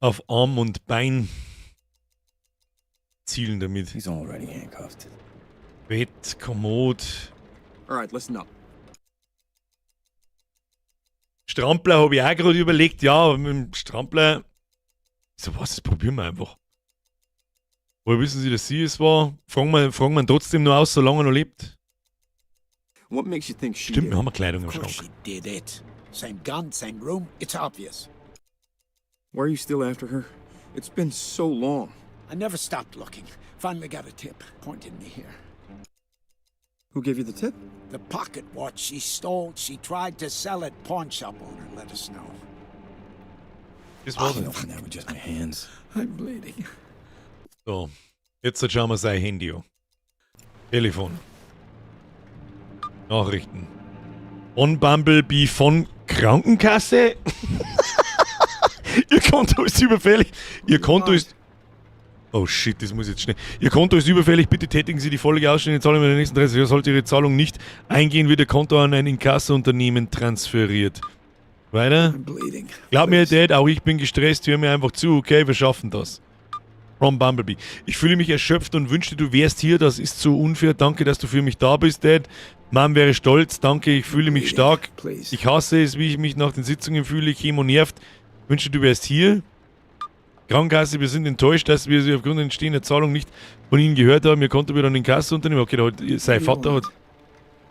auf Arm und Bein zielen damit. He's already handcuffed. Bett, Kommod. All right, listen up. Strampler habe ich auch gerade überlegt, ja, aber mit dem Strampler. So was, das probieren wir einfach. Woher wissen Sie, dass sie es war? Fragen wir ihn trotzdem nur aus, solange er noch lebt. What makes you think she Stimmt, did wir it? haben eine Kleidung im Of course Schrank. she did it. Same gun, same room. It's obvious. Why are you still after her? It's been so long. I never stopped looking. Finally got a tip. Pointed me here. Who gave you the tip? The pocket watch she stole, she tried to sell it. Pawn shop owner let us know. Das war's. I can open that with just my hands. I'm bleeding. So, jetzt schauen wir sein Handy an. Telefon. Nachrichten. Von Bumblebee von Krankenkasse? Ihr Konto ist überfällig. Ihr Konto ist. Oh shit, das muss jetzt schnell. Ihr Konto ist überfällig. Bitte tätigen Sie die Folge ausstehende Zahlung in den nächsten 30 Jahren. Sollte Ihre Zahlung nicht eingehen, wird Ihr Konto an ein Inkasso-Unternehmen transferiert. Weiter. I'm bleeding. Glaub mir, Dad, auch ich bin gestresst. Hör mir einfach zu, okay? Wir schaffen das. From Bumblebee. Ich fühle mich erschöpft und wünschte, du wärst hier. Das ist so unfair. Danke, dass du für mich da bist, Dad. Mom wäre stolz. Danke, ich fühle mich stark. Please. Ich hasse es, wie ich mich nach den Sitzungen fühle. Chemo nervt. Wünschte, du wärst hier. Krankenkasse, wir sind enttäuscht, dass wir sie aufgrund entstehender Zahlung nicht von Ihnen gehört haben. Ihr Konto wird an Inkasso-Unternehmen. Okay, da hat, sein Vater hat.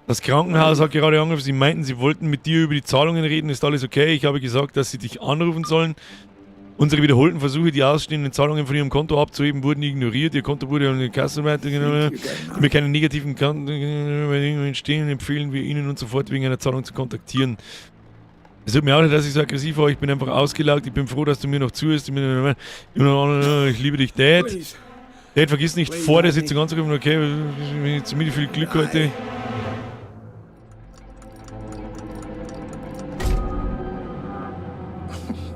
Das Krankenhaus hat gerade angerufen. Sie meinten, sie wollten mit dir über die Zahlungen reden. Ist alles okay? Ich habe gesagt, dass sie dich anrufen sollen. Unsere wiederholten Versuche, die ausstehenden Zahlungen von ihrem Konto abzuheben, wurden ignoriert. Ihr Konto wurde an die Kasse weitergenommen. Damit keine negativen Konten entstehen, empfehlen wir Ihnen und sofort wegen einer Zahlung zu kontaktieren. Es tut mir auch leid, dass ich so aggressiv war. Ich bin einfach ausgelaugt. Ich bin froh, dass du mir noch zuhörst. Ich liebe dich, Dad. Please. Dad, vergiss nicht, vor der Sitzung anzurufen. Okay, zumindest viel Glück heute.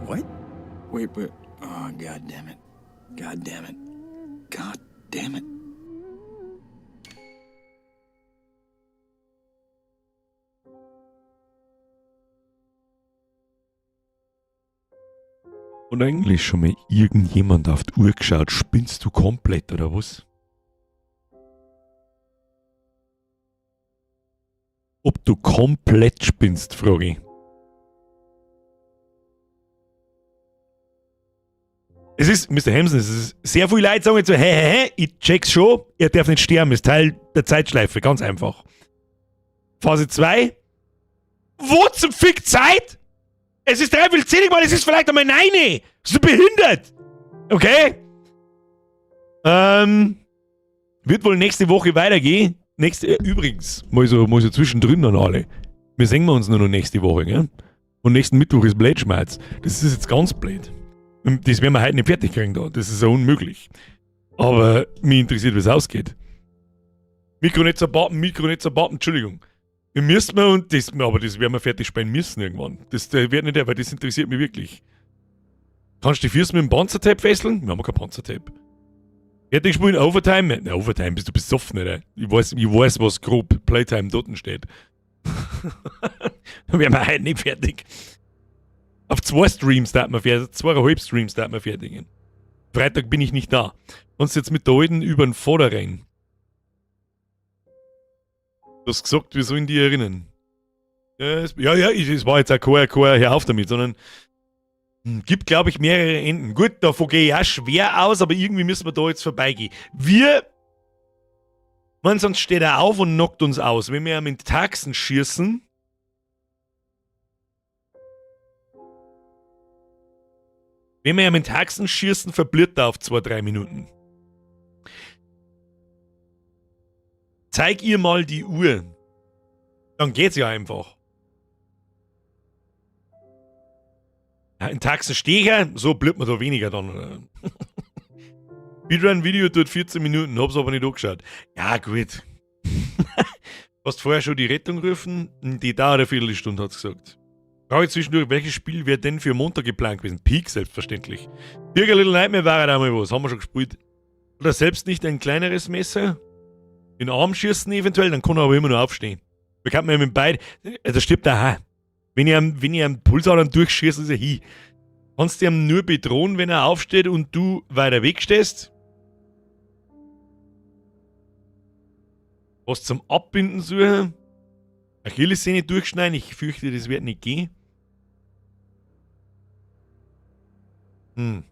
What? Wait, but oh, god damn it. God damn it. God damn it. Und eigentlich schon mal irgendjemand auf die Uhr geschaut? Spinnst du komplett oder was? Ob du komplett spinnst, frage ich. Es ist, Mr. Hamson, es ist sehr viel Leute sagen jetzt so, hey, hey, hey, ich check's schon, er darf nicht sterben, ist Teil der Zeitschleife, ganz einfach. Phase 2. Wo zum Fick Zeit? Es ist 9:45, Mann, es ist vielleicht einmal 9. Bist du behindert? Okay? Wird wohl nächste Woche weitergehen. Übrigens, mal so zwischendrin an alle. Wir sehen uns nur noch nächste Woche, gell? Und nächsten Mittwoch ist Blödschmerz. Das ist jetzt ganz blöd. Und das werden wir heute nicht fertig kriegen da. Das ist ja unmöglich. Aber mich interessiert, wie es ausgeht. Mikro nicht zerbappen, Mikro nicht zerbappen, Entschuldigung. Wir müssen wir und das, aber das werden wir fertig spielen müssen irgendwann. Das wird nicht, weil das interessiert mich wirklich. Kannst du die Füße mit dem Panzertape fesseln? Wir haben kein Panzertape. Fertig spielen, Overtime? Na, Overtime bist du besoffen, oder? Ich weiß, was grob Playtime dort steht. Dann wären wir heute nicht fertig. Auf 2 Streams da man fertig, zweieinhalb Streams da man fertig gehen. Freitag bin ich nicht da. Kannst jetzt mit der Alten über den Vater rein. Du hast gesagt, wir sollen die erinnern. Ja, es war jetzt auch kein Hör auf damit, sondern gibt, glaub ich, mehrere Enden. Gut, davon gehe ich auch schwer aus, aber irgendwie müssen wir da jetzt vorbeigehen. Sonst steht er auf und knockt uns aus. Wenn wir ihm in die Taxen schießen, wenn wir ihm in die Taxen schießen, verbliert er auf 2, 3 Minuten. Zeig ihr mal die Uhr. Dann geht's ja einfach. Ja, in Taxenstecher, so blüht man da weniger dann. Speedrun-Video tut 14 Minuten, hab's aber nicht angeschaut. Ja, gut. Hast vorher schon die Rettung gerufen? Die dauert eine Viertelstunde, hat's gesagt. Frage zwischendurch, welches Spiel wäre denn für Montag geplant gewesen? Peak, selbstverständlich. Dirk Little Nightmare war halt auch mal was, haben wir schon gespielt. Oder selbst nicht ein kleineres Messer? In den Arm schießen eventuell, dann kann er aber immer noch aufstehen. Da kann man ja mit beiden. Da stirbt er auch. Wenn ich am Pulsadern durchschieße, ist er hin. Kannst du ihn nur bedrohen, wenn er aufsteht und du weiter weg stehst? Was zum Abbinden suchen? Achillessehne durchschneiden? Ich fürchte, das wird nicht gehen. Wenn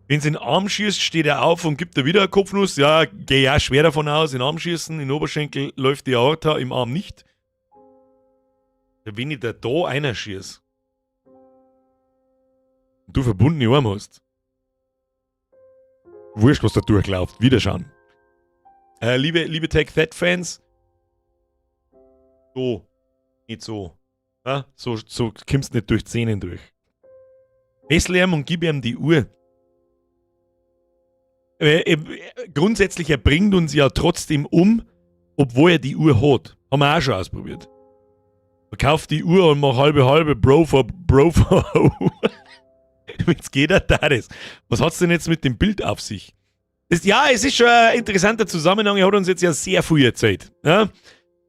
sie in den Arm schießt, steht er auf und gibt er wieder eine Kopfnuss. Ja, geh ja schwer davon aus. In den Arm schießen, in den Oberschenkel läuft die Aorta, im Arm nicht. Wenn ich da einer schieß und du verbundene Arme hast, wurscht, was da durchläuft. Wiederschauen. Liebe Take That Fans, so, nicht so. Ja, so kommst du nicht durch Zähne durch. Fessel ihm und gib ihm die Uhr. Grundsätzlich, er bringt uns ja trotzdem um, obwohl er die Uhr hat. Haben wir auch schon ausprobiert. Verkauf die Uhr und mach halbe halbe Bro for Bro for Ho. Wenn's geht, da das. Was hat's denn jetzt mit dem Bild auf sich? Es ist schon ein interessanter Zusammenhang. Er hat uns jetzt ja sehr viel erzählt. Ja?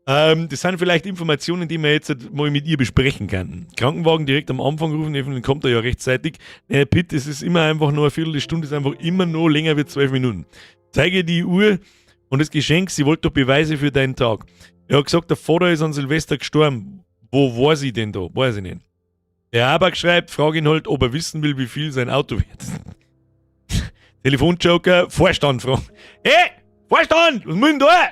Das sind vielleicht Informationen, die wir jetzt halt mal mit ihr besprechen könnten. Krankenwagen direkt am Anfang rufen, eventuell kommt er ja rechtzeitig. Pitt, es ist immer einfach nur eine Viertelstunde, ist einfach immer noch länger wie 12 Minuten. Zeige die Uhr und das Geschenk, sie wollte doch Beweise für deinen Tag. Er hat gesagt, der Vater ist an Silvester gestorben. Wo war sie denn da? Weiß ich nicht. Der Abak schreibt, frag ihn halt, ob er wissen will, wie viel sein Auto wert ist. Telefonjoker, Vorstand fragen. Hey, Vorstand, was muss denn da?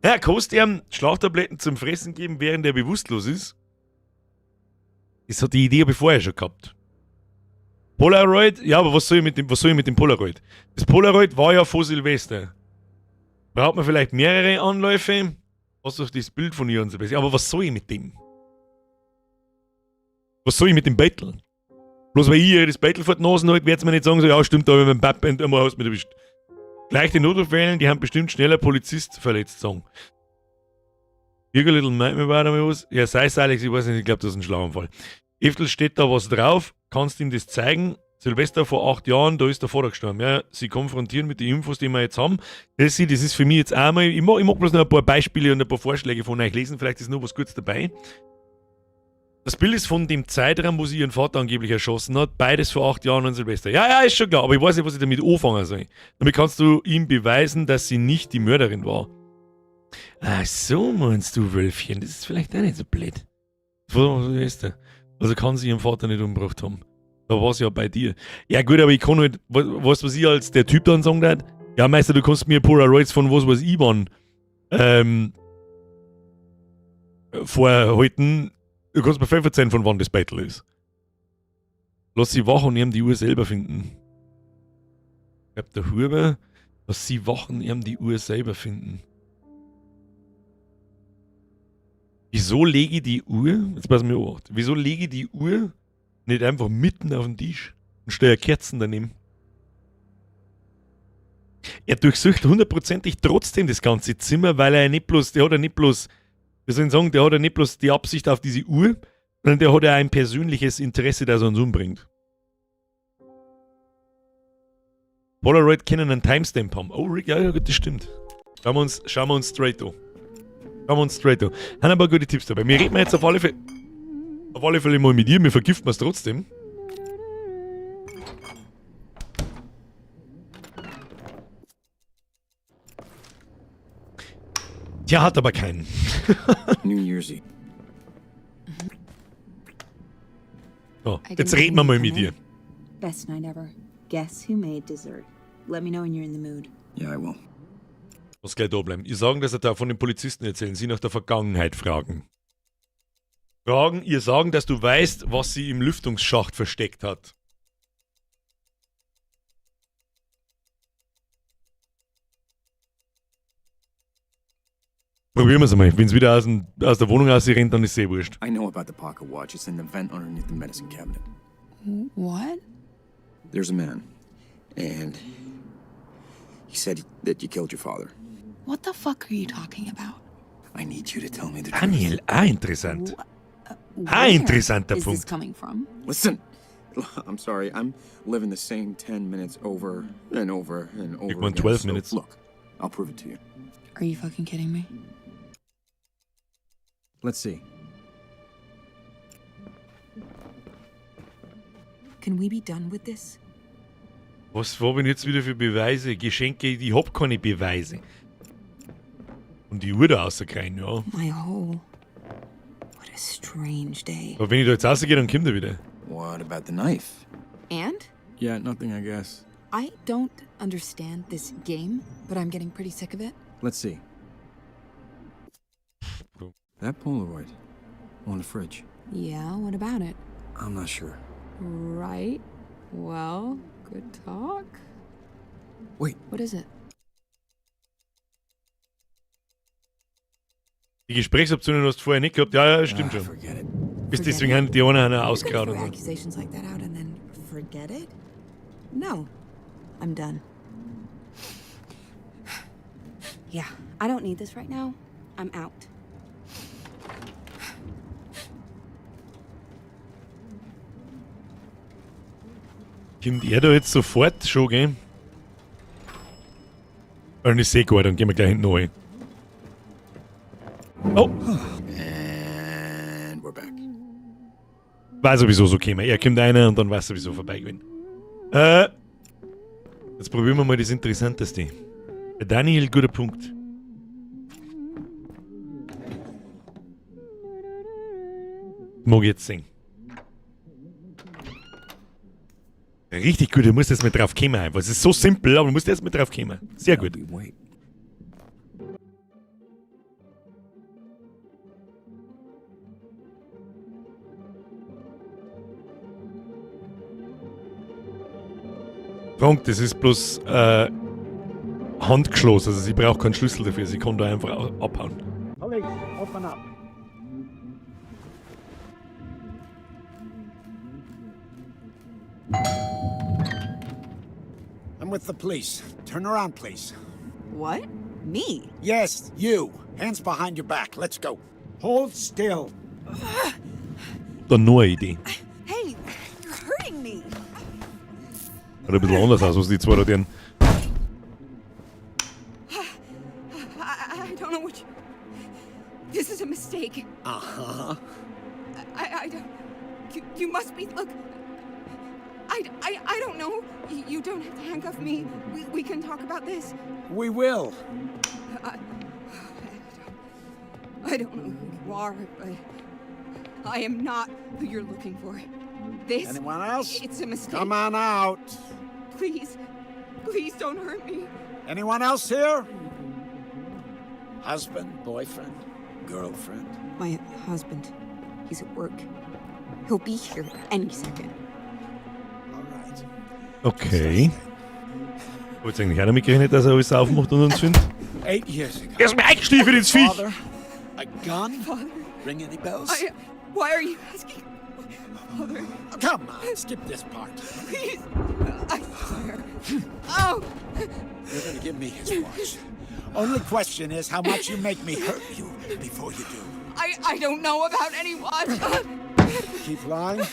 Ja, kannst du ihm Schlaftabletten zum Fressen geben, während er bewusstlos ist? Das hat die Idee, hab ich vorher schon gehabt. Polaroid? Ja, aber was soll ich mit dem Polaroid? Das Polaroid war ja vor Silvester. Braucht man vielleicht mehrere Anläufe? Was ist das Bild von ihr und Silvester? Aber was soll ich mit dem? Was soll ich mit dem Bettel? Bloß weil ich ihr das Bettel vor die Nase halte, wird's mir nicht sagen, so, ja stimmt, da hab ich mit dem Papp einmal hast du mich erwischt. Gleich den Notruf wählen, die haben bestimmt schneller Polizist verletzt, sagen. Bürger Little Nightmare war da mal was. Ja, sei's Alex, ich weiß nicht, ich glaub, das ist ein Schlaganfall. Eftel steht da was drauf, kannst ihm das zeigen. Silvester vor 8 Jahren, da ist der Vater gestorben. Ja, sie konfrontieren mit den Infos, die wir jetzt haben. Das ist für mich jetzt einmal, ich mag bloß noch ein paar Beispiele und ein paar Vorschläge von euch lesen, vielleicht ist noch was Gutes dabei. Das Bild ist von dem Zeitraum, wo sie ihren Vater angeblich erschossen hat. Beides vor 8 Jahren an Silvester. Ja, ja, ist schon klar, aber ich weiß nicht, was ich damit anfangen soll. Damit kannst du ihm beweisen, dass sie nicht die Mörderin war. Ach so, meinst du, Wölfchen? Das ist vielleicht auch nicht so blöd. Was ist das? Also kann sie ihren Vater nicht umgebracht haben. Da war sie ja bei dir. Ja gut, aber ich kann halt, weißt du, was ich als der Typ dann sagen darf? Ja, Meister, du kannst mir Polaroids von was weiß ich wann vorhalten. Du kannst mir 5% von wann das Battle ist. Lass sie wach und ihm die Uhr selber finden. Ich glaub, der Huber, lass sie wach und ihm die Uhr selber finden. Wieso lege ich die Uhr, jetzt pass mir auf, wieso lege ich die Uhr nicht einfach mitten auf den Tisch und stelle Kerzen daneben? Er durchsucht hundertprozentig trotzdem das ganze Zimmer, weil er ja nicht bloß, der hat ja nicht bloß, wir sollen sagen, der hat ja nicht bloß die Absicht auf diese Uhr, sondern der hat ja ein persönliches Interesse, das er uns umbringt. Polaroid können einen Timestamp haben. Oh, Rick, ja, ja, gut, das stimmt. Schauen wir uns straight an. Schauen wir uns straight an. Haben ein paar gute Tipps dabei. Wir reden jetzt auf alle Fälle mal mit ihr, wir vergiften es trotzdem. Tja, hat aber keinen. New Year's Eve. So, jetzt reden wir mal mit ihr. Best night ever. Guess who made dessert? Let me know when you're in the mood. Yeah, I will. Muss gleich da bleiben. Ihr sagen, dass er da von den Polizisten erzählen, sie nach der Vergangenheit fragen. Ihr sagen, dass du weißt, was sie im Lüftungsschacht versteckt hat. Probieren wir es einmal. Wenn es wieder aus der Wohnung rausrennt, dann ist es eh wurscht. I know about the pocket watch. It's in the vent underneath the medicine cabinet. What? There's a man, and he said that you killed your father. What the fuck are you talking about? I need you to tell me the truth. Daniel, ah, interessant. Ah, interessanter Where is this Punkt. coming from? Listen, I'm sorry. I'm living the same 10 minutes over and over and over Ich mein, again. 12 So, minutes. Look, I'll prove it to you. Are you fucking kidding me? Let's see. Can we be done with this? Was habe ich jetzt wieder für Beweise? Geschenke, ich hab keine Beweise. Und die Uhr da rauskriegen, ja. My hole. What a strange day. Aber wenn ich da jetzt rausgehe, dann kommt er wieder. What about the knife? And? Yeah, nothing, I guess. I don't understand this game, but I'm getting pretty sick of it. Let's see. That Polaroid on the fridge. Yeah, what about it? I'm not sure. Right. Well, good talk. Wait. What is it? Die Gesprächsoptionen hast du vorher nicht gehabt. Ja, ja, stimmt schon. Forget it. Bis deswegen haben die anderen auch ausgehauen Throw und so. accusations like that out and then forget it? No. I'm done. Yeah, I don't need this right now. I'm out. Kommt er da jetzt sofort schon, gell? Dann ist eh gut, dann gehen wir gleich hinten rein. Oh! And we're back. War sowieso so gekommen. Er kommt einer und dann war es sowieso vorbei gewesen. Jetzt probieren wir mal das Interessanteste. Daniel, guter Punkt. Mag ich jetzt sehen. Richtig gut, du musst jetzt mal drauf kommen einfach. Es ist so simpel, aber du musst erst mal drauf kommen. Sehr gut. Frank, das ist bloß Handgeschloss, also sie braucht keinen Schlüssel dafür, sie kann da einfach abhauen. Police, open up. I'm with the police. Turn around, please. What? Me? Yes, you. Hands behind your back. Let's go. Hold still. Dann nur eine Idee. Hey, you're hurting me. Schaut ein bisschen anders aus, was die zwei da tun. I don't know what you. This is a mistake. I don't. You must be. Look. I don't know. You don't have to handcuff me. We can talk about this. We will. I don't know who you are, but I am not who you're looking for. This. Anyone else? It's a mistake. Come on out. Please. Please don't hurt me. Anyone else here? Husband, boyfriend, girlfriend? My husband. He's at work. He'll be here any second. All right. Okay. Wollt ihr eigentlich auch damit gerechnet, dass er alles aufmacht und uns findet? 8 years ago. Er ist mir eingestiefelt ins Viech! Father, a gun? Father. Ring any bells? Why are you asking? Father, Come on, skip this part. Please. I swear. Oh! You're gonna give me his watch. Only question is how much you make me hurt you before you do. I don't know about any watch. Keep lying.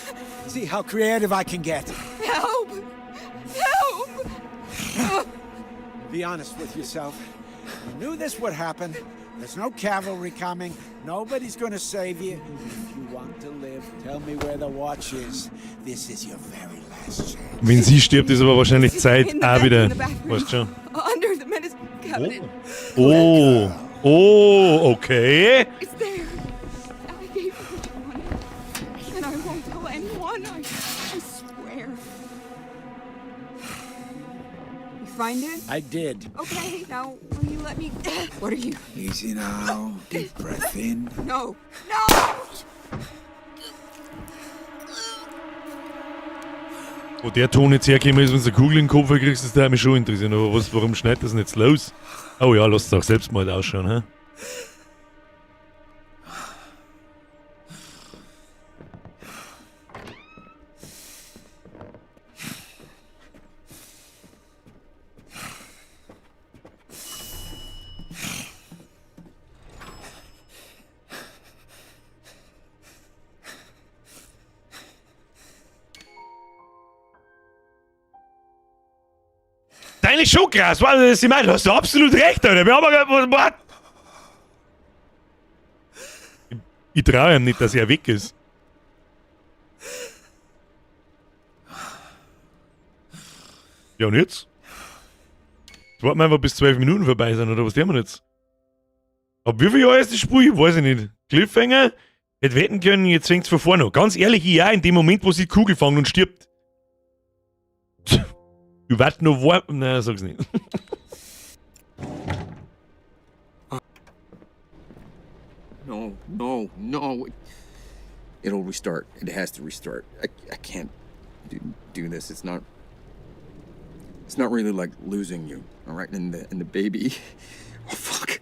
See how creative I can get. Help! Help! Be honest with yourself. You knew this would happen. There's no cavalry coming. Nobody's gonna save you. If you want to live, tell me where the watch is. This is your very last chance. Wenn sie stirbt, ist aber wahrscheinlich Zeit In the auch wieder. In the bathroom. Weißt schon. Under the medicine cabinet. Oh. Oh, okay. It's there. I gave you what you wanted. And I won't tell anyone. I swear. You find it? I did. Okay, now will you let me? What are you? Easy now. Deep breath in. No. No! Wo der Ton jetzt hergekommen ist, wenn du eine Kugel in den Kopf kriegst, das würde mich schon interessieren. Aber was, warum schneidet das denn jetzt los? Oh ja, lass es auch selbst mal ausschauen, hä? Deine schon krass, was das ich meine, du hast absolut recht, Alter. Wir haben ja was, what? Ich traue ihm nicht, dass er weg ist. Ja, und jetzt? Jetzt warten wir einfach, bis 12 Minuten vorbei sind, oder was tun wir jetzt? Ab wie viel Jahr ist das Spiel? Weiß ich nicht. Cliffhanger? Hätte wetten können, jetzt fängt's von vorne an. Ganz ehrlich, ich ja, in dem Moment, wo sie die Kugel fangen und stirbt. Du wart noch warten. Nein, sag's nicht. No. It'll restart. It has to restart. I can't do this. It's not really like losing you, all right? And the baby. Oh fuck.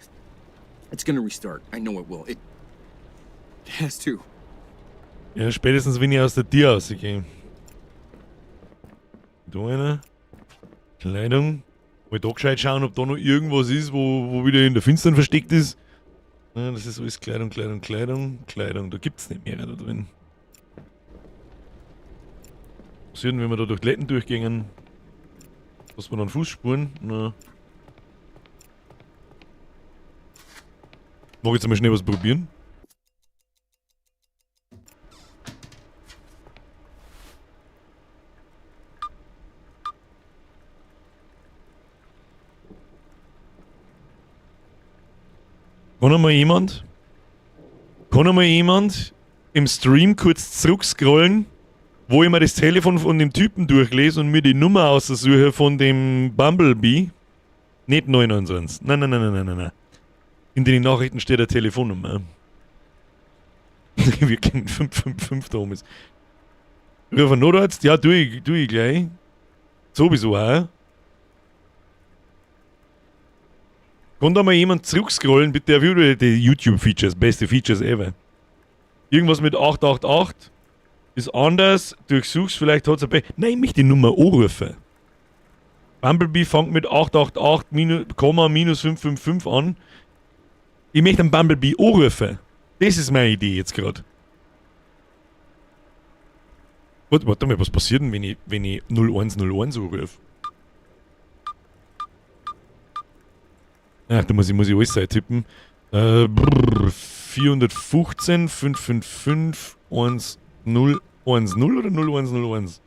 It's gonna restart. I know it will. It has to. Ja, spätestens wenn ich aus der Tür rausgehe. Da einer. Kleidung. Mal da gescheit schauen, ob da noch irgendwas ist, wo wieder in der Finstern versteckt ist. Ja, das ist alles Kleidung, Kleidung, Kleidung, Kleidung. Da gibt's nicht mehr da drin. Was passiert denn, wenn wir da durch die Läden durchgehen? Was man dann Fußspuren? Na. Mag jetzt einmal schnell was probieren. Kann einmal jemand im Stream kurz zurückscrollen, wo ich mir das Telefon von dem Typen durchlese und mir die Nummer aussuche von dem Bumblebee? Nicht 991. Nein, nein, nein, nein, nein, nein, nein. In den Nachrichten steht eine Telefonnummer. Wir kennen 555 da oben ist. Ruf einen Notarzt? Ja, tu ich gleich. Sowieso auch. Kann da mal jemand zurückscrollen, bitte? Auf die YouTube-Features, beste Features ever. Irgendwas mit 888 ist anders. Durchsuch's, vielleicht hat's ein. Nein, ich möchte die Nummer anrufen. Bumblebee fängt mit 888 minus, Komma, minus 555 an. Ich möchte einen Bumblebee anrufen. Das ist meine Idee jetzt gerade. Warte, warte mal, was passiert denn, wenn ich 0101 anrufe? Ach, da muss ich alles eintippen. Brrr, 415 555 10 10 oder 0101?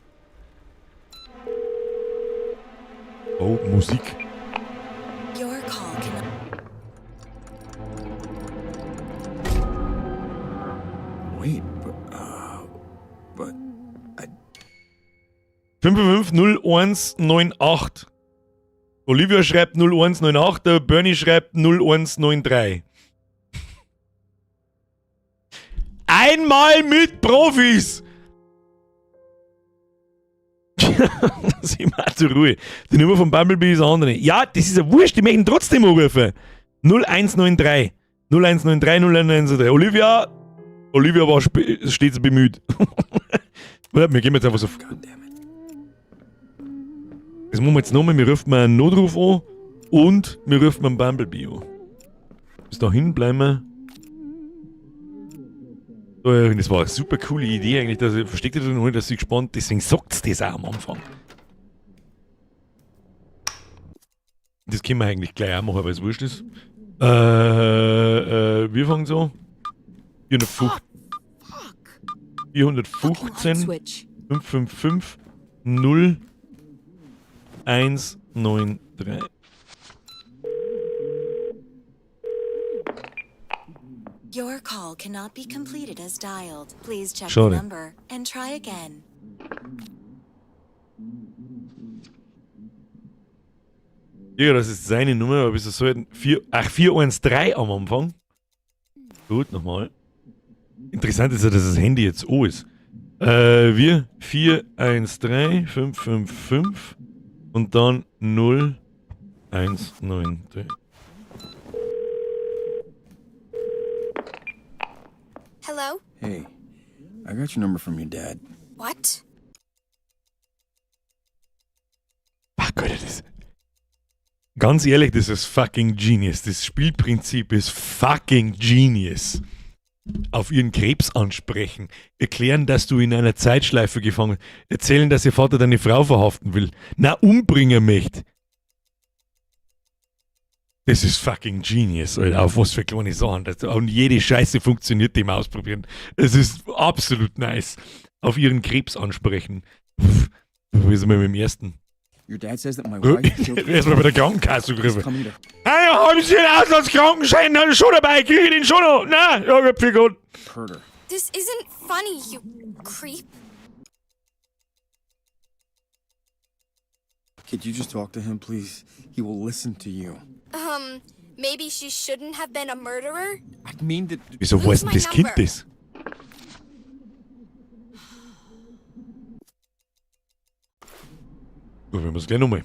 Oh, Musik. Your call cannot. Wait, but I 5550198. Olivia schreibt 0198, der Bernie schreibt 0193. Einmal mit Profis! Das immer zur Ruhe. Die Nummer von Bumblebee ist eine andere. Ja, das ist ja wurscht, die möchten trotzdem anrufen. 0193. 0193 0193. Olivia. Olivia war stets bemüht. Warte, wir gehen jetzt einfach so. Das machen wir jetzt nochmal. Wir rufen mal einen Notruf an und wir rufen einen Bumblebee an. Bis dahin bleiben wir. So, ja, das war eine super coole Idee eigentlich, dass ich versteckt drin und dass sie gespannt, deswegen sagt's das auch am Anfang. Das können wir eigentlich gleich auch machen, weil es wurscht ist. Wir fangen so. 415, 415 Switch. 555 0 1 9 3. Your call cannot be completed as dialed. Please check Schade. the number and try again. Ja, das ist seine Nummer, aber wieso sollten 4, ach, 413 am Anfang? Gut, nochmal. Interessant ist ja, dass das Handy jetzt O ist. Wir 413 555 und dann 0 1 9 3. Hello? Hey, I got your number from your dad. What? Fuck, Alter, das. Ganz ehrlich, das ist fucking genius. Das Spielprinzip ist fucking genius. Auf ihren Krebs ansprechen, erklären, dass du in einer Zeitschleife gefangen bist, erzählen, dass ihr Vater deine Frau verhaften will, na, umbringen möchte. Das ist fucking genius, Alter. Auf was für kleine Sachen. Und jede Scheiße funktioniert, die wir ausprobieren. Es ist absolut nice. Auf ihren Krebs ansprechen. Pff, wie sind wir mit dem ersten? Your dad says that my wife killed Erstmal bei der Krankenkasse gerufen. coming to Ah, ja, haben Sie den Auslandskrankenschein schon dabei? Kriege ich den schon noch? Na, ja, gut, viel gut. hurt her. This isn't funny, you creep. Could you just talk to him, please? He will listen to you. Maybe she shouldn't have been a murderer? I mean to. Wieso weiß denn my das Kind number. das? Probieren wir es gleich nochmal.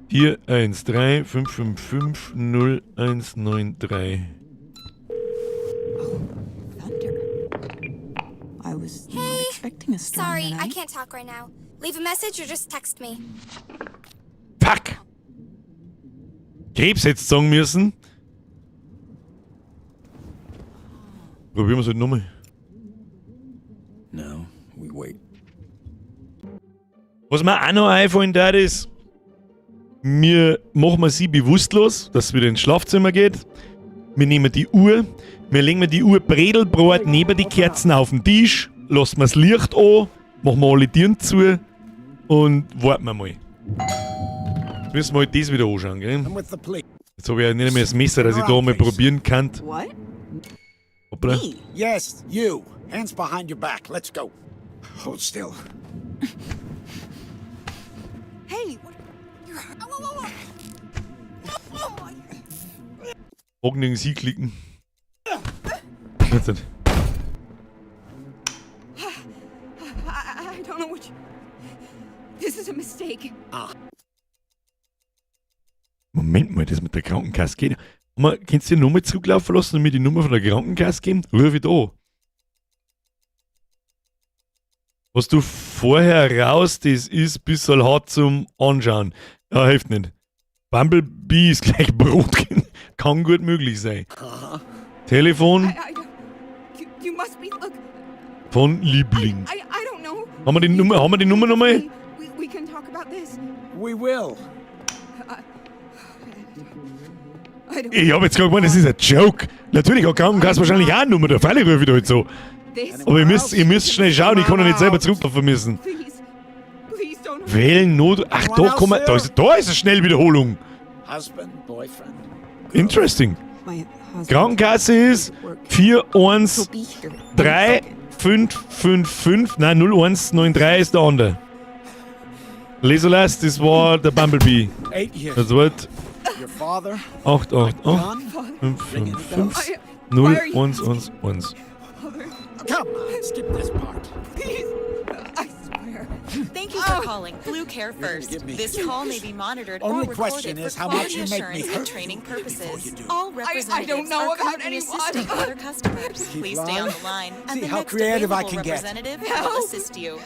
4, 1, 3, 5, 5, 5, 0, 1, 9, 3. Thunder. I was not expecting a storm Sorry, I tonight. can't talk right now. Leave a message or just text me. Fuck! Krebs hättest sagen müssen. Probieren wir es halt nochmal. No, we wait. Was mir auch noch einfallen darf, ist, wir machen wir sie bewusstlos, dass sie wieder ins Schlafzimmer geht. Wir nehmen die Uhr, wir legen die Uhr bredelbreit neben die Kerzen auf den Tisch, lassen wir das Licht an, machen wir alle Türen zu und warten wir mal. Jetzt müssen wir halt das wieder anschauen, gell? I'm with the police. Jetzt habe ich ja nicht mehr das Messer, dass ich da mal probieren kann. What? Hoppla. Me? Yes, you. Hands behind your back. Let's go. Hold still. Hey, what? You're. Ow, ow, ow, ow. Oh my. Ogning Sie klicken. Jetzt nicht. I don't know what you. This is a mistake. Moment mal, das mit der Krankenkasse geht. Mal, kannst du die Nummer zurücklaufen lassen und mir die Nummer von der Krankenkasse geben? Ruf ich da an. Was du vorher raus, das ist bissl hart zum Anschauen. Ja, hilft nicht. Bumblebee ist gleich Brot. Kann gut möglich sein. Telefon I don't. You must be. Look, von Liebling. I don't know. Haben wir die Nummer, haben wir die Nummer nochmal? We can talk about this. We will. I don't. Ich hab jetzt gerade gemeint, das ist ein Joke. Natürlich hat Krankenkasse wahrscheinlich auch eine Nummer, da freilich rufe ich da halt so. This. Aber ihr müsst schnell schauen, ich kann ja nicht selber zurücklaufen müssen. Please. Please don't. Wählen Not. Ach, da kann man. Da ist eine Schnellwiederholung. Husband, boyfriend. Interesting. My husband. Krankenkasse ist 4, 1, He'll be here. 3, 5, 5, 5. Nein, 0, 1, 9, 3 ist der andere. Lesolas, das war der Bumblebee. 8 years. Das wird Your father? 8, 8, 8, 5, 5, 5, 0, 1, 1, 1. Come on, skip this part. Please. I swear. Thank you for calling Blue Care First. get me. This call may be monitored or Only recorded question for is how much quality you make me assurance hurt and training you before purposes. you do. All I representatives don't know are about currently any assisting watch. other customers. Keep Please stay on lying. the line, and See the how next creative I available can get. representative will assist you.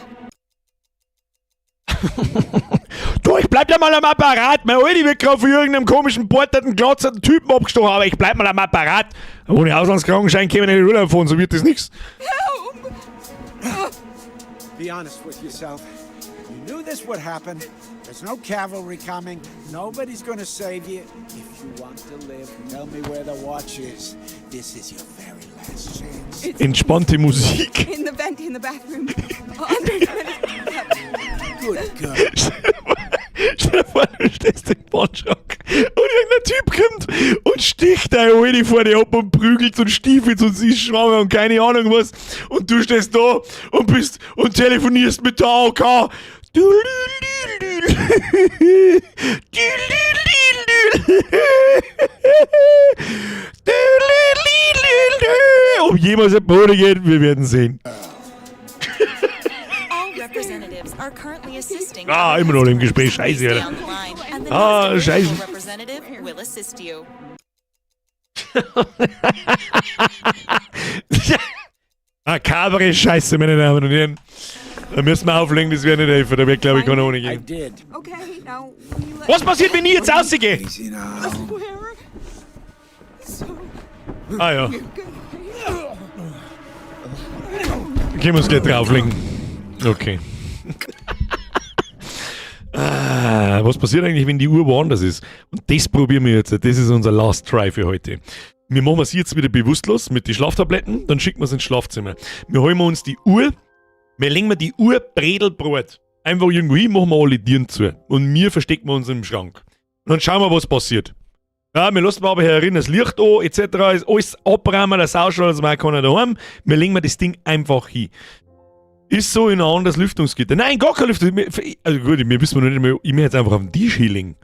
Du, ich bleib ja mal am Apparat. Mein Alter wird gerade von irgendeinem komischen, porterten, glotzerten Typen abgestochen, aber ich bleib mal am Apparat. Ohne Auslandskrankenschein käme ich nicht in den Urlaub fahren, so wird das nix. Be honest with yourself. You knew this would happen. There's no cavalry coming. Nobody's gonna save you. If you want to live, tell me where the watch is. This is your very last chance. It's Entspannte Musik. in the vent in the bathroom. Under the Good girl. Stell dir vor, du stehst im Badschrank und irgendein Typ kommt und sticht deine Alte vor dir ab und prügelt und stiefelt und sie ist schwanger und keine Ahnung was. Und du stehst da und bist und telefonierst mit der AOK. Du lü, lü, lü. Du lü, lü, lü. Du lü, lü, lü, lü. Ob jemals ein Bruder geht, wir werden sehen. All representatives are currently assisting Ah, other immer noch im customers. Gespräch. Scheiße, Please stay Alter. on the line, and the Ah, next scheiße. available representative will assist you. Makabre Scheiße, meine Damen und Herren. Da müssen wir auflegen, das wäre nicht helfen. Da wird, glaube ich, keiner ohne I gehen. did. Okay, now will you let Was passiert, wenn ich jetzt rausgehe? Easy now. I swear. So Ah ja, good. können wir uns gleich drauflegen. Okay. Ah, was passiert eigentlich, wenn die Uhr woanders ist? Und das probieren wir jetzt. Das ist unser Last Try für heute. Wir machen es jetzt wieder bewusstlos mit den Schlaftabletten, dann schicken wir es ins Schlafzimmer. Wir holen uns die Uhr, wir legen wir die Uhr Bredelbrot. Einfach irgendwo hin, machen wir alle Türen zu. Und wir verstecken wir uns im Schrank. Und dann schauen wir, was passiert. Ja, wir lassen aber herin das Licht an, etc. Ist alles abräumen, das ausschaut, als wäre keiner daheim. Wir legen wir das Ding einfach hin. Ist so in ein anderes Lüftungsgitter. Nein, gar kein Lüftungsgitter. Also gut, wir wissen noch nicht mehr, ich möchte jetzt einfach auf den Tisch hinlegen.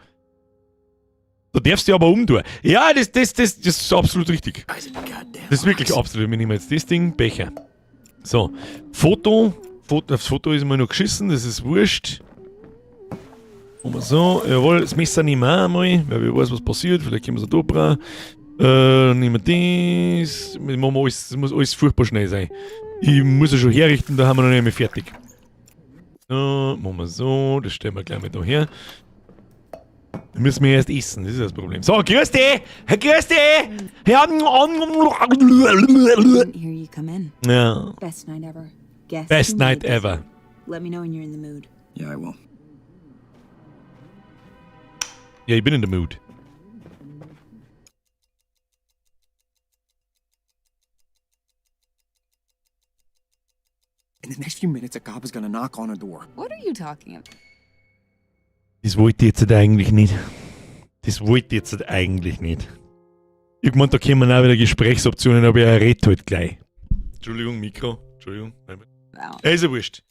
Da darfst du dich aber umtun. Ja, das ist absolut richtig. Das ist wirklich absolut. Wir nehmen jetzt das Ding, Becher. So, Foto. Foto, aufs Foto ist immer noch geschissen, das ist wurscht. Machen wir so, jawohl, das Messer nehmen wir auch einmal, weil wer weiß, was passiert, vielleicht können wir es auch da brauchen. Nehmen wir das. Wir machen alles, das muss alles furchtbar schnell sein. Ich muss ja schon herrichten, da haben wir noch nicht mehr fertig. So, machen wir so, das stellen wir gleich mal da her. Dann müssen wir erst essen, das ist das Problem. So, grüß dich! Grüß dich! Ja, Didn't hear you come in. Ja. Best night ever. Guess Best who night made this? ever. Let me know when you're in the mood. Yeah, I will. Ja, ich bin in the mood. In the next few minutes, a cop is gonna knock on a door. What are you talking about? Das wollte ich jetzt eigentlich nicht. Das wollte ich jetzt eigentlich nicht. Ich gemeint, da kommen auch wieder Gesprächsoptionen, aber er redet halt gleich. Entschuldigung, Mikro. Entschuldigung. Ja, ist ja wurscht.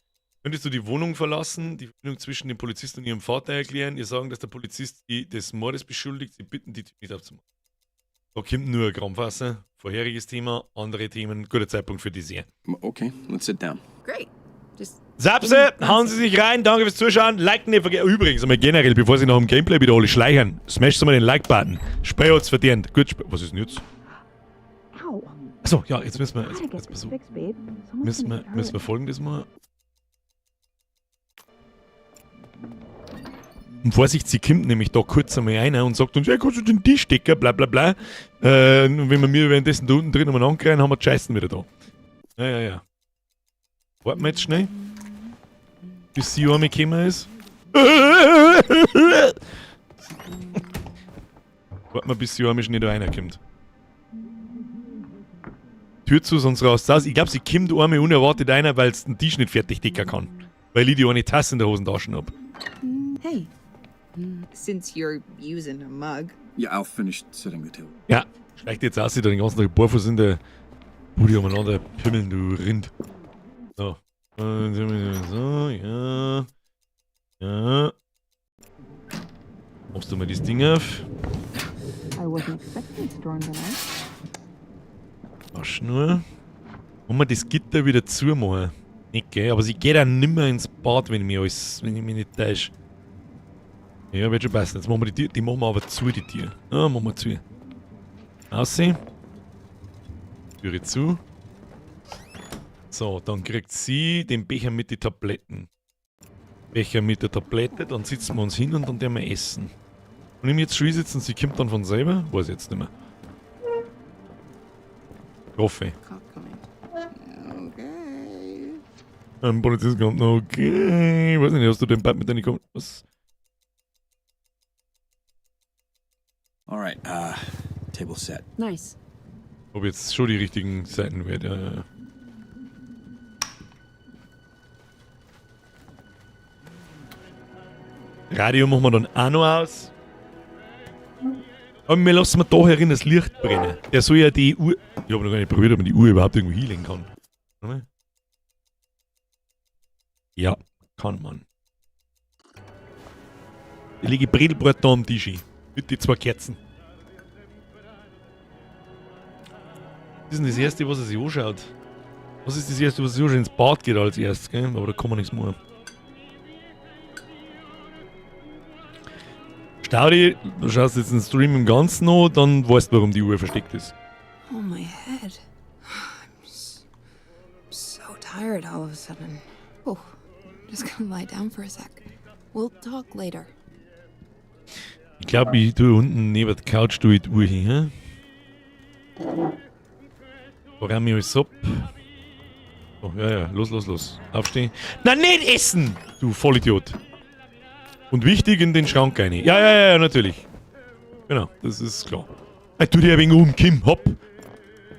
Könntest du die Wohnung verlassen, die Verbindung zwischen dem Polizisten und ihrem Vater erklären, ihr sagen, dass der Polizist sie des Mordes beschuldigt, sie bitten, die Tür nicht aufzumachen. Da kommt nur ein Krampfwasser, vorheriges Thema, andere Themen, guter Zeitpunkt für Dessert. Okay, let's sit down. Great. Just Sapse, hauen Sie sich rein, danke fürs Zuschauen, liken nicht vergessen. Übrigens, einmal generell, bevor Sie nach dem Gameplay wieder alle schleichen, smasht mal den Like-Button. Spiel hat's verdient. Gut, was ist denn jetzt? Ow. Achso, ja, jetzt müssen wir, jetzt pass auf. Fixed, babe. Müssen wir folgendes machen. Und Vorsicht, sie kommt nämlich da kurz einmal einer und sagt uns, ja, kannst du den Tisch decken, bla bla bla. Und wenn wir mir währenddessen da unten drin umeinander rein, haben wir die Scheißen wieder da. Ja, ja, ja. Warten wir jetzt schnell. Bis sie einmal gekommen ist. Warten wir, bis sie einmal nicht reinkommt. Tür zu, sonst raus. Aus. Ich glaube, sie kommt einmal unerwartet einer, weil sie den Tisch nicht fertig decken kann. Weil ich die eine Tasse in der Hosentasche hab. Hey. Since you're using a mug. Yeah, I'll finish setting the table. Ja, schleicht jetzt aus, sie da den ganzen Tag barfuß in der Bude umeinander pimmeln, du Rind. So. So, ja. Ja. Machst du mal das Ding auf? I wasn't expecting a storm tonight. Wasch nur. Wollen wir das Gitter wieder zumachen? Nicht, gell? Aber sie geht auch nimmer ins Bad, wenn ich mich alles, wenn ich mich nicht täusche. Ja, wird schon passen. Jetzt machen wir die Tür, die machen wir aber zu, die Tür. Ja, machen wir zu. Aussehen. Türe zu. So, dann kriegt sie den Becher mit den Tabletten. Becher mit der Tablette, dann sitzen wir uns hin und dann werden wir essen. Und ich mich jetzt schon sitzen, sie kommt dann von selber? Weiß ich jetzt nicht mehr. Kaffee. Cop coming. Okay. Ein Polizist kommt noch, okay. Ich weiß nicht, hast du den Bad mit deinen kommen? Was? All right, table set. Nice. Ob jetzt schon die richtigen Seiten wird, ja, ja. Radio machen wir dann auch noch aus. Aber wir lassen wir da herin das Licht brennen. Der soll ja die Uhr. Ich habe noch gar nicht probiert, ob man die Uhr überhaupt irgendwo hinlegen kann. Warte mal. Ja, kann man. Ich lege Brettelbrot da am Tisch hin. Mit die zwei Kerzen. Was ist denn das Erste, was er sich anschaut? Was ist das Erste, was er sich anschaut? Ins Bad geht als erstes, gell? Aber da kann man nichts machen. Staudi, du schaust jetzt den Stream im Ganzen an, dann weißt du, warum die Uhr versteckt ist. Oh, my head. I'm so tired all of a sudden. Oh, I'm just gonna lie down for a sec. We'll talk later. Ich glaube, ich tue unten neben der Couch tue ich die Uhr hin. Hä? Da räume ich alles ab. Oh, ja, ja, los, los, los. Aufstehen. Nein, nicht essen! Du Vollidiot. Und wichtig, in den Schrank rein. Ja, ja, ja, ja, natürlich. Genau, das ist klar. Hey, tu dich ein wenig um, Kim, hopp.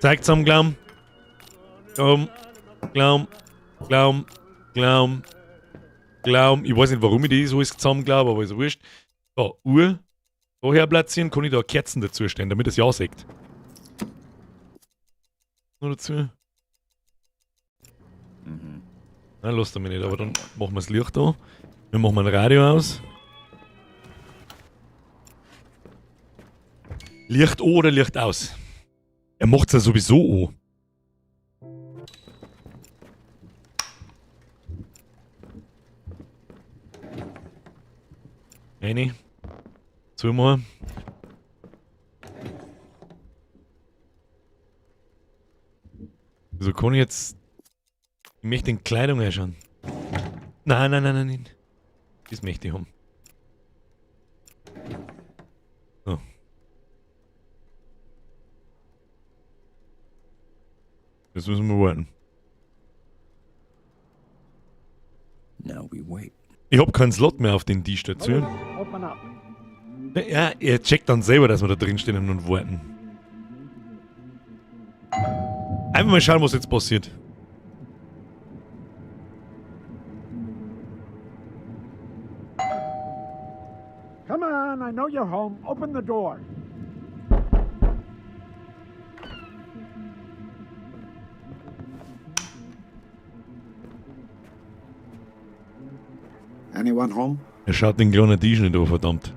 Zeig zusammen, Glaum. Glaum, Glaum, Glaum, Glaum, Glaum. Ich weiß nicht, warum ich das alles zusammen glaube, aber ist wurscht. So, Uhr. Daher platzieren, kann ich da Kerzen dazu stellen, damit es ja sagt. Nur dazu. Nein, lasst mich nicht, aber dann machen wir das Licht an. Wir machen ein Radio aus. Licht an oder Licht aus? Er macht's ja sowieso an. Eine. Zweimal. Wieso kann ich jetzt... Ich möchte in Kleidung einschauen. Nein, nein, nein, nein, nein. Das möchte ich haben. So. Jetzt müssen wir warten. Now we wait. Ich hab keinen Slot mehr auf den Tisch dazu. Open up. Ja, er checkt dann selber, dass wir da drin stehen und warten. Einfach mal schauen, was jetzt passiert. Come on, I know you're home. Open the door. Anyone home? Er schaut den kleinen Tisch nicht an, verdammt.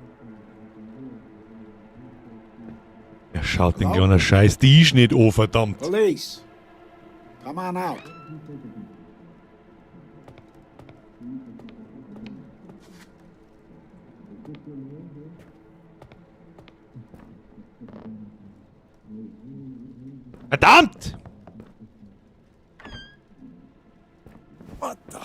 Er schaut den kleinen scheiß Tisch nicht an, verdammt. Police. Come on out. Verdammt! What the?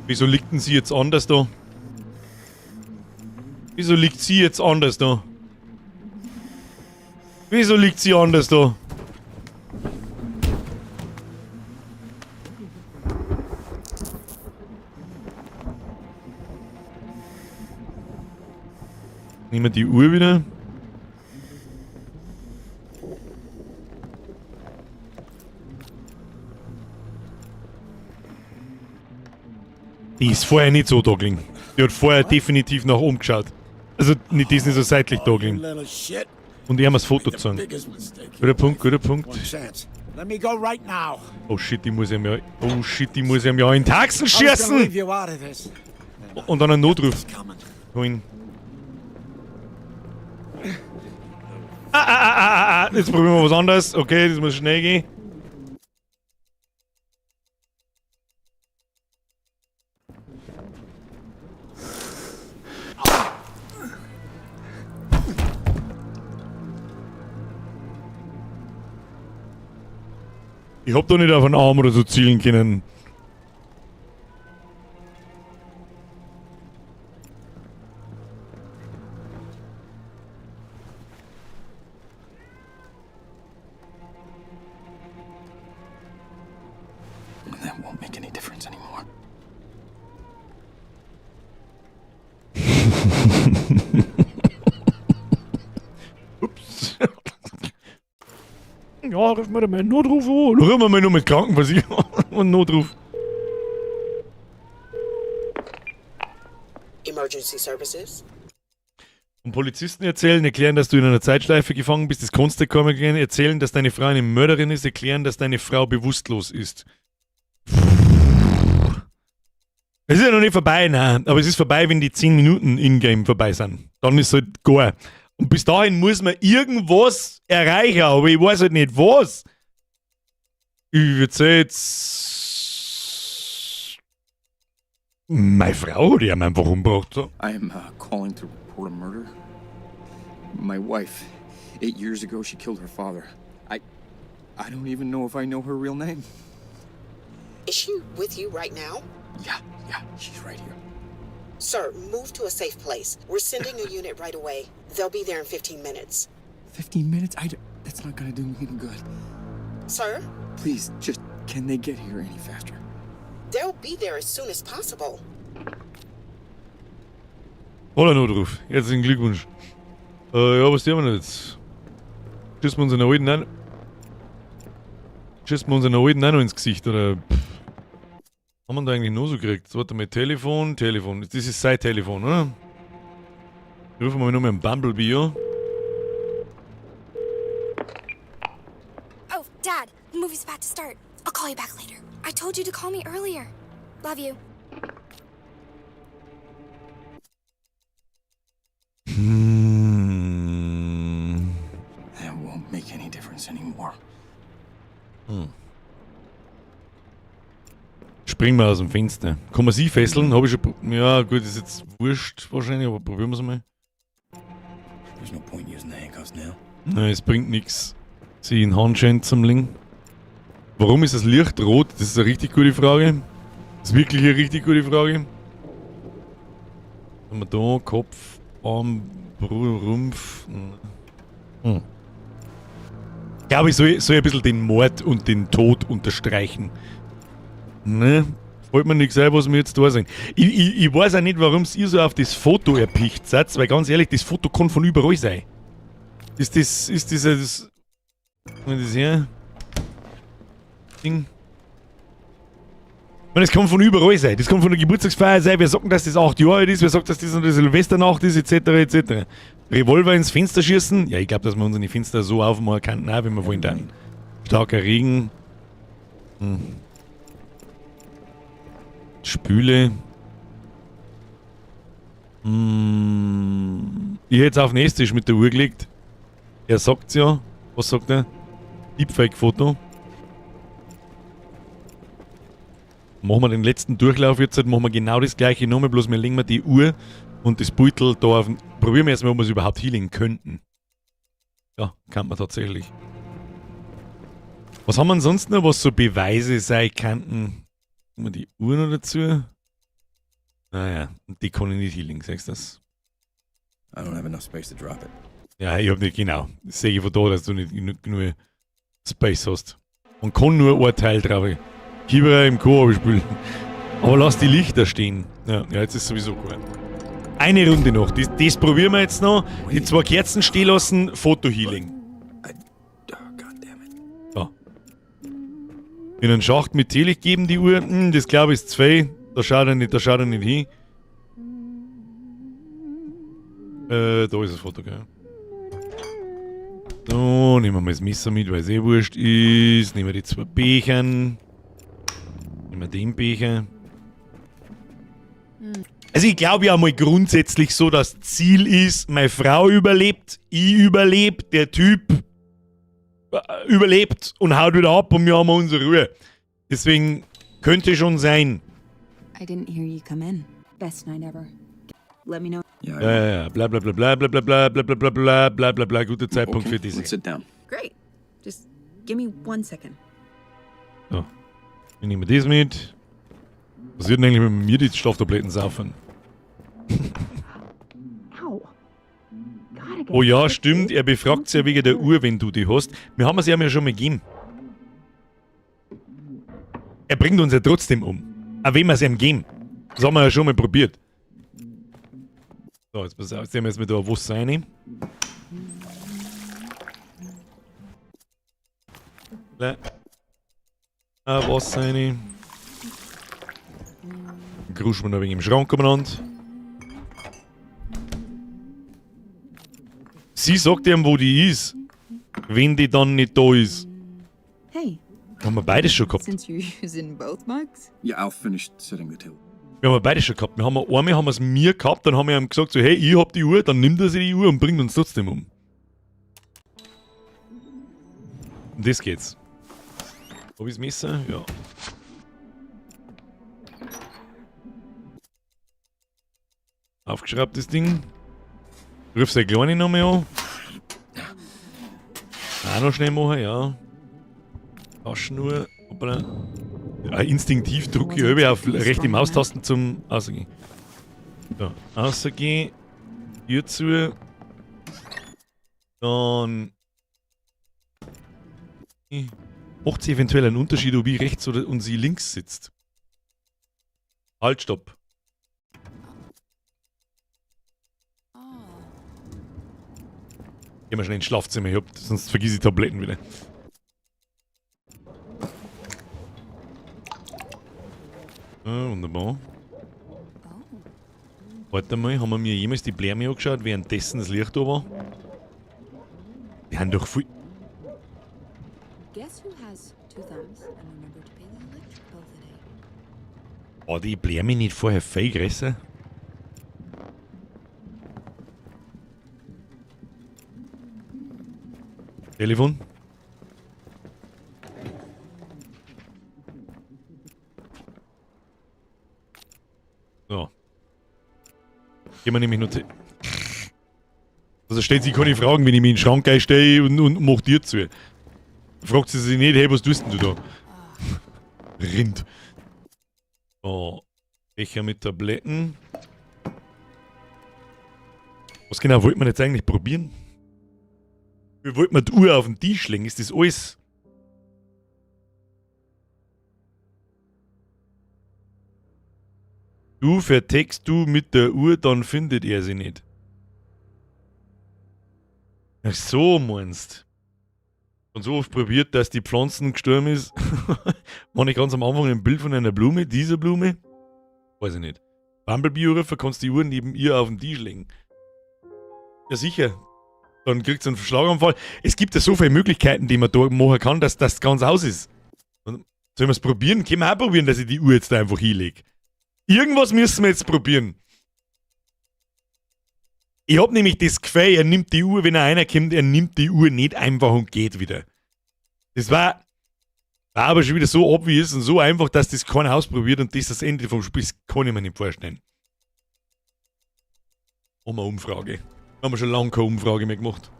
Wieso liegt denn sie jetzt anders da? Wieso liegt sie jetzt anders da? Wieso liegt sie anders da? Nehmen wir die Uhr wieder. Die ist vorher nicht so da gelegen. Die hat vorher definitiv nach oben geschaut. Also nicht, die ist nicht so seitlich da gelegen. Little shit. Und ich habe das Foto gezogen. Biggest mistake. Guter Punkt, guter Punkt. One chance. Let me go right now. Oh shit, ich muss ihm ja. Oh shit, ich muss ihm ja in Taxen I was gonna schießen! leave you out of this. Und dann einen Notruf holen. Ah, ah, ah, ah, ah, ah. Jetzt probieren wir was anderes. Okay, das muss schnell gehen. Ich hab doch nicht auf einen Arm oder so zielen können. That won't make any difference anymore. Ups. Ja, ruf mir mal einen Notruf an. Ruf mir mal nur mit Krankenversicherung und Notruf. Emergency services. Und Polizisten erzählen, erklären, dass du in einer Zeitschleife gefangen bist, das kannst du kaum erklären, erzählen, dass deine Frau eine Mörderin ist, erklären, dass deine Frau bewusstlos ist. Es ist ja noch nicht vorbei, nein. Aber es ist vorbei, wenn die 10 Minuten Ingame vorbei sind. Dann ist halt gar. Und bis dahin muss man irgendwas erreichen, aber ich weiß halt nicht was. Ich würde jetzt. Meine Frau hat ihn einfach umgebracht. So. I am calling to report a murder. My wife, 8 years ago, she killed her father. I don't even know if I know her real name. Is she with you right now? Yeah, she's right here. Sir, move to a safe place. We're sending a unit right away. They'll be there in 15 minutes. 15 minutes? That's not gonna do me any good. Sir, Please, just, can they get here any faster? they'll be there as soon as possible. Voller Notruf. Herzlichen Glückwunsch. Ja, was tun wir denn jetzt? Schießen wir unseren alten auch, schießen wir unseren alten auch noch ins Gesicht, oder? Pff. Haben wir da eigentlich noch so gekriegt? Warte mal, Telefon, Telefon. Das ist sein Telefon, oder? Rufen wir mal nur einen Bumblebee an. Oh, Dad, the movie's about to start. I'll call you back later. I told you to call me earlier. Love you. That won't make any difference anymore. Springen wir aus dem Fenster. Kann man sie fesseln? Hab ich schon. Ja, gut, ist jetzt wurscht wahrscheinlich, aber probieren wir es mal. There's no point using the handcuffs now. Nein, es bringt nichts, sie in Handschellen zum legen. Warum ist das Licht rot? Das ist eine richtig gute Frage. Das ist wirklich eine richtig gute Frage. Was haben wir da? Kopf, Arm, Rumpf. Ich glaube, ich soll ein bisschen den Mord und den Tod unterstreichen. Ne? Fällt mir nichts ein, was wir jetzt da sind. Ich weiß auch nicht, warum ihr so auf das Foto erpicht seid, weil ganz ehrlich, das Foto kann von überall sein. Ist das, was ist das her? Ding. Ich meine, das kann von überall sein. Das kann von der Geburtstagsfeier sein. Wer sagt denn, dass das 8 Jahre alt ist? Wer sagt, dass das eine Silvesternacht ist, etc., etc. Revolver ins Fenster schießen? Ja, ich glaube, dass wir unsere Fenster so aufmachen könnten, auch wenn wir wollen dann. Starker Regen. Spüle. Ich hätte jetzt auf den Esstisch mit der Uhr gelegt. Er sagt's ja. Was sagt er? Deepfake-Foto. Machen wir den letzten Durchlauf jetzt, halt, machen wir genau das gleiche nochmal, bloß wir legen wir die Uhr und das Beutel da auf den. Probieren wir erstmal, ob wir es überhaupt healen könnten. Ja, kann man tatsächlich. Was haben wir denn sonst noch, was so Beweise sein könnten? Haben wir die Uhr noch dazu? Naja, und die kann ich nicht healen, sagst du das? I don't have enough space to drop it. Ja, ich hab nicht, genau. Das sehe ich von da, dass du nicht genug Space hast. Man kann nur ein Teil drauf. Kieberer im Koop spielen. Aber lass die Lichter stehen. Ja, ja, jetzt ist sowieso gut. Eine Runde noch. Das probieren wir jetzt noch. Die zwei Kerzen stehen lassen. Foto-Healing. So. In einen Schacht mit Teelicht geben die Uhr. Das glaube ich ist zwei. Da schaut er nicht, da schaut er nicht hin. Da ist das Foto, gell? So, nehmen wir mal das Messer mit, weil es eh wurscht ist. Nehmen wir die zwei Bechern. Nehmen wir den Becher. Also ich glaube ja mal grundsätzlich so, dass Ziel ist, meine Frau überlebt, ich überlebe, der Typ überlebt und haut wieder ab und wir haben unsere Ruhe. Deswegen könnte schon sein. I didn't hear you come in. Best night ever. Let me know. Ja, ja, ja, bla bla bla bla bla bla bla bla bla bla bla bla bla bla, guter Zeitpunkt Okay, für diese. let's sit down. Great. Just give me one second. So. Wir nehmen das mit. Was wird denn eigentlich mit mir die Schlaftabletten saufen? Ow. Oh ja, stimmt, er befragt sie ja wegen der Uhr, wenn du die hast. Wir haben es ihm ja schon mal gegeben. Er bringt uns ja trotzdem um. Auch wenn wir es ihm geben. Das haben wir ja schon mal probiert. So, jetzt pass auf, jetzt nehmen wir jetzt mit da Wasser rein. Wasser rein. Dann gruschen wir noch ein wenig im Schrank umeinander. Sie sagt ihm, wo die ist, wenn die dann nicht da ist. Hey. Haben wir beides schon gehabt. Since you're using both mugs? Yeah, I'll finish setting the table. Wir haben beides schon gehabt. Wir haben einmal haben wir's mir gehabt, dann haben wir ihm gesagt, so, hey, ich hab die Uhr, dann nimmt er sich die Uhr und bringt uns trotzdem um. Und das geht's. Hab ich's Messer? Ja. Aufgeschraubt das Ding. Ruf seine Kleine nochmal an. Auch noch schnell machen, ja. Taschenuhr. Hoppala. Ja, instinktiv drücke ich über auf rechte Maustasten zum Ausgehen. So, ausgehen. Tür zu. Dann. Macht es eventuell einen Unterschied, ob ich rechts oder und sie links sitzt? Halt, stopp. Gehen wir schnell ins Schlafzimmer, sonst vergiss ich Tabletten wieder. Ah, wunderbar. Warte mal, haben wir mir jemals die Blärme angeschaut, währenddessen das Licht da war? Die haben doch viel. Guess who has two thumbs and remembered to pay the electric bill today? War die Blärme nicht vorher viel größer? Telefon? So. Gehen wir nämlich nur Also stellt sich keine Fragen, wenn ich mich in den Schrank einstehe und mach dir zu. Fragt sie sich nicht, hey, was tust denn du da? Rind. So. Becher mit Tabletten. Was genau wollten wir jetzt eigentlich probieren? Wir wollten die Uhr auf den Tisch legen. Ist das alles? Du verteckst du mit der Uhr, dann findet er sie nicht. Ach so, meinst. Und so oft probiert, dass die Pflanzen gestorben ist. War nicht ganz am Anfang ein Bild von einer Blume, dieser Blume? Weiß ich nicht. Bumblebee-Rufer kannst die Uhr neben ihr auf den Tisch legen. Ja, sicher. Dann kriegst du einen Schlaganfall. Es gibt ja so viele Möglichkeiten, die man da machen kann, dass das ganz aus ist. Und sollen wir es probieren? Können wir auch probieren, dass ich die Uhr jetzt da einfach hinlege. Irgendwas müssen wir jetzt probieren. Ich hab nämlich das Gefühl, er nimmt die Uhr, wenn er reinkommt, er nimmt die Uhr nicht einfach und geht wieder. Das war aber schon wieder so obvious und so einfach, dass das keiner ausprobiert und das das Ende vom Spiel ist, kann ich mir nicht vorstellen. Haben wir eine Umfrage. Haben wir schon lange keine Umfrage mehr gemacht.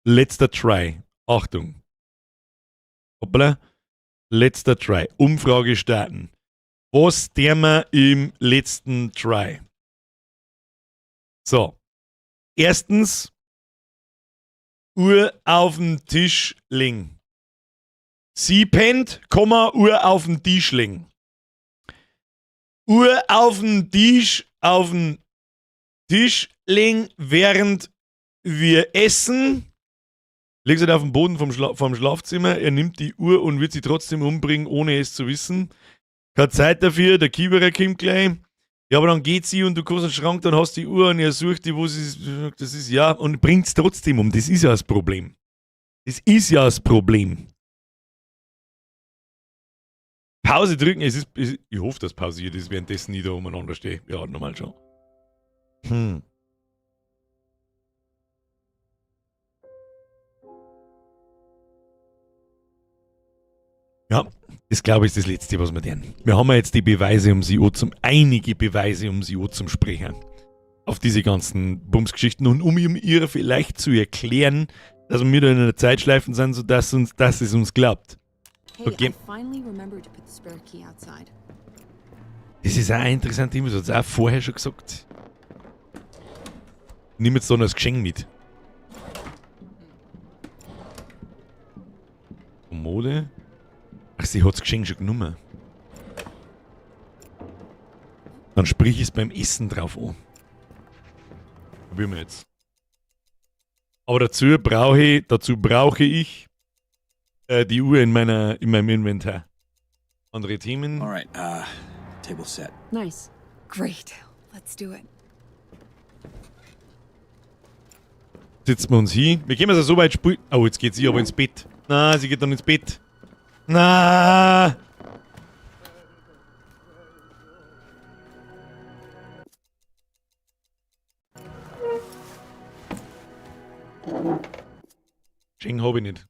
Letzter Try. Achtung. Hoppala. Letzter Try. Umfrage starten. Was tun wir im letzten Try? So. Erstens, Uhr auf den Tisch legen. Sie pennt, Komma, Uhr auf den Tisch legen. Uhr auf den Tisch legen, während wir essen. Legt sie auf den Boden vom Schlafzimmer. Er nimmt die Uhr und wird sie trotzdem umbringen, ohne es zu wissen. Keine Zeit dafür, der Kieberer kommt gleich. Ja, aber dann geht sie und du kommst in den Schrank, dann hast du die Uhr und er sucht die, wo sie ist. Das ist ja, und bringt es trotzdem um. Das ist ja das Problem. Das ist ja das Problem. Pause drücken, ich hoffe, dass pausiert ist, währenddessen ich da umeinander stehe. Ja, normal schon. Ja, das glaube ich ist das Letzte, was wir tun. Wir haben ja jetzt die Beweise, um sie zum, einige Beweise, um sie zum Sprechen. Auf diese ganzen Bumsgeschichten und um ihm ihr vielleicht zu erklären, dass wir da in einer Zeitschleife sind, sodass uns, dass es uns glaubt. Hey, Okay. I finally remembered to put the spare key outside. Das ist auch ein interessantes Thema, das hat sie auch vorher schon gesagt. Nimm jetzt da noch das Geschenk mit. Kommode. Ach, sie hat das Geschenk schon genommen. Dann sprich ich es beim Essen drauf an. Probieren wir jetzt. Aber dazu brauche ich die Uhr in meinem Inventar. Andere Themen. All right, table set. Nice. Great. Let's do it. Setzen wir uns hin. Wir können es ja so weit spielen. Oh, jetzt geht sie aber ins Bett. Na, sie geht dann ins Bett. Na! Geschenk hab ich nicht.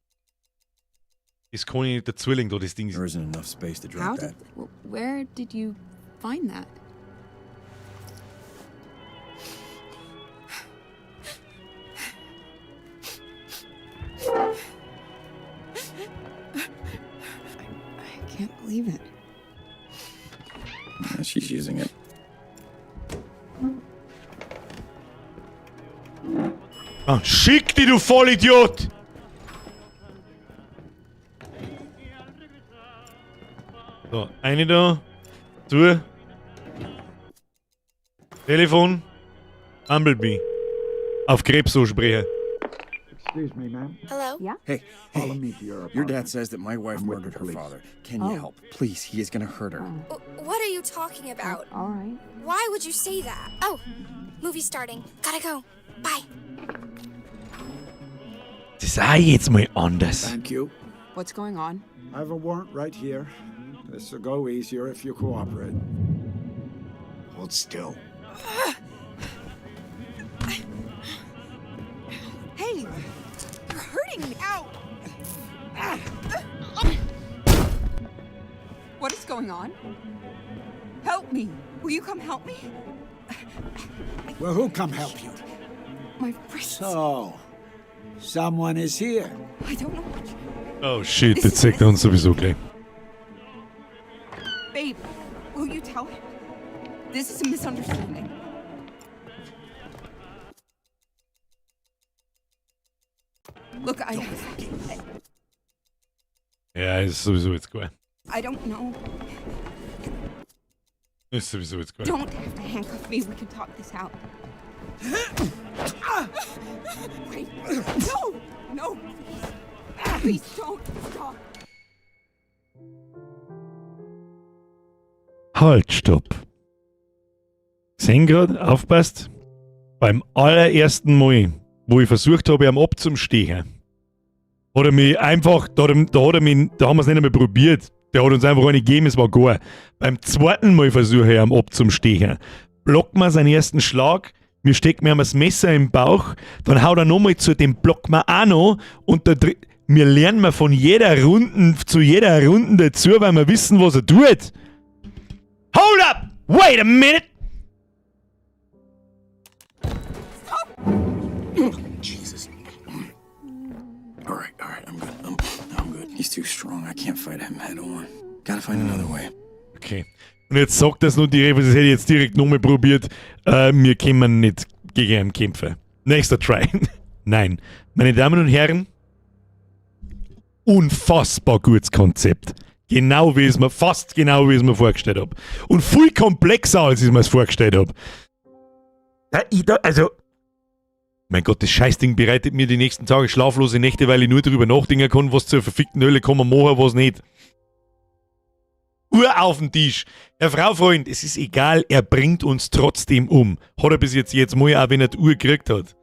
Das kann ich nicht dazulegen, da das Ding ist. There isn't enough space to drop How that. did, where did you find that? I can't believe it. Yeah, she's using it. Ah, schick dich, du Vollidiot! So, eine da. Zu. Telefon. Bumblebee. Auf Krebs so sprechen. Excuse me, ma'am. Hello? Yeah? Hey, Follow hey. me to your Your dad apartment. says that my wife I'm with murdered the her police. father. Can you Oh. help? Please, he is going to hurt her. What are you talking about? All right. Why would you say that? Oh, movie's starting. Gotta go. Bye. Das ist auch jetzt mal anders. Thank you. What's going on? I have a warrant right here. This will go easier if you cooperate. Hold still. Hey, you're hurting me. Ow! What is going on? Help me. Will you come help me? Well, who come help you? My wrists. So, someone is here. I don't know what. Oh shit, jetzt zeigt er uns sowieso gleich. Babe, will you tell him? This is a misunderstanding. Look, I. Ja, ist sowieso jetzt klar. I don't know. Ist sowieso jetzt klar. Don't have to handcuff me. We can talk this out. Wait. No! No! Please. Please don't stop. Halt, stopp. Gesehen grad, aufpasst. Beim allerersten Mal, wo ich versucht habe, ihm abzustehen, hat er mich einfach, da hat er, da hat er mich, da haben wir es nicht einmal probiert. Der hat uns einfach eine gegeben, es war gar. Beim zweiten Mal versuche ich, ihm abzustehen. Blockt man seinen ersten Schlag, mir steckt mir das Messer im Bauch, dann haut er nochmal zu, dem blockt man auch noch und da wir lernen wir von jeder Runden zu jeder Runde dazu, weil wir wissen, was er tut. Hold up! Wait a minute! Jesus. All right, all right, I'm good. I'm good. He's too strong. I can't fight him head on. Gotta find another way. Okay. Und jetzt sagt das nur direkt, das hätte ich jetzt direkt nochmal probiert. Wir können nicht gegen einen kämpfen. Nächster Try. Nein. Meine Damen und Herren, unfassbar gutes Konzept. Genau wie es mir, fast genau wie ich es mir vorgestellt habe. Und viel komplexer, als ich es mir vorgestellt habe. Ja, ich da, also, mein Gott, das Scheißding bereitet mir die nächsten Tage schlaflose Nächte, weil ich nur darüber nachdenken kann, was zur verfickten Hölle kann man machen, was nicht. Uhr auf den Tisch. Herr Frau Freund, es ist egal, er bringt uns trotzdem um. Hat er bis jetzt jetzt mal, auch wenn er die Uhr gekriegt hat.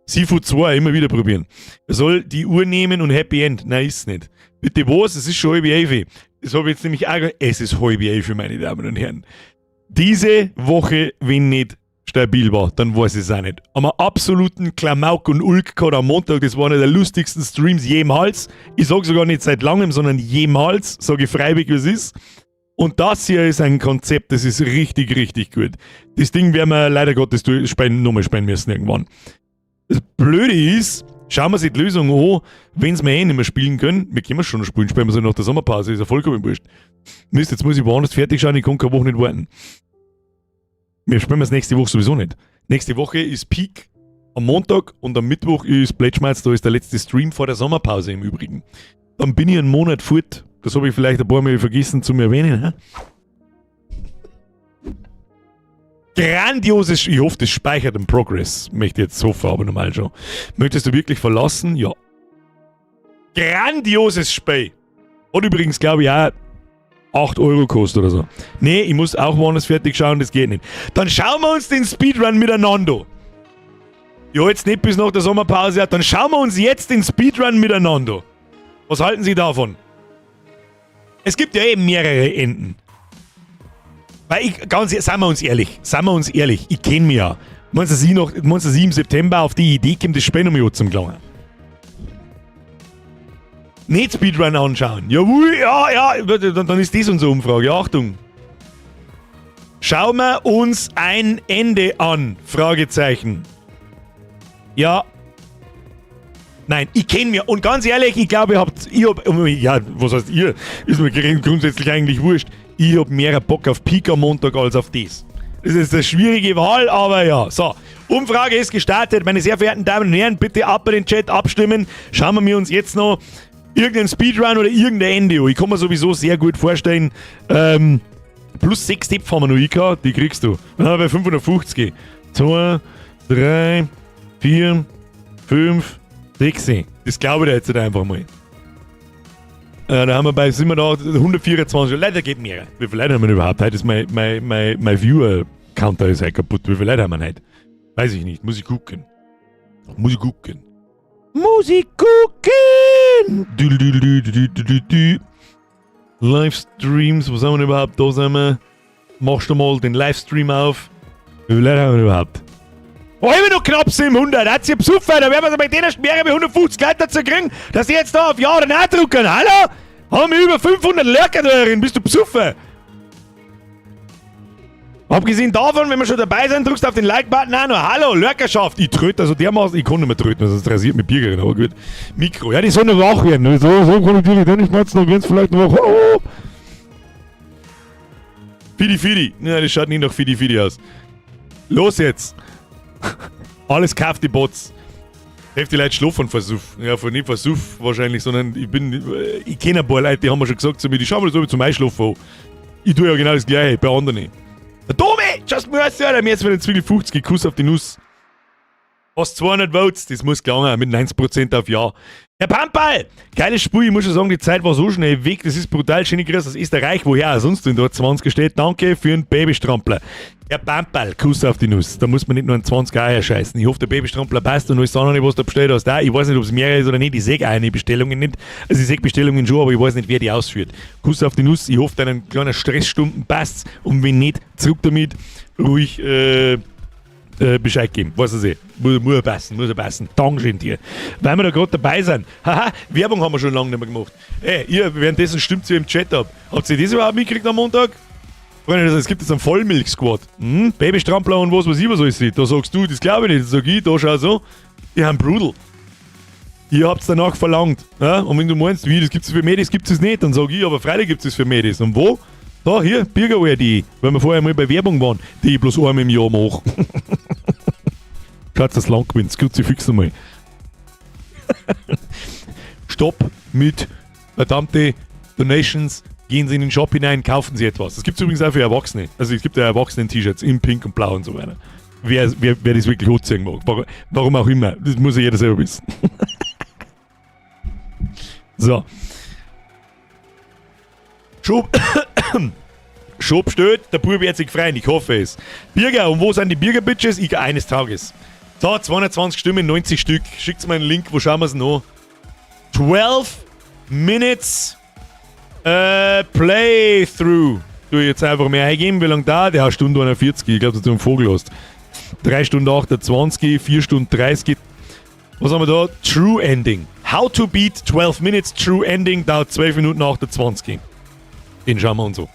Sifu 2 immer wieder probieren. Er soll die Uhr nehmen und Happy End. Nein, ist's nicht. Bitte was? Es ist schon 10:30. Das habe ich jetzt nämlich auch. Es ist 10:30, meine Damen und Herren. Diese Woche, wenn nicht stabil war, dann weiß ich es auch nicht. Am absoluten Klamauk und Ulk gehabt am Montag, das war einer der lustigsten Streams jemals. Ich sage sogar nicht seit langem, sondern jemals, sage ich freiwillig, wie es ist. Und das hier ist ein Konzept, das ist richtig, richtig gut. Das Ding werden wir leider Gottes spielen, nochmal spielen müssen irgendwann. Das Blöde ist, schauen wir sich die Lösung an, wenn es wir eh nicht mehr spielen können. Wir können schon spielen, spielen wir sie nach der Sommerpause, ist ja vollkommen wurscht. Mist, jetzt muss ich woanders fertig schauen, ich kann keine Woche nicht warten. Wir spielen es nächste Woche sowieso nicht. Nächste Woche ist Peak am Montag und am Mittwoch ist Plätschmerz, da ist der letzte Stream vor der Sommerpause im Übrigen. Dann bin ich einen Monat fort. Das habe ich vielleicht ein paar Mal vergessen zu erwähnen. Hä? Grandioses, ich hoffe, das speichert den Progress. Möchte jetzt hoffen, aber normal schon. Möchtest du wirklich verlassen? Ja. Grandioses Spiel. Hat übrigens, glaube ich, auch 8 Euro kostet oder so. Nee, ich muss auch woanders fertig schauen, das geht nicht. Dann schauen wir uns den Speedrun miteinander an. Ja, jetzt nicht bis nach der Sommerpause, dann schauen wir uns jetzt den Speedrun miteinander an. Was halten Sie davon? Es gibt ja eben mehrere Enden. Weil ich, ganz, seien wir uns ehrlich, seien wir uns ehrlich, ich kenne mich ja. Meinst du, dass ich noch, meinst du, dass ich im September auf die Idee komme, das Spiel nochmal zum Gelangen? Nicht Speedrun anschauen. Jawohl, ja, ja, dann ist das unsere Umfrage. Ja, Achtung. Schauen wir uns ein Ende an? Fragezeichen. Ja. Nein, ich kenne mir. Und ganz ehrlich, ich glaube, ihr habt, ich hab, ja, was heißt ihr? Ist mir grundsätzlich eigentlich wurscht. Ich hab mehr Bock auf Peak am Montag als auf das. Das ist eine schwierige Wahl, aber ja. So, Umfrage ist gestartet. Meine sehr verehrten Damen und Herren, bitte ab in den Chat abstimmen. Schauen wir uns jetzt noch irgendeinen Speedrun oder irgendein Ende an. Ich kann mir sowieso sehr gut vorstellen, plus 6 Tipps haben wir noch eingehauen, die kriegst du. Dann haben wir bei 550. 2, 3, 4, 5, 6. Das glaube ich dir jetzt nicht einfach mal. Da haben wir bei, sind wir da 124. Leider geht mehr. Wie viele Leute haben wir überhaupt? Heute ist mein Viewer-Counter ist halt kaputt. Wie viele Leute haben wir heute? Weiß ich nicht. Muss ich gucken. Muss ich gucken. Muss ich gucken! Du, du, du, du, du, du, du. Livestreams, was haben wir denn überhaupt? Da sind wir. Machst du mal den Livestream auf. Wie viele Leute haben wir überhaupt? Oh, immer noch knapp 700. Hat sie besoffen, da werden wir bei denen mehr wie 150 Leute dazu kriegen, dass sie jetzt da auf Ja oder Nein drücken. Hallo? Haben wir über 500 Lurker da drin? Bist du besoffen? Abgesehen davon, wenn wir schon dabei sind, drückst du auf den Like-Button auch noch. Hallo, Lurkerschaft. Ich tröte also dermaßen, ich kann nicht mehr tröten, sonst rasiert mich Bürgerin, aber gut. Mikro, ja, die sollen noch wach werden. So, so kann ich die nicht schmerzen, dann werden sie vielleicht noch wach. Hallo! Fidi Fidi. Ja, das schaut nicht nach Fidi Fidi aus. Los jetzt! Alles kauft die Bots. Heftig Leute schlafen vor Suff. Ja, von nicht vor Suff wahrscheinlich, sondern ich bin. Ich kenne ein paar Leute, die haben mir schon gesagt zu mir, die schauen mir das zum Einschlafen an. Ich tue ja genau das Gleiche bei anderen. Dome! Just mir ja, mir jetzt für den Zwiegel 50 Kuss auf die Nuss. Fast 200 Votes, das muss gelangen, mit 90% auf Ja. Herr Pamperl! Geiles Spiel, ich muss schon sagen, die Zeit war so schnell weg, das ist brutal. Schöne Grüße aus Österreich, woher auch sonst in der 20 steht. Danke für den Babystrampler. Herr Pamperl, Kuss auf die Nuss. Da muss man nicht nur einen 20er Eier scheißen. Ich hoffe, der Babystrampler passt und alles andere, was da bestellt hast. Da. Ich weiß nicht, ob es mehrere ist oder nicht. Ich sehe eine Bestellungen nicht. Also ich sehe Bestellungen schon, aber ich weiß nicht, wer die ausführt. Kuss auf die Nuss. Ich hoffe, deinen kleinen Stressstunden passt. Und wenn nicht, zurück damit. Ruhig, Bescheid geben. Weiß es eh. Muss er passen, muss er passen. Dankeschön dir. Weil wir da gerade dabei sind. Haha, Werbung haben wir schon lange nicht mehr gemacht. Ey, ihr, währenddessen stimmt ihr im Chat ab. Habt ihr das überhaupt mitgekriegt am Montag? Freunde, es gibt jetzt einen Vollmilch-Squad. Hm? Babystrampler und was weiß ich, was alles ist. Da sagst du, das glaube ich nicht. Das sag ich, da schau so. Die haben Brudel. Ihr habt's danach verlangt. Ja? Und wenn du meinst, wie, das gibt's für Mädels, gibt's es nicht, dann sag ich, aber freilich gibt's es für Mädels. Und wo? Da, hier, Bürgerwehr.de, weil wir vorher mal bei Werbung waren, die ich bloß einmal im Jahr mache. Schaut, dass Land gewinnt. Kruzifix nochmal. Stopp mit verdammte Donations. Gehen Sie in den Shop hinein, kaufen Sie etwas. Das gibt es übrigens auch für Erwachsene. Also es gibt ja Erwachsenen-T-Shirts in Pink und Blau und so weiter. Wer das wirklich anziehen mag. Warum auch immer. Das muss ja jeder selber wissen. So. Schub steht, der Bub wird sich freuen, ich hoffe es. Birger, und wo sind die Birger-Bitches? Ich eines Tages. So, 220 Stimmen, 90 Stück. Schickt mir einen Link, wo schauen wir es noch? 12 Minutes Playthrough. Tu ich jetzt einfach mehr eingeben, wie lange dauert? Ja, Stunde 41, ich glaube, dass du einen Vogel hast. 3 Stunden 28, 4 Stunden 30. Was haben wir da? True Ending. How to beat 12 Minutes True Ending dauert 12 Minuten 28. Den schauen wir uns an.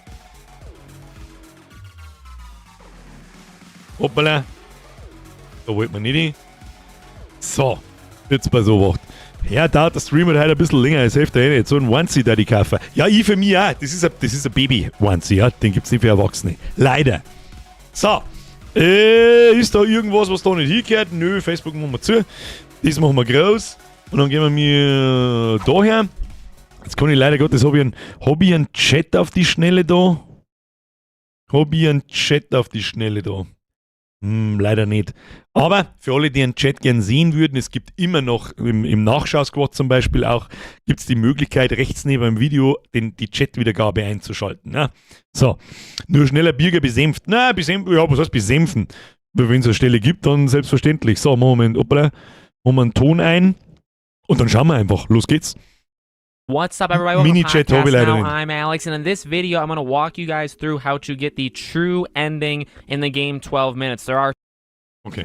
Hoppala. Da wollte man nicht hin. So, jetzt bei so was. Ja, dauert der Stream halt heute ein bisschen länger, das hilft ja eh nicht. So ein Onesie da die kaufen. Ja, ich für mich auch. Das ist ein Baby-Onesie, ja. Den gibt's nicht für Erwachsene. Leider. So. Ist da irgendwas, was da nicht hingehört? Nö, Facebook machen wir zu. Das machen wir groß. Und dann gehen wir mir daher. Jetzt kann ich leider Gottes, hab ich einen Chat auf die Schnelle da? Hab ich einen Chat auf die Schnelle da? Leider nicht. Aber für alle, die einen Chat gern sehen würden, es gibt immer noch im Nachschau-Squad zum Beispiel auch, gibt es die Möglichkeit, rechts neben dem Video die Chat-Wiedergabe einzuschalten. Ja? So, nur schneller Birger besenft. Na, besenft, ja, was heißt besenfen? Wenn es eine Stelle gibt, dann selbstverständlich. So, Moment, hoppala, machen wir einen Ton ein und dann schauen wir einfach. Los geht's. What's up, everybody? Welcome to Mini-Chat habe ich Podcast leider Now. nicht. I'm Alex, and in this video, I'm going to walk you guys through how to get the true ending in the game 12 Minutes. There are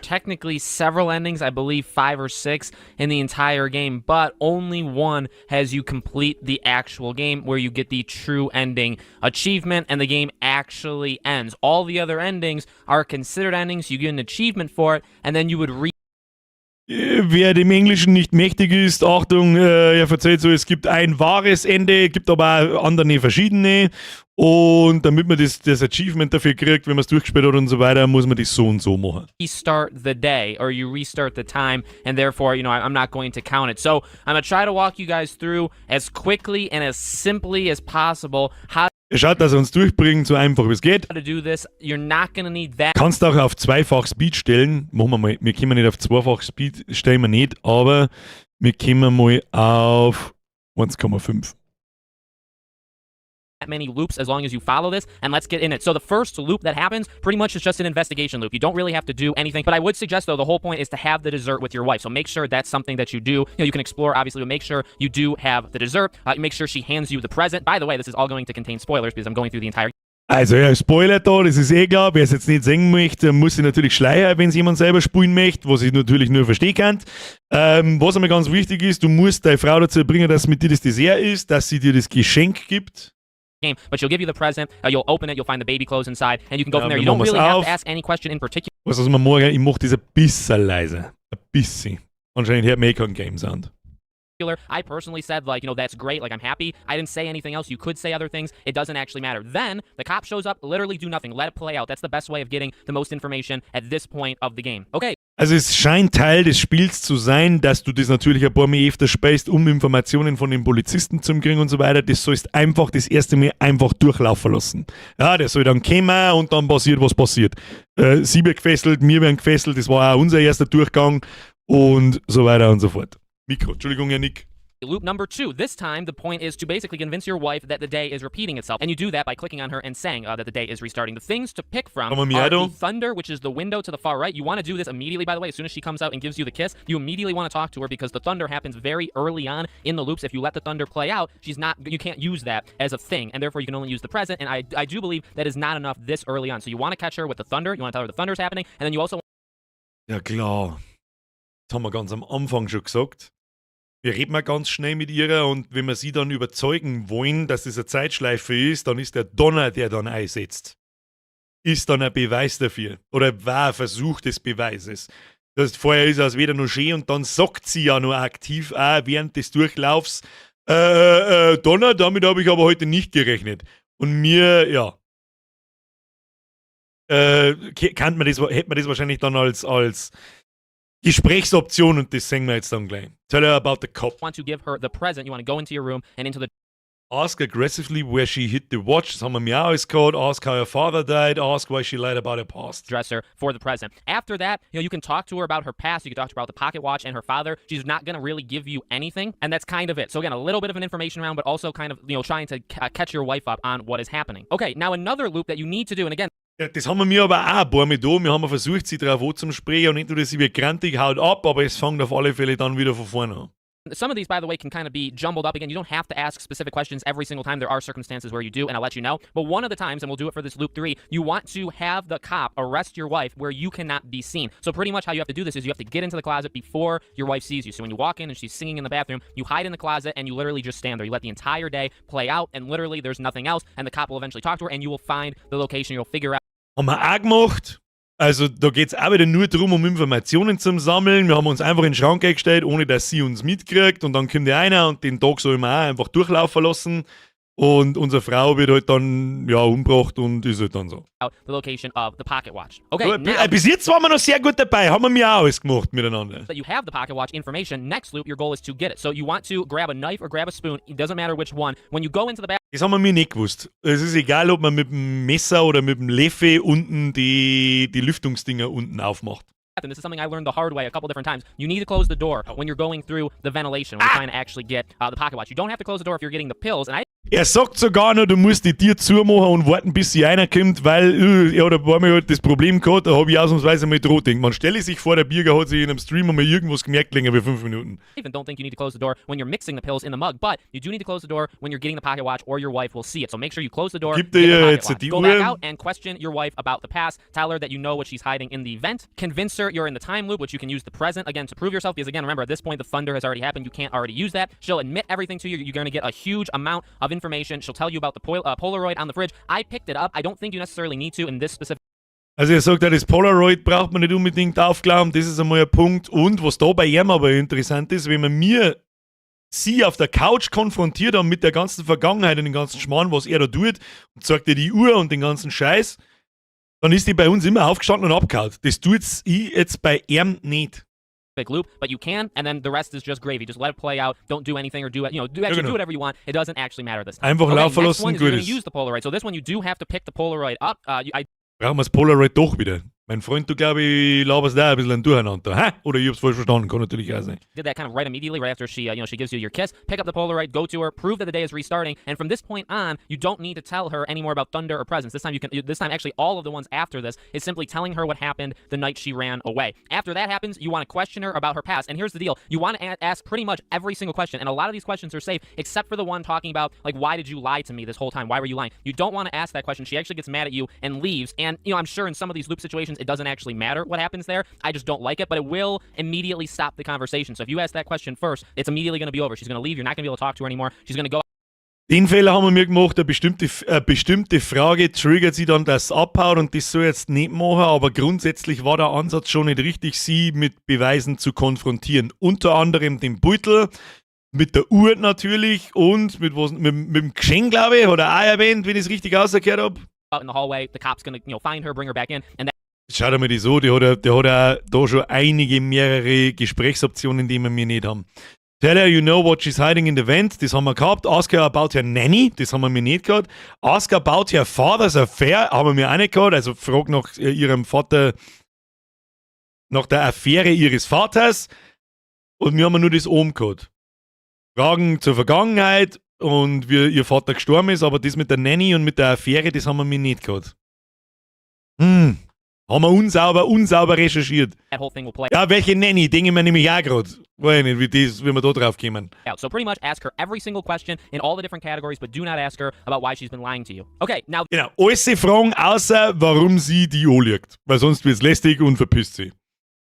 technically several endings, I believe five or six in the entire game, but only one has you complete the actual game where you get the true ending achievement and the game actually ends. All the other endings are considered endings, you get an achievement for it, and then you would Wer dem Englischen nicht mächtig ist, Achtung, er verzählt so, es gibt ein wahres Ende, gibt aber auch andere verschiedene. Und damit man das Achievement dafür kriegt, wenn man es durchgespielt hat und so weiter, muss man das so und so machen. Restart the day or you restart the time, and therefore I'm not going to count it. So I'm gonna try to walk you guys through as quickly and as simply as possible how Er schaut, dass er uns durchbringt, so einfach wie es geht. To do this. You're not gonna need that Kannst auch auf zweifach Speed stellen. Machen wir mal. Wir können nicht auf zweifach Speed, stellen wir nicht, aber wir können mal auf 1,5. Many loops as long as you follow this, and let's get in it. So the first loop that happens pretty much is just an investigation loop. You don't really have to do anything, but I would suggest, though, the whole point is to have the dessert with your wife. So make sure that's something that you do. You can explore, obviously, but make sure you do have the dessert. Make sure she hands you the present. By the way, this is all going to contain spoilers because I'm going through the entire Also, ja, Spoiler da, das ist eh klar. Wer es jetzt nicht sehen möchte, muss sich natürlich schleiern, wenn es jemand selber spielen möchte, was ich natürlich nur verstehen kann. Was einmal ganz wichtig ist, du musst deine Frau dazu bringen, dass mit dir das Dessert ist, dass sie dir das Geschenk gibt. Game, but she'll give you the present. You'll open it, you'll find the baby clothes inside, and you can go Ja, from there. wir You don't machen's really have auf. To ask any question in particular. Was was wir morgen, ich mach das ein bisschen leiser. Ein bisschen. Anscheinend hört man eh keinen Game Sound. I personally said, like, "That's great. Like, I'm happy." I didn't say anything else. You could say other things. It doesn't actually matter. Then the cop shows up, literally do nothing. Let it play out. That's the best way of getting the most information at this point of the game. Okay. Also es scheint Teil des Spiels zu sein, dass du das natürlich ein paar Mal öfter spielst, um Informationen von den Polizisten zu kriegen und so weiter. Das sollst einfach das erste Mal einfach durchlaufen lassen. Ja, der soll dann kommen und dann passiert, was passiert. Sie wird gefesselt, wir werden gefesselt, das war auch unser erster Durchgang und so weiter und so fort. Mikro, Entschuldigung, Janik. Loop number two. This time, the point is to basically convince your wife that the day is repeating itself. And you do that by clicking on her and saying that the day is restarting. The things to pick from Kommen wir are da? The thunder, which is the window to the far right. You want to do this immediately, by the way. As soon as she comes out and gives you the kiss, you immediately want to talk to her because the thunder happens very early on in the loops. If you let the thunder play out, she's not, you can't use that as a thing. And therefore, you can only use the present. And I do believe that is not enough this early on. So you want to catch her with the thunder. You want to tell her the thunder's happening. And then you also Ja klar. Das haben wir ganz am Anfang schon gesagt. Wir reden mal ganz schnell mit ihr und wenn wir sie dann überzeugen wollen, dass es eine Zeitschleife ist, dann ist der Donner, der dann einsetzt, ist dann ein Beweis dafür. Oder war ein Versuch des Beweises. Das heißt, vorher ist es weder noch schön und dann sagt sie ja nur aktiv auch während des Durchlaufs, Donner, damit habe ich aber heute nicht gerechnet. Und mir, ja, kann man das, hätte man das wahrscheinlich dann als Gesprächsoption und das sehen wir jetzt dann gleich. Tell her about the cop. Want to give her the present. You want to go into your room and into the Ask aggressively where she hid the watch. Das haben wir mir auch alles gehabt. Ask how her father died. Ask why she lied about her past. Dresser for the present. After that, you can talk to her about her past. You can talk to her about the pocket watch and her father. She's not going to really give you anything, and that's kind of it. So again, a little bit of an information round, but also kind of trying to catch your wife up on what is happening. Okay, now another loop that you need to do, and again, Ja, das haben wir mir aber auch ein paar Mal da. Wir haben versucht, sie darauf anzusprechen und entweder sie wird grantig, haut ab, aber es fängt auf alle Fälle dann wieder von vorne an. Some of these, by the way, can kind of be jumbled up. Again, you don't have to ask specific questions every single time. There are circumstances where you do, and I'll let you know. But one of the times, and we'll do it for this loop three, you want to have the cop arrest your wife where you cannot be seen. So pretty much how you have to do this is you have to get into the closet before your wife sees you. So when you walk in and she's singing in the bathroom, you hide in the closet and you literally just stand there. You let the entire day play out, and literally there's nothing else. And the cop will eventually talk to her, and you will find the location. You'll figure out Haben wir auch gemacht. Also da geht es auch wieder nur darum, um Informationen zu sammeln. Wir haben uns einfach in den Schrank eingestellt, ohne dass sie uns mitkriegt. Und dann kommt der einer und den Tag soll man auch einfach durchlaufen lassen. Und unsere Frau wird halt dann, ja, umgebracht und ist halt dann so. The location of the pocket watch. Okay, So, now bis jetzt waren wir noch sehr gut dabei. Haben wir mir auch alles gemacht miteinander. That you have the pocket watch information, next loop, your goal is to get it. So you want to grab a knife or grab a spoon. It doesn't matter which one. When you go into the bathroom, Das haben wir mir nicht gewusst. Es ist egal, ob man mit dem Messer oder mit dem Löffel unten die Lüftungsdinger unten aufmacht. This is something I learned the hard way a couple different times. You need to close the door when you're going through the ventilation, when you're trying to actually get the pocket watch. You don't have to close the door if you're getting the pills. And I Er sagt sogar noch, du musst die Tür zumachen und warten, bis sie einer kommt, weil er hat ein paar Mal halt das Problem gehabt, da habe ich ausnahmsweise mal dran gedacht. Man stelle sich vor, der Birger hat sich in einem Stream einmal irgendwas gemerkt, länger wie 5 Minuten. Even don't think you need to close the door when you're mixing the pills in the mug, but you do need to close the door when you're getting the pocket watch or your wife will see it. So make sure you close the door. Gibt get the dir pocket jetzt watch. die Go back Uhr. Out and question your wife about the past. Tell her that you know what she's hiding in the vent. Convince her you're in the time loop, which you can use the present again to prove yourself. Because again, remember, at this point the thunder has already happened. You can't already use that. She'll admit everything to you. You're going to get a huge amount of information. She'll tell you about the Polaroid on the fridge. I picked it up. I don't think you necessarily need to in this specific Also er sagt ja, das Polaroid braucht man nicht unbedingt aufklauben, das ist einmal ein Punkt. Und was da bei ihm aber interessant ist, wenn man mir sie auf der Couch konfrontiert haben mit der ganzen Vergangenheit und dem ganzen Schmarrn, was er da tut, und zeigt ihr die Uhr und den ganzen Scheiß, dann ist die bei uns immer aufgestanden und abgehauen. Das tut's ich jetzt bei ihm nicht. Loop, but you can, and then the rest is just gravy. Just let it play out. Don't do anything or do it. Do actually Genau. do whatever you want. It doesn't actually matter this time. Einfach Okay, laufen next lassen, one is gut you're gonna ist. Use the Polaroid. So this one you do have to pick the Polaroid up. I Brauchen wir das Polaroid doch wieder. Mein Freund, du, glaube ich, laberst da ein bisschen ein Durcheinander. Hä? Oder ich hab's falsch verstanden, kann natürlich auch sein. Did that kind of right immediately, right after she gives you your kiss. Pick up the Polaroid, go to her, prove that the day is restarting, and from this point on, you don't need to tell her any more about thunder or presents. This time, you can. This time, actually, all of the ones after this is simply telling her what happened the night she ran away. After that happens, you want to question her about her past. And here's the deal: you want to ask pretty much every single question, and a lot of these questions are safe, except for the one talking about, like, "Why did you lie to me this whole time? Why were you lying?" You don't want to ask that question. She actually gets mad at you and leaves. And I'm sure in some of these loop situations, it doesn't actually matter what happens there. I just don't like it, but it will immediately stop the conversation. So if you ask that question first, it's immediately going to be over. She's going to leave. You're not going to be able to talk to her anymore. She's going to go Den Fehler haben wir mir gemacht, eine bestimmte Frage triggert sie dann, dass es abhaut, und das soll jetzt nicht machen, aber grundsätzlich war der Ansatz schon nicht richtig, sie mit Beweisen zu konfrontieren. Unter anderem dem Beutel, mit der Uhr natürlich und mit was, mit dem Geschenk, glaube ich, hat er auch erwähnt, wenn ich es richtig ausgehört habe. Out in the hallway. The cop's going to find her, bring her back in, and that Schau dir mal die so, der hat auch da schon einige mehrere Gesprächsoptionen, die wir mir nicht haben. Tell her you know what she's hiding in the vent, das haben wir gehabt. Ask her about her nanny, das haben wir mir nicht gehabt. Ask about her father's affair, haben wir mir auch nicht gehabt. Also frag nach ihrem Vater, nach der Affäre ihres Vaters. Und wir haben nur das oben gehabt. Fragen zur Vergangenheit und wie ihr Vater gestorben ist, aber das mit der Nanny und mit der Affäre, das haben wir mir nicht gehabt. Haben wir unsauber, unsauber recherchiert. That whole thing will play Ja, welche Nanny? Denke ich mir nämlich auch gerade. Weiß ich nicht, wie wir da drauf kommen. Out. So pretty much ask her every single question in all the different categories, but do not ask her about why she's been lying to you. Okay, now Genau, alles Fragen, außer warum sie di anlügt. Weil sonst wird's lästig und verpisst sie.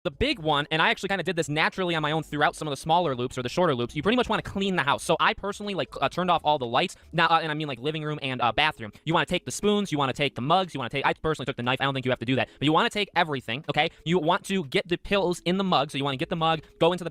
The big one, and I actually kind of did this naturally on my own throughout some of the smaller loops or the shorter loops. You pretty much want to clean the house. So I personally, like, turned off all the lights. Now, and I mean like living room and bathroom. You want to take the spoons, you want to take the mugs, you want to take. I personally took the knife. I don't think you have to do that, but you want to take everything. Okay, you want to get the pills in the mug. So you want to get the mug, go into the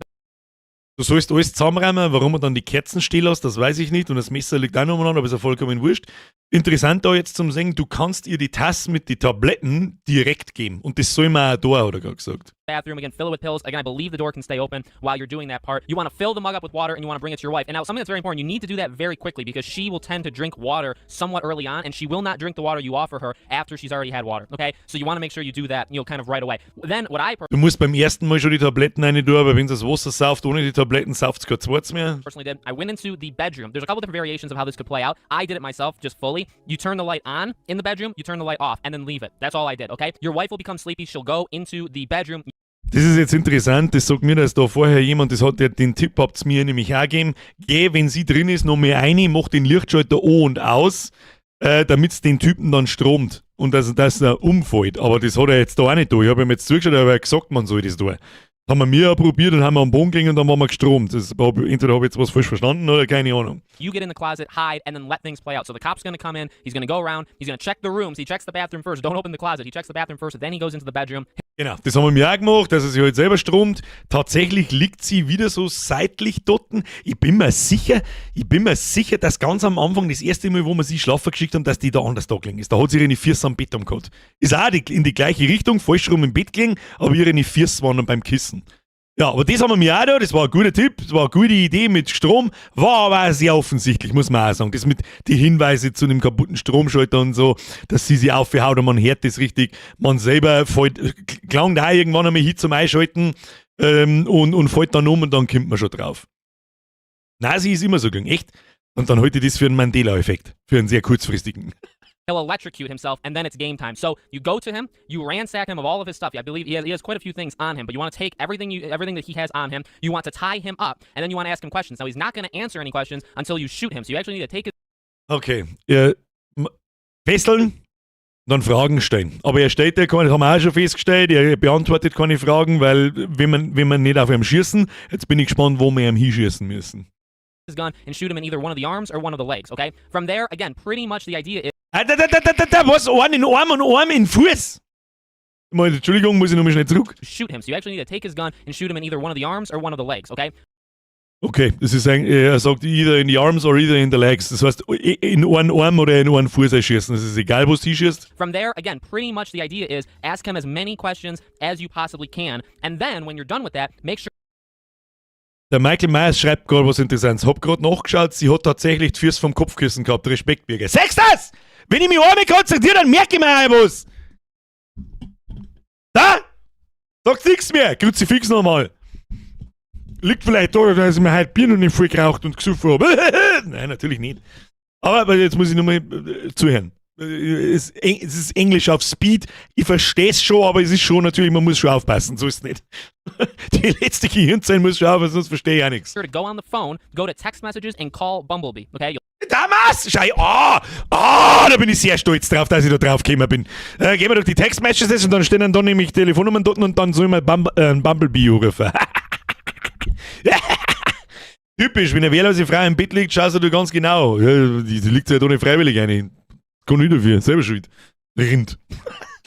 Du sollst alles zusammenräumen, warum er dann die Kerzen stehen lässt, das weiß ich nicht. Und das Messer liegt auch noch umeinander, aber ist ja vollkommen wurscht. Interessant da jetzt zum Sehen, du kannst ihr die Tasse mit die Tabletten direkt geben. Und das soll man auch da, hat er gerade gesagt. Bathroom again, fill it with pills. Again, I believe the door can stay open while you're doing that part. You want to fill the mug up with water and you want to bring it to your wife. And now, something that's very important, you need to do that very quickly because she will tend to drink water somewhat early on, and she will not drink the water you offer her after she's already had water. Okay, so you want to make sure you do that kind of right away. Then what I Du musst beim ersten Mal schon die Tabletten rein tun, aber wenn sie das Wasser sauft, ohne die Tabletten, sauft kein zweites mehr. Personally did, I went into the bedroom. There's a couple different variations of how this could play out. I did it myself, just fully. You turn the light on in the bedroom, you turn the light off, and then leave it. That's all I did, okay? Your wife will become sleepy. She'll go into the bedroom. Das ist jetzt interessant, das sagt mir, dass da vorher jemand, das hat der, den Tipp habt's mir nämlich auch gegeben, geh, wenn sie drin ist, noch mehr rein, mach den Lichtschalter an und aus, damit es den Typen dann stromt und dass er umfällt. Aber das hat er jetzt da auch nicht da. Ich habe ihm jetzt zugeschaut, aber er hat gesagt, man soll das tun. Haben wir mir auch probiert und haben wir am Boden gelegen und dann waren wir gestromt. Entweder habe ich jetzt was falsch verstanden oder keine Ahnung. You get in the closet, hide, and then let things play out. So the cop's gonna come in, he's gonna go around, he's gonna check the rooms. He checks the bathroom first. Don't open the closet. He checks the bathroom first, then he goes into the bedroom. Genau, das haben wir mir auch gemacht, dass er sich halt selber stromt. Tatsächlich liegt sie wieder so seitlich dort. Ich bin mir sicher, dass ganz am Anfang, das erste Mal, wo wir sie schlafen geschickt haben, dass die da anders da gelegen ist. Da hat sie ihre Füße am Bett gehabt. Ist auch in die gleiche Richtung, falsch rum im Bett gelegen, aber ihre Füße waren dann beim Kissen. Ja, aber das haben wir mir auch da, das war ein guter Tipp, das war eine gute Idee mit Strom, war aber auch sehr offensichtlich, muss man auch sagen. Das mit die Hinweise zu einem kaputten Stromschalter und so, dass sie sich aufgehaut und man hört das richtig. Man selber fällt, klang da irgendwann einmal hin zum Einschalten und fällt dann um und dann kommt man schon drauf. Nein, sie ist immer so gegangen, echt. Und dann halte ich das für einen Mandela-Effekt, für einen sehr kurzfristigen. He'll electrocute himself, and then it's game time. So you go to him, you ransack him of all of his stuff. I believe he has quite a few things on him, but you want to take everything that he has on him. You want to tie him up, and then you want to ask him questions. Now, he's not going to answer any questions until you shoot him. So you actually need to take his Okay, fesseln, dann Fragen stellen. Aber er stellt ja keine, das haben wir auch schon festgestellt, er beantwortet keine Fragen, weil wenn man nicht auf ihm schießen, jetzt bin ich gespannt, wo wir ihm hinschießen müssen. Gun and shoot him in either one of the arms or one of the legs. Okay. From there, again, pretty much the idea is Ah, da, da, da, da, da, da, was? Einen in den Arm und einen in den Fuß? Mal, Entschuldigung, muss ich nochmal schnell zurück. Shoot him. So you actually need to take his gun and shoot him in either one of the arms or one of the legs. Okay. Okay, das ist ein, er sagt either in the arms or either in the legs. Das heißt, in einen Arm oder in einen Fuß schießen. Das ist egal, wo du hinschießt. From there, again, pretty much the idea is ask him as many questions as you possibly can, and then when you're done with that, make sure Der Michael Myers schreibt gerade was Interessantes. Hab gerade nachgeschaut, sie hat tatsächlich die Füße vom Kopfkissen gehabt. Respekt, Birger. Sagst das? Wenn ich mich einmal konzentriere, dann merke ich mir auch was. Da! Sagt nichts mehr. Kruzifix nochmal. Liegt vielleicht da, dass ich mir heute Bier noch nicht voll geraucht und gesoffen habe. Nein, natürlich nicht. Aber jetzt muss ich nochmal zuhören. Es ist Englisch auf Speed. Ich verstehe es schon, aber es ist schon natürlich, man muss schon aufpassen, so ist es nicht. Die letzte Gehirnzelle muss schon aufpassen, sonst verstehe ich auch nichts. To go on the phone, go to text messages, and call Bumblebee. Okay. You'll Damals! Schau, ah, ah, da bin ich sehr stolz drauf, dass ich da drauf gekommen bin. Gehen wir durch die Text Messages und dann stehen dann da nämlich Telefonnummern dort und dann soll man Bumblebee rufen. Typisch, wenn eine wehrlose Frau im Bett liegt, schaust du ganz genau. Ja, die liegt ja da nicht freiwillig rein. Kann nicht dafür, selber schuld. Rind.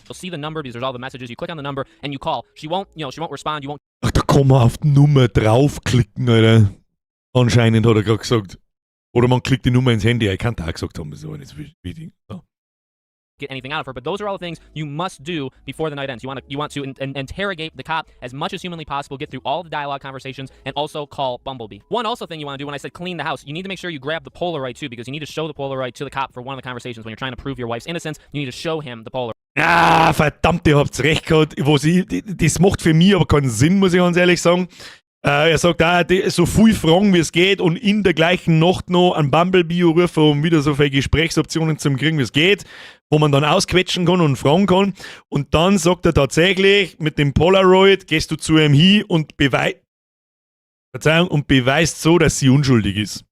You'll see the number because there's all the messages. You click on the number and you call. She won't respond. You won't Ach, da kann man auf die Nummer draufklicken, Alter. Anscheinend hat er gerade gesagt. Oder man klickt die Nummer ins Handy. Ich kann da auch gesagt haben, das ist aber nicht so wichtig. So. Get anything out of her. But those are all the things you must do before the night ends. You want to interrogate the cop as much as humanly possible, get through all the dialogue conversations, and also call Bumblebee. One also thing you want to do, when I said clean the house, you need to make sure you grab the Polaroid too, because you need to show the Polaroid to the cop for one of the conversations when you're trying to prove your wife's innocence. You need to show him the Polaroid. Ah, verdammt, ihr habt's recht gehabt. Das macht für mich aber keinen Sinn, muss ich ganz ehrlich sagen. Er sagt auch, so viel Fragen, wie es geht, und in der gleichen Nacht noch einen Bumblebee rufen, um wieder so viele Gesprächsoptionen zu kriegen, wie es geht, wo man dann ausquetschen kann und fragen kann. Und dann sagt er tatsächlich, mit dem Polaroid gehst du zu ihm hin und Verzeihung, und beweist so, dass sie unschuldig ist.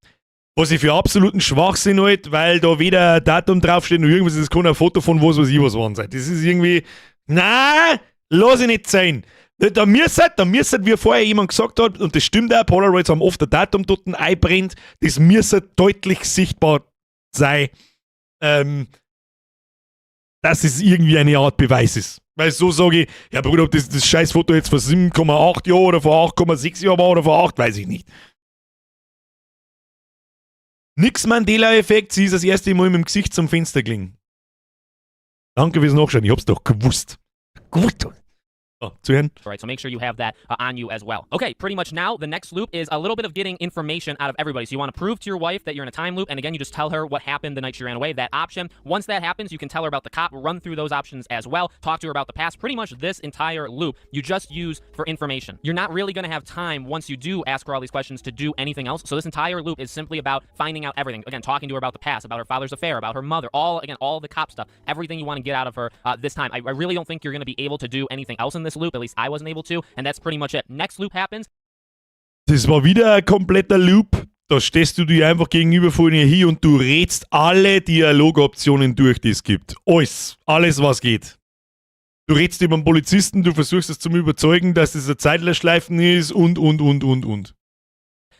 Was ich für absoluten Schwachsinn halte, weil da weder ein Datum draufsteht noch irgendwas, das kann ein Foto von was weiß ich was waren sein. Das ist irgendwie, na, lass ich nicht sein. Da müsste, wie vorher jemand gesagt hat, und das stimmt auch, Polaroids haben oft ein Datum dort einbrennt, das müsste deutlich sichtbar sein, dass es irgendwie eine Art Beweis ist. Weil so sage ich, ja Bruder, ob das scheiß Foto jetzt vor 7,8 Jahren oder vor 8,6 Jahren war oder vor 8, weiß ich nicht. Nix Mandela-Effekt, sie ist das erste Mal mit dem Gesicht zum Fenster gelegen. Danke fürs Nachschauen, ich hab's doch gewusst. Gut. So, zuhören. Right, so make sure you have that on you as well. Okay, pretty much now the next loop is a little bit of getting information out of everybody. So you want to prove to your wife that you're in a time loop, and again, you just tell her what happened the night she ran away, that option. Once that happens, you can tell her about the cop, run through those options as well, talk to her about the past. Pretty much this entire loop you just use for information. You're not really going to have time once you do ask her all these questions to do anything else. So this entire loop is simply about finding out everything. Again, talking to her about the past, about her father's affair, about her mother, all, again, all the cop stuff, everything you want to get out of her this time. I really don't think you're going to be able to do anything else in this loop. At least I wasn't able to, and that's pretty much it. Next loop happens. Das war wieder ein kompletter Loop. Da stehst du dir einfach gegenüber von ihr hin und du redst alle Dialogoptionen durch, die es gibt. Alles. Alles, was geht. Du redst über den Polizisten, du versuchst es zum Überzeugen, dass es ein Zeitschleifen ist und, und.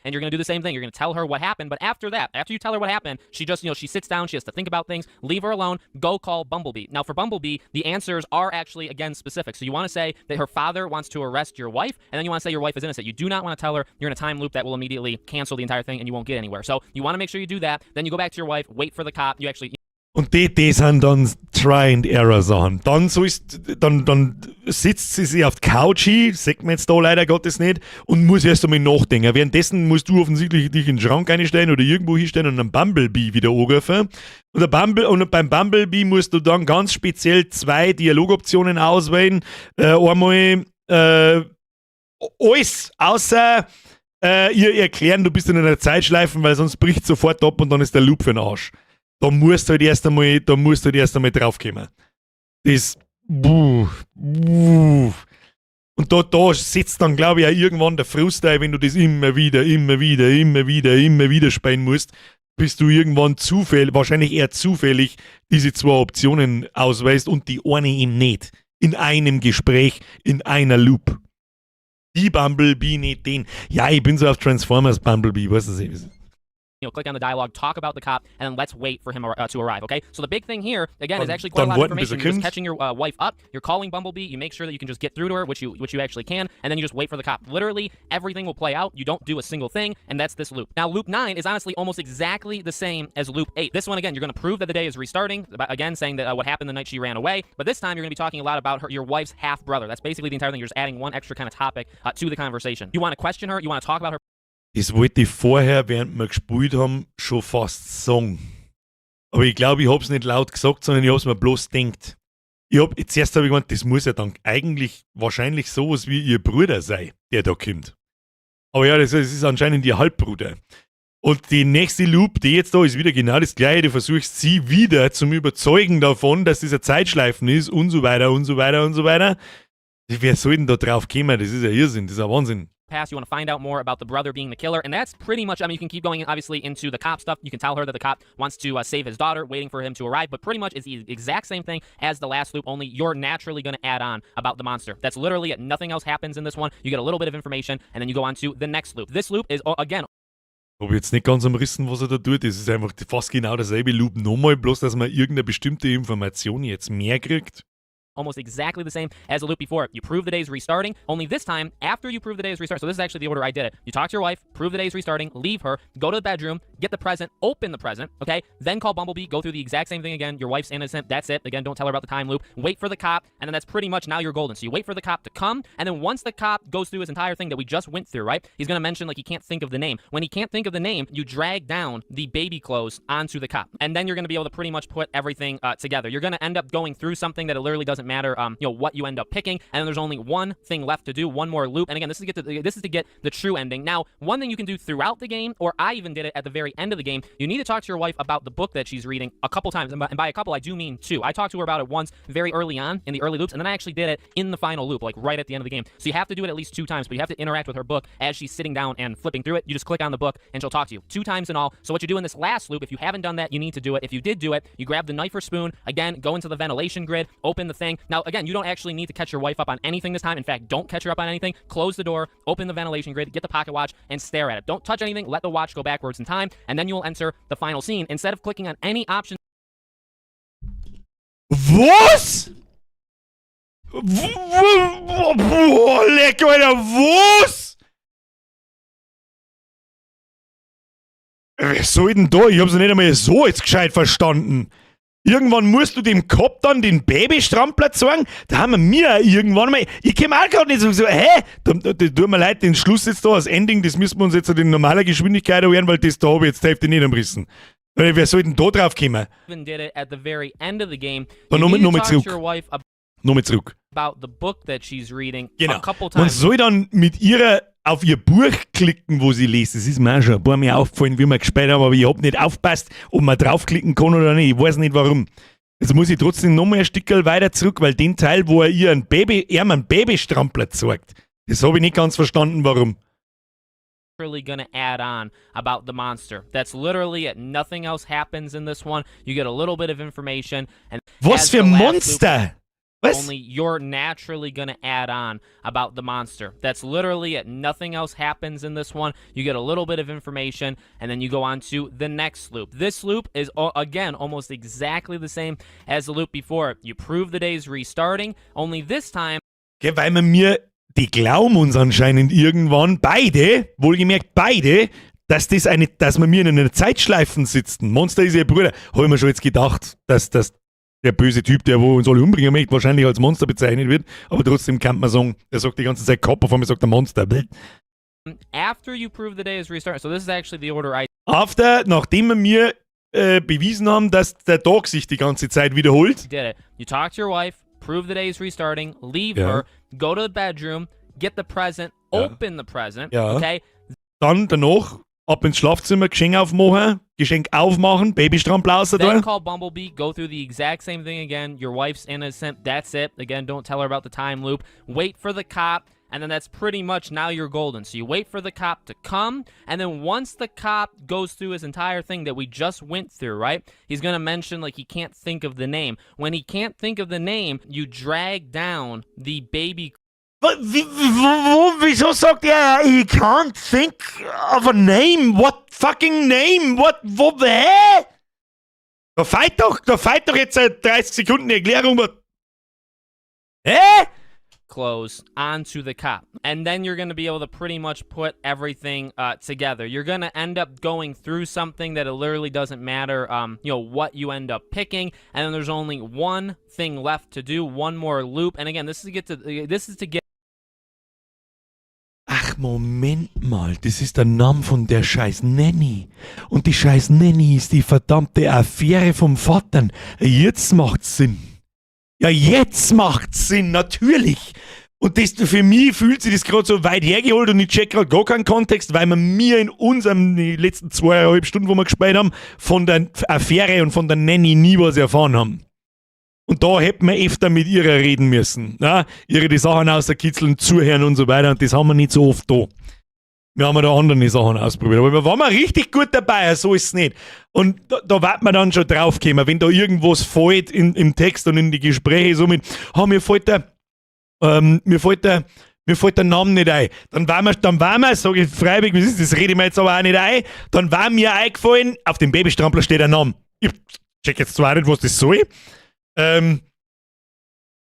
And you're going to do the same thing. You're going to tell her what happened. But after that, after you tell her what happened, she just, she sits down. She has to think about things. Leave her alone. Go call Bumblebee. Now, for Bumblebee, the answers are actually, again, specific. So you want to say that her father wants to arrest your wife, and then you want to say your wife is innocent. You do not want to tell her you're in a time loop that will immediately cancel the entire thing and you won't get anywhere. So you want to make sure you do that. Then you go back to your wife, wait for the cop. You actually Und die sind dann Try and Error Sachen. Dann sitzt sie sich auf die Couch hin, sieht man jetzt da leider Gottes nicht, und muss erst einmal nachdenken. Währenddessen musst du offensichtlich dich in den Schrank einstellen oder irgendwo hinstellen und einen Bumblebee wieder anrufen. Und beim Bumblebee musst du dann ganz speziell zwei Dialogoptionen auswählen. Einmal alles außer ihr erklären, du bist in einer Zeitschleife, weil sonst bricht sofort ab und dann ist der Loop für den Arsch. Da musst du halt erst einmal draufkommen. Das, buh, buh. Und da setzt dann, glaube ich, auch irgendwann der Frust ein, wenn du das immer wieder, immer wieder, immer wieder, immer wieder spielen musst, bis du irgendwann zufällig, wahrscheinlich eher zufällig, diese zwei Optionen auswählst und die eine eben nicht. In einem Gespräch, in einer Loop. Die Bumblebee, nicht den. Ja, ich bin so auf Transformers Bumblebee, weißt du, click on the dialogue, talk about the cop, and then let's wait for him to arrive, okay? So the big thing here, again, is actually quite a lot of information. You're just catching your wife up, you're calling Bumblebee, you make sure that you can just get through to her, which you actually can, and then you just wait for the cop. Literally, everything will play out. You don't do a single thing, and that's this loop. Now, loop 9 is honestly almost exactly the same as loop 8. This one, again, you're going to prove that the day is restarting, again, saying that what happened the night she ran away, but this time you're going to be talking a lot about your wife's half-brother. That's basically the entire thing. You're just adding one extra kind of topic to the conversation. You want to question her, you want to talk about her Das wollte ich vorher, während wir gespielt haben, schon fast sagen. Aber ich glaube, ich hab's nicht laut gesagt, sondern ich hab's mir bloß gedacht. Zuerst habe ich gemeint, das muss ja dann eigentlich wahrscheinlich sowas wie ihr Bruder sein, der da kommt. Aber ja, das ist anscheinend ihr Halbbruder. Und die nächste Loop, die jetzt da ist, wieder genau das Gleiche. Du versuchst, sie wieder zum Überzeugen davon, dass das eine Zeitschleifen ist und so weiter und so weiter und so weiter. Wer soll denn da drauf kommen? Das ist ja Irrsinn, das ist ja Wahnsinn. Past. You want to find out more about the brother being the killer, and that's pretty much, I mean, you can keep going, obviously, into the cop stuff. You can tell her that the cop wants to save his daughter, waiting for him to arrive, but pretty much it's the exact same thing as the last loop, only you're naturally going to add on about the monster. That's literally it. Nothing else happens in this one. You get a little bit of information, and then you go on to the next loop. This loop is, again, Hab ich jetzt nicht ganz umrissen, was er da tut. Das ist einfach fast genau derselbe Loop nochmal, bloß dass man irgendeine bestimmte Information jetzt mehr kriegt. Almost exactly the same as the loop before. You prove the day's restarting, only this time, after you prove the day is restarting, so this is actually the order I did it. You talk to your wife, prove the day is restarting, leave her, go to the bedroom, get the present, open the present, okay? Then call Bumblebee, go through the exact same thing again. Your wife's innocent, that's it. Again, don't tell her about the time loop. Wait for the cop, and then that's pretty much, now you're golden. So you wait for the cop to come, and then once the cop goes through his entire thing that we just went through, right? He's gonna mention, like, he can't think of the name. When he can't think of the name, you drag down the baby clothes onto the cop, and then you're gonna be able to pretty much put everything together. You're gonna end up going through something that it literally doesn't matter what you end up picking, and then there's only one thing left to do, one more loop. And again, this is to get the true ending. Now, one thing you can do throughout the game, or I even did it at the very end of the game, you need to talk to your wife about the book that she's reading a couple times, and by a couple I do mean two. I talked to her about it once very early on in the early loops, and then I actually did it in the final loop, like right at the end of the game. So you have to do it at least two times, but you have to interact with her book as she's sitting down and flipping through it. You just click on the book and she'll talk to you two times in all. So what you do in this last loop, if you haven't done that, you need to do it. If you did do it, you grab the knife or spoon, again, go into the ventilation grid, open the thing. Now, again, you don't actually need to catch your wife up on anything this time. In fact, don't catch her up on anything. Close the door, open the ventilation grid, get the pocket watch, and stare at it. Don't touch anything. Let the watch go backwards in time, and then you'll enter the final scene. Instead of clicking on any option Was? Boah, leck, Alter, was? Wer soll denn da? Ich hab's nicht einmal so jetzt gescheit verstanden. Irgendwann musst du dem Cop dann den Babystrampler zeigen. Da haben wir mir irgendwann mal. Ich komm auch grad nicht so, hä? Da tut mir leid, den Schluss jetzt da, das Ending, das müssen wir uns jetzt in normaler Geschwindigkeit hören, weil das da habe ich jetzt die Hälfte nicht umrissen. Weil wer soll denn da drauf kommen? Even did it at the very end of the game. Dann You nochmal need to nochmal talk to zurück. your wife Nochmal zurück. About the book that she's reading Genau. a couple Man times. Soll dann mit ihrer auf ihr Buch klicken, wo sie liest. Das ist mir auch schon ein paar Mal aufgefallen, wie wir gespielt haben, aber ich hab nicht aufgepasst, ob man draufklicken kann oder nicht. Ich weiß nicht, warum. Jetzt muss ich trotzdem nochmal ein Stückchen weiter zurück, weil den Teil, wo er ihr ein Baby, ihm einen Babystrampler zeigt, das habe ich nicht ganz verstanden, warum. Really gonna add on about the monster. That's literally it. Nothing else happens in this one. You get a little bit of information and Was as für the last loop, Monster? Was? only you're naturally gonna add on about the monster. That's literally it. Nothing else happens in this one. You get a little bit of information and then you go on to the next loop. This loop is again almost exactly the same as the loop before. You prove the day's restarting, only this time Okay, weil wir mir, die glauben uns anscheinend irgendwann, beide, wohlgemerkt beide, dass wir mir in einer Zeitschleife sitzen. Monster ist ihr Bruder. Habe ich mir schon jetzt gedacht, dass das der böse Typ, der wo uns alle umbringen möchte, wahrscheinlich als Monster bezeichnet wird. Aber trotzdem kann man sagen, er sagt die ganze Zeit Cop, auf einmal sagt er Monster. Bäh. After you prove the day is restarting. So this is actually the order I After, nachdem wir mir bewiesen haben, dass der Tag sich die ganze Zeit wiederholt. Did it. You talk to your wife, prove the day is restarting, leave Ja. her, go to the bedroom, get the present, Ja. Open the present, Ja. Okay? Dann danach ab ins Schlafzimmer, Geschenk aufmachen, Babystrampler Then da. Call Bumblebee, go through the exact same thing again. Your wife's innocent. That's it. Again, don't tell her about the time loop. Wait for the cop, and then that's pretty much, now you're golden. So you wait for the cop to come, and then once the cop goes through his entire thing that we just went through, right? He's gonna mention like he can't think of the name. When he can't think of the name, you drag down the baby Wieso sagt er, he can't think of a name? What fucking name? What, wo, hä? Da fehlt doch jetzt seit 30 Sekunden Erklärung. Hä? Clothes onto the cop. And then you're going to be able to pretty much put everything together. You're going to end up going through something that it literally doesn't matter what you end up picking. And then there's only one thing left to do, one more loop. And again, this is to get Ach, Moment mal, das ist der Name von der scheiß Nanny. Und die scheiß Nanny ist die verdammte Affäre vom Vater. Jetzt macht's Sinn. Ja, jetzt macht's Sinn, natürlich. Und das, für mich fühlt sich das gerade so weit hergeholt und ich check gerade gar keinen Kontext, weil wir mir in unserem die letzten 2,5 Stunden, wo wir gespielt haben, von der Affäre und von der Nanny nie was erfahren haben. Und da hätten wir öfter mit ihrer reden müssen. Ne? Ihre die Sachen auskitzeln, zuhören und so weiter. Und das haben wir nicht so oft da. Wir haben ja da andere Sachen ausprobiert. Aber wir waren mal richtig gut dabei, so ist es nicht. Und da wird man dann schon draufkommen, wenn da irgendwas fehlt im Text und in die Gespräche, so mit, ah, mir fällt der Name nicht ein. Dann war mir, sag ich freiwillig, wie ist das, rede ich mir jetzt aber auch nicht ein, dann war mir eingefallen, auf dem Babystrampler steht ein Name. Ich check jetzt zwar nicht, was das soll.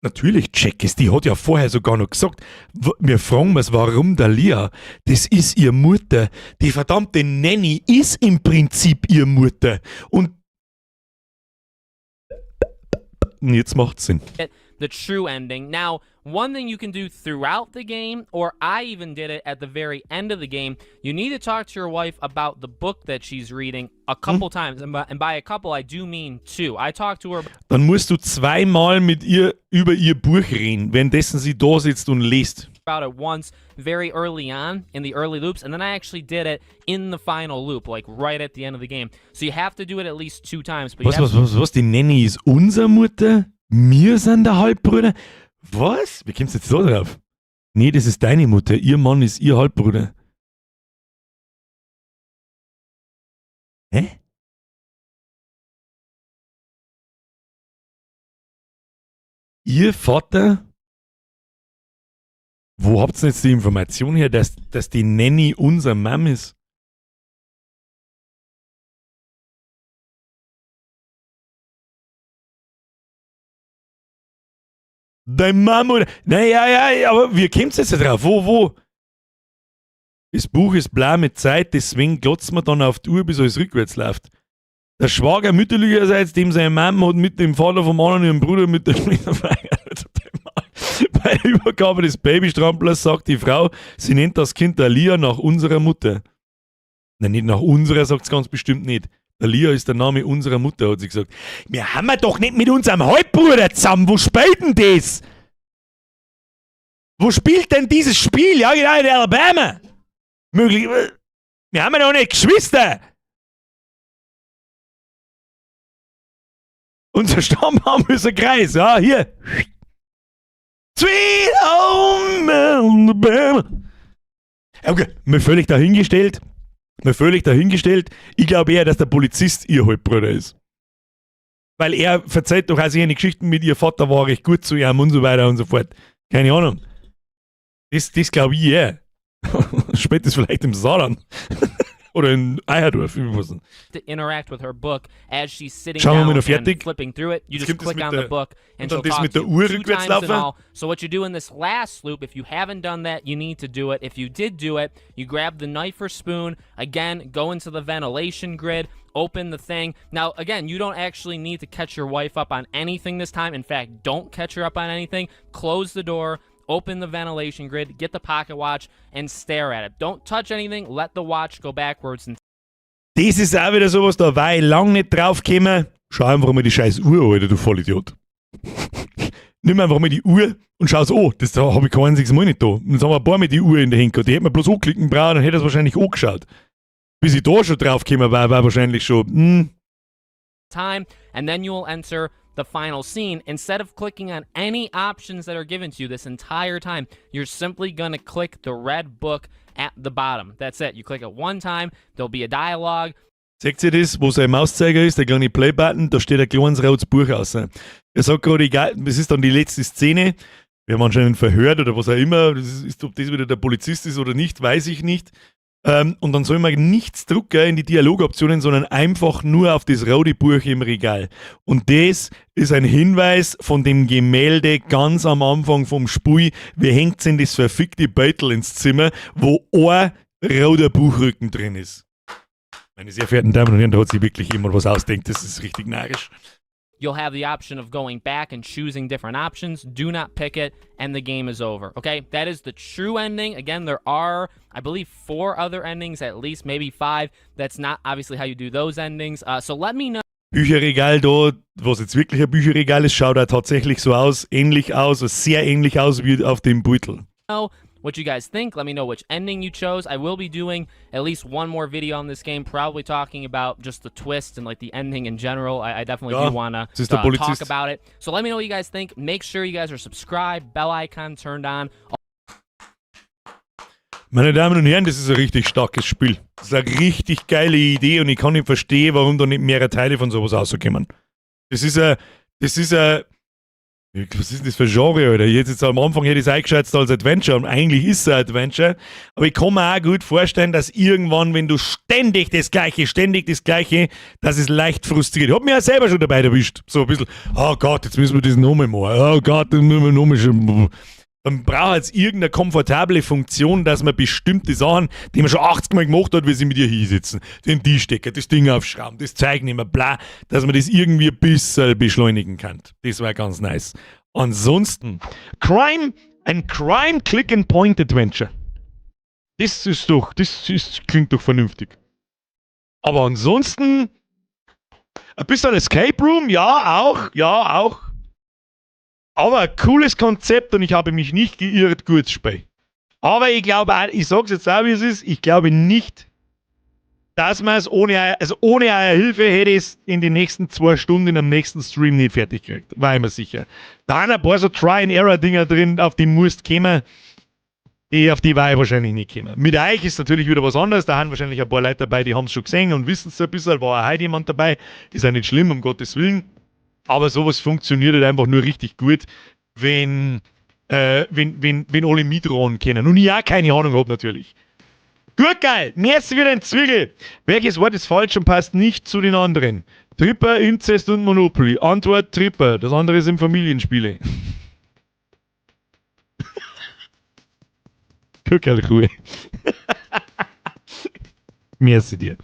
Natürlich check es, die hat ja vorher sogar noch gesagt, wir fragen uns, warum der Lia, das ist ihr Mutter. Die verdammte Nanny ist im Prinzip ihr Mutter. Und jetzt macht's Sinn. The true ending. Now, one thing you can do throughout the game, or I even did it at the very end of the game, you need to talk to your wife about the book that she's reading a couple times. And by a couple, I do mean two. I talked to her Dann musst du zweimal mit ihr über ihr Buch reden, währenddessen sie da sitzt und liest. About it once very early on in the early loops, and then I actually did it in the final loop, like right at the end of the game. So you have to do it at least two times. But you Was, have was, was, was? Die Nanny ist unsere Mutter? Wir sind der Halbbruder? Was? Wie kommst du jetzt da drauf? Nee, das ist deine Mutter. Ihr Mann ist ihr Halbbruder. Hä? Ihr Vater? Wo habt ihr denn jetzt die Information her, dass die Nanny unser Mom ist? Dein Mom oder? Naja, ja, aber wie kommt's jetzt da drauf? Wo? Das Buch ist blau mit Zeit, deswegen glotzt man dann auf die Uhr, bis alles rückwärts läuft. Der Schwager mütterlicherseits, dem seine Mama hat mit dem Vater vom anderen ihren Bruder mit der Schwester verheiratet. Bei der Übergabe des Babystramplers sagt die Frau, sie nennt das Kind Dalia nach unserer Mutter. Nein, nicht nach unserer, sagt sie ganz bestimmt nicht. Dalia ist der Name unserer Mutter, hat sie gesagt. Wir haben doch nicht mit unserem Halbbruder zusammen. Wo spielt denn das? Wo spielt denn dieses Spiel? Ja, genau, in Alabama. Möglich. Wir haben ja doch nicht Geschwister. Unser Stammbaum ist ein Kreis. Ja, hier. Sweet Home Alabama. Okay, mir völlig dahingestellt. Mir völlig dahingestellt. Ich glaube eher, dass der Polizist ihr Halbbruder ist. Weil er verzeiht doch auch seine Geschichten mit ihr Vater war recht gut zu ihm und so weiter und so fort. Keine Ahnung. Das glaube ich eher. Spätestens vielleicht im Saarland. Oder in Eyerdorf, ich weiß nicht. To interact with her book as she's sitting Schauen wir down mal noch and fertig. Flipping through it. You Jetzt just kommt das click mit on the der- book and und dann she'll das talk mit to der you Uhr two rückwärts times in laufen. all. So what you do in this last loop, if you haven't done that, you need to do it. If you did do it, you grab the knife or spoon, again, go into the ventilation grid, open the thing. Now, again, you don't actually need to catch your wife up on anything this time. In fact, don't catch her up on anything. Close the door, open the ventilation grid, get the pocket watch, and stare at it. Don't touch anything. Let the watch go backwards and Das ist auch wieder sowas, da war ich lang nicht drauf gekommen. Schau einfach mal die scheiß Uhr, Alter, du Vollidiot. Nimm einfach mal die Uhr und schau so, oh, das habe ich kein einziges Mal nicht da. Und jetzt haben wir ein paar Mal die Uhr in der Hand gehabt. Die hätte man bloß anklicken brauchen, dann hätte er es wahrscheinlich angeschaut. Bis ich da schon drauf gekommen war, war wahrscheinlich schon, time, and then you will enter the final scene. Instead of clicking on any options that are given to you this entire time, you're simply going to click the red book at the bottom. That's it. You click it one time, there'll be a dialogue. Seht ihr das, wo sein Mauszeiger ist, der kleine Play-Button, da steht ein kleines rotes Buch raus. Er sagt gerade, egal, das ist dann die letzte Szene. Wir haben anscheinend verhört oder was auch immer. Das ist, ob das wieder der Polizist ist oder nicht, weiß ich nicht. Und dann soll man nichts drucken in die Dialogoptionen, sondern einfach nur auf das rote Buch im Regal. Und das ist ein Hinweis von dem Gemälde ganz am Anfang vom Spiel. Wie hängt denn das verfickte Beutel ins Zimmer, wo ein roter Buchrücken drin ist? Meine sehr verehrten Damen und Herren, da hat sich wirklich jemand was ausdenkt. Das ist richtig narrisch. You'll have the option of going back and choosing different options. Do not pick it, and the game is over. Okay, that is the true ending. Again, there are, I believe, four other endings, at least, maybe five. That's not obviously how you do those endings. So let me know. Bücherregal da, was jetzt wirklich ein Bücherregal ist, schaut auch tatsächlich so aus, ähnlich aus, sehr ähnlich aus wie auf dem Beutel. What you guys think. Let me know which ending you chose. I will be doing at least one more video on this game, probably talking about just the twist and like the ending in general. I definitely Ja, do want to das ist der talk Polizist. About it. So let me know what you guys think. Make sure you guys are subscribed, bell icon turned on. Meine Damen und Herren, das ist ein richtig starkes Spiel. Das ist eine richtig geile Idee und ich kann nicht verstehen, warum da nicht mehrere Teile von sowas rauskommen. Das ist ein, was ist denn das für ein Genre, Alter? Jetzt am Anfang hätte ich es eingeschätzt als Adventure und eigentlich ist es ein Adventure. Aber ich kann mir auch gut vorstellen, dass irgendwann, wenn du ständig das Gleiche, dass es leicht frustriert. Ich hab mich ja selber schon dabei erwischt. So ein bisschen, oh Gott, jetzt müssen wir das nochmal machen. Oh Gott, das müssen wir nochmal schon. Dann braucht es irgendeine komfortable Funktion, dass man bestimmte Sachen, die man schon 80 Mal gemacht hat, wie sie mit ihr hinsitzen, den Tischdecker, das Ding aufschrauben, das Zeug nehmen, bla, dass man das irgendwie ein bisschen beschleunigen kann. Das war ganz nice. Ansonsten, Crime, ein Crime Click and Point Adventure. Das klingt doch vernünftig. Aber ansonsten, ein bisschen Escape Room, ja, auch. Aber ein cooles Konzept und ich habe mich nicht geirrt, gutes Spiel. Aber ich glaube auch, ich sag's jetzt auch, wie es ist, ich glaube nicht, dass man es ohne, also ohne eure Hilfe hätte ich es in den nächsten 2 Stunden am nächsten Stream nicht fertig gekriegt. War ich mir sicher. Da sind ein paar so Try-and-Error-Dinger drin, auf die musst kommen. Auf die war ich wahrscheinlich nicht gekommen. Mit euch ist natürlich wieder was anderes. Da haben wahrscheinlich ein paar Leute dabei, die haben es schon gesehen und wissen es ein bisschen. War auch heute jemand dabei. Ist ja nicht schlimm, um Gottes Willen. Aber sowas funktioniert halt einfach nur richtig gut, wenn alle mitraten können. Und ich auch keine Ahnung habe natürlich. Gut, geil. Merci wieder ein Zwiegel. Welches Wort ist falsch und passt nicht zu den anderen? Tripper, Inzest und Monopoly. Antwort: Tripper. Das andere sind Familienspiele. Guck, geil, cool. Merci dir.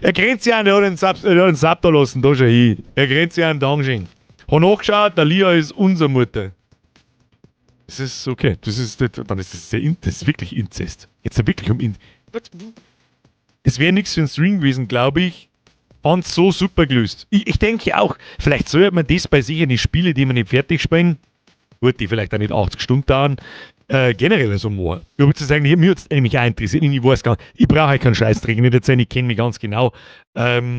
Er grenzt sich an, der hat den Sub, der hat den Sub da lassen, da schon hin. Er grenzt sich an, Dankeschön. Hab nachgeschaut, der Lia ist unsere Mutter. Das ist okay. Das ist, dann ist das, sehr, das ist wirklich Inzest. Jetzt wirklich um In. Es wäre nichts für einen Stream gewesen, glaube ich. Fand's so super gelöst. Ich denke auch, vielleicht sollte man das bei sich in die Spiele, die man nicht fertig spielen, gut, die vielleicht auch nicht 80 Stunden dauern, generell so machen. Ich würde sagen, mir würde es nämlich auch interessieren, ich weiß gar nicht, ich brauche keinen Scheißdreck nicht erzählen, ich kenne mich ganz genau. Nach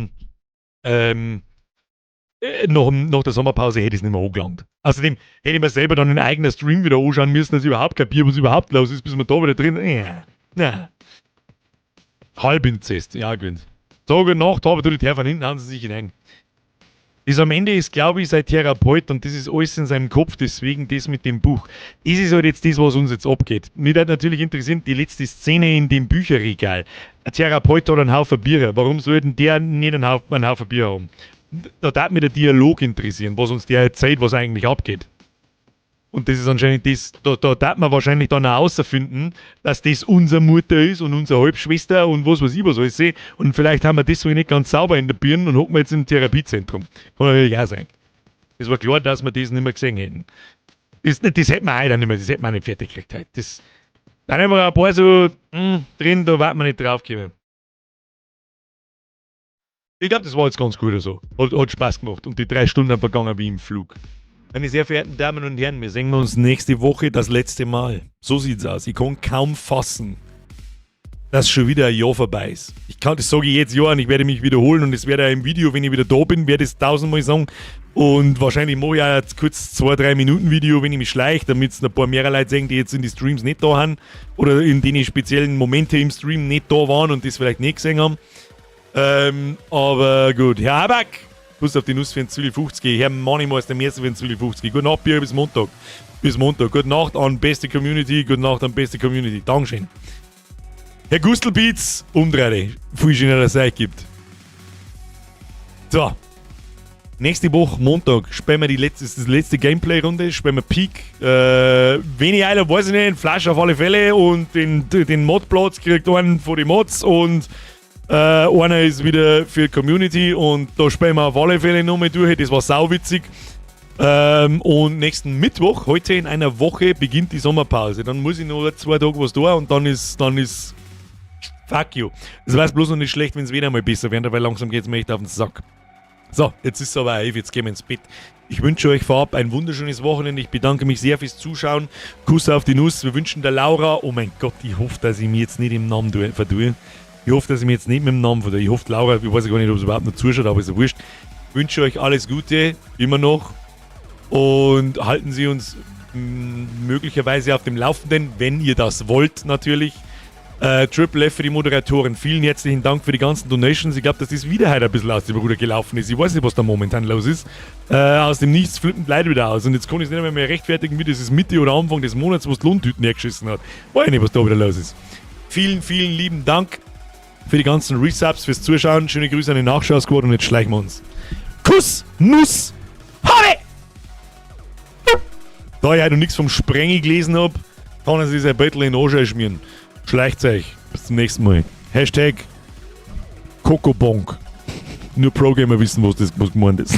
der Sommerpause hätte ich es nicht mehr angelangt. Außerdem hätte ich mir selber dann einen eigenen Stream wieder anschauen müssen, dass ich überhaupt kapiere, was überhaupt los ist, bis man da wieder drin. Ja, na. Halbinzest, ja, gewinnt. So, gute Nacht, aber du die Herr von hinten hauen sie sich hinein. Das am Ende ist, glaube ich, sein Therapeut und das ist alles in seinem Kopf, deswegen das mit dem Buch. Das ist halt jetzt das, was uns jetzt abgeht. Mich würde natürlich interessieren, die letzte Szene in dem Bücherregal. Ein Therapeut hat einen Haufen Bier. Warum sollten der nicht einen Haufen Bier haben? Da darf mich der Dialog interessieren, was uns der erzählt, was eigentlich abgeht. Und das ist anscheinend das, da darf man wahrscheinlich dann auch herausfinden, dass das unsere Mutter ist und unsere Halbschwester und was weiß ich was alles. Und vielleicht haben wir deswegen nicht ganz sauber in der Birne und hocken wir jetzt im Therapiezentrum. Kann natürlich auch sein. Es war klar, dass wir das nicht mehr gesehen hätten. Das hätten wir auch dann nicht mehr, das hätten wir auch nicht fertig gekriegt heute. Das, da haben wir ein paar so drin, da wird man nicht draufkommen. Ich glaube, das war jetzt ganz gut so. Hat Spaß gemacht und die 3 Stunden sind vergangen wie im Flug. Meine sehr verehrten Damen und Herren, wir sehen uns nächste Woche das letzte Mal. So sieht's aus. Ich kann kaum fassen, dass schon wieder ein Jahr vorbei ist. Ich kann, das sage ich jetzt ja und ich werde mich wiederholen und es werde auch im Video, wenn ich wieder da bin, werde ich es tausendmal sagen. Und wahrscheinlich mache ich auch jetzt kurz 2, 3 Minuten Video, wenn ich mich schleiche, damit es ein paar mehr Leute sehen, die jetzt in die Streams nicht da sind oder in den speziellen Momente im Stream nicht da waren und das vielleicht nicht gesehen haben. Aber gut. Herr Haback, Kuss auf die Nuss für den Zwiebel 50. Herr Moneymaster, merci für den Zwiebel 50. Gute Nacht, Bier, bis Montag. Bis Montag. Gute Nacht an beste Community. Gute Nacht an beste Community. Dankeschön. Herr Gustelbeats, umdrehen. Viel schöner, dass es euch gibt. So. Nächste Woche, Montag, spielen wir das letzte Gameplay-Runde, spielen wir Peak. Wenig Eiler, weiß ich nicht, Flash auf alle Fälle und den Modplatz kriegt einen von den Mods und einer ist wieder für die Community und da spielen wir auf alle Fälle nochmal durch. Das war sauwitzig. Und nächsten Mittwoch, heute in einer Woche, beginnt die Sommerpause. Dann muss ich noch 2 Tage was da und dann ist fuck you. Es war bloß noch nicht schlecht, wenn es wieder mal besser wird, weil langsam geht es mir echt auf den Sack. So, jetzt ist es aber 11, jetzt gehen wir ins Bett. Ich wünsche euch vorab ein wunderschönes Wochenende. Ich bedanke mich sehr fürs Zuschauen. Kuss auf die Nuss. Wir wünschen der Laura, oh mein Gott, ich hoffe, dass ich mich jetzt nicht im Namen vertue. Ich hoffe, dass ich mich jetzt nicht mit dem Namen vertue. Ich hoffe, Laura, ich weiß gar nicht, ob sie überhaupt noch zuschaut, aber ist ja wurscht. Ich wünsche euch alles Gute, immer noch. Und halten Sie uns möglicherweise auf dem Laufenden, wenn ihr das wollt, natürlich. Triple F für die Moderatoren. Vielen herzlichen Dank für die ganzen Donations. Ich glaube, dass das wieder heute ein bisschen aus dem Ruder gelaufen ist. Ich weiß nicht, was da momentan los ist. Aus dem Nichts flippen die Leute wieder aus. Und jetzt kann ich es nicht mehr rechtfertigen, wie das ist Mitte oder Anfang des Monats, wo es Lohntüten hergeschissen hat. Weiß ich nicht, was da wieder los ist. Vielen, vielen lieben Dank für die ganzen Resubs, fürs Zuschauen. Schöne Grüße an den Nachschau-Squad und jetzt schleichen wir uns. Kuss, Nuss, Habe! Da ich heute noch nichts vom Sprengi gelesen hab, kann er sich sein Bettel in den Arsch schmieren. Schleicht euch. Bis zum nächsten Mal. #Kokobonk. Nur Pro-Gamer wissen, was gemeint ist.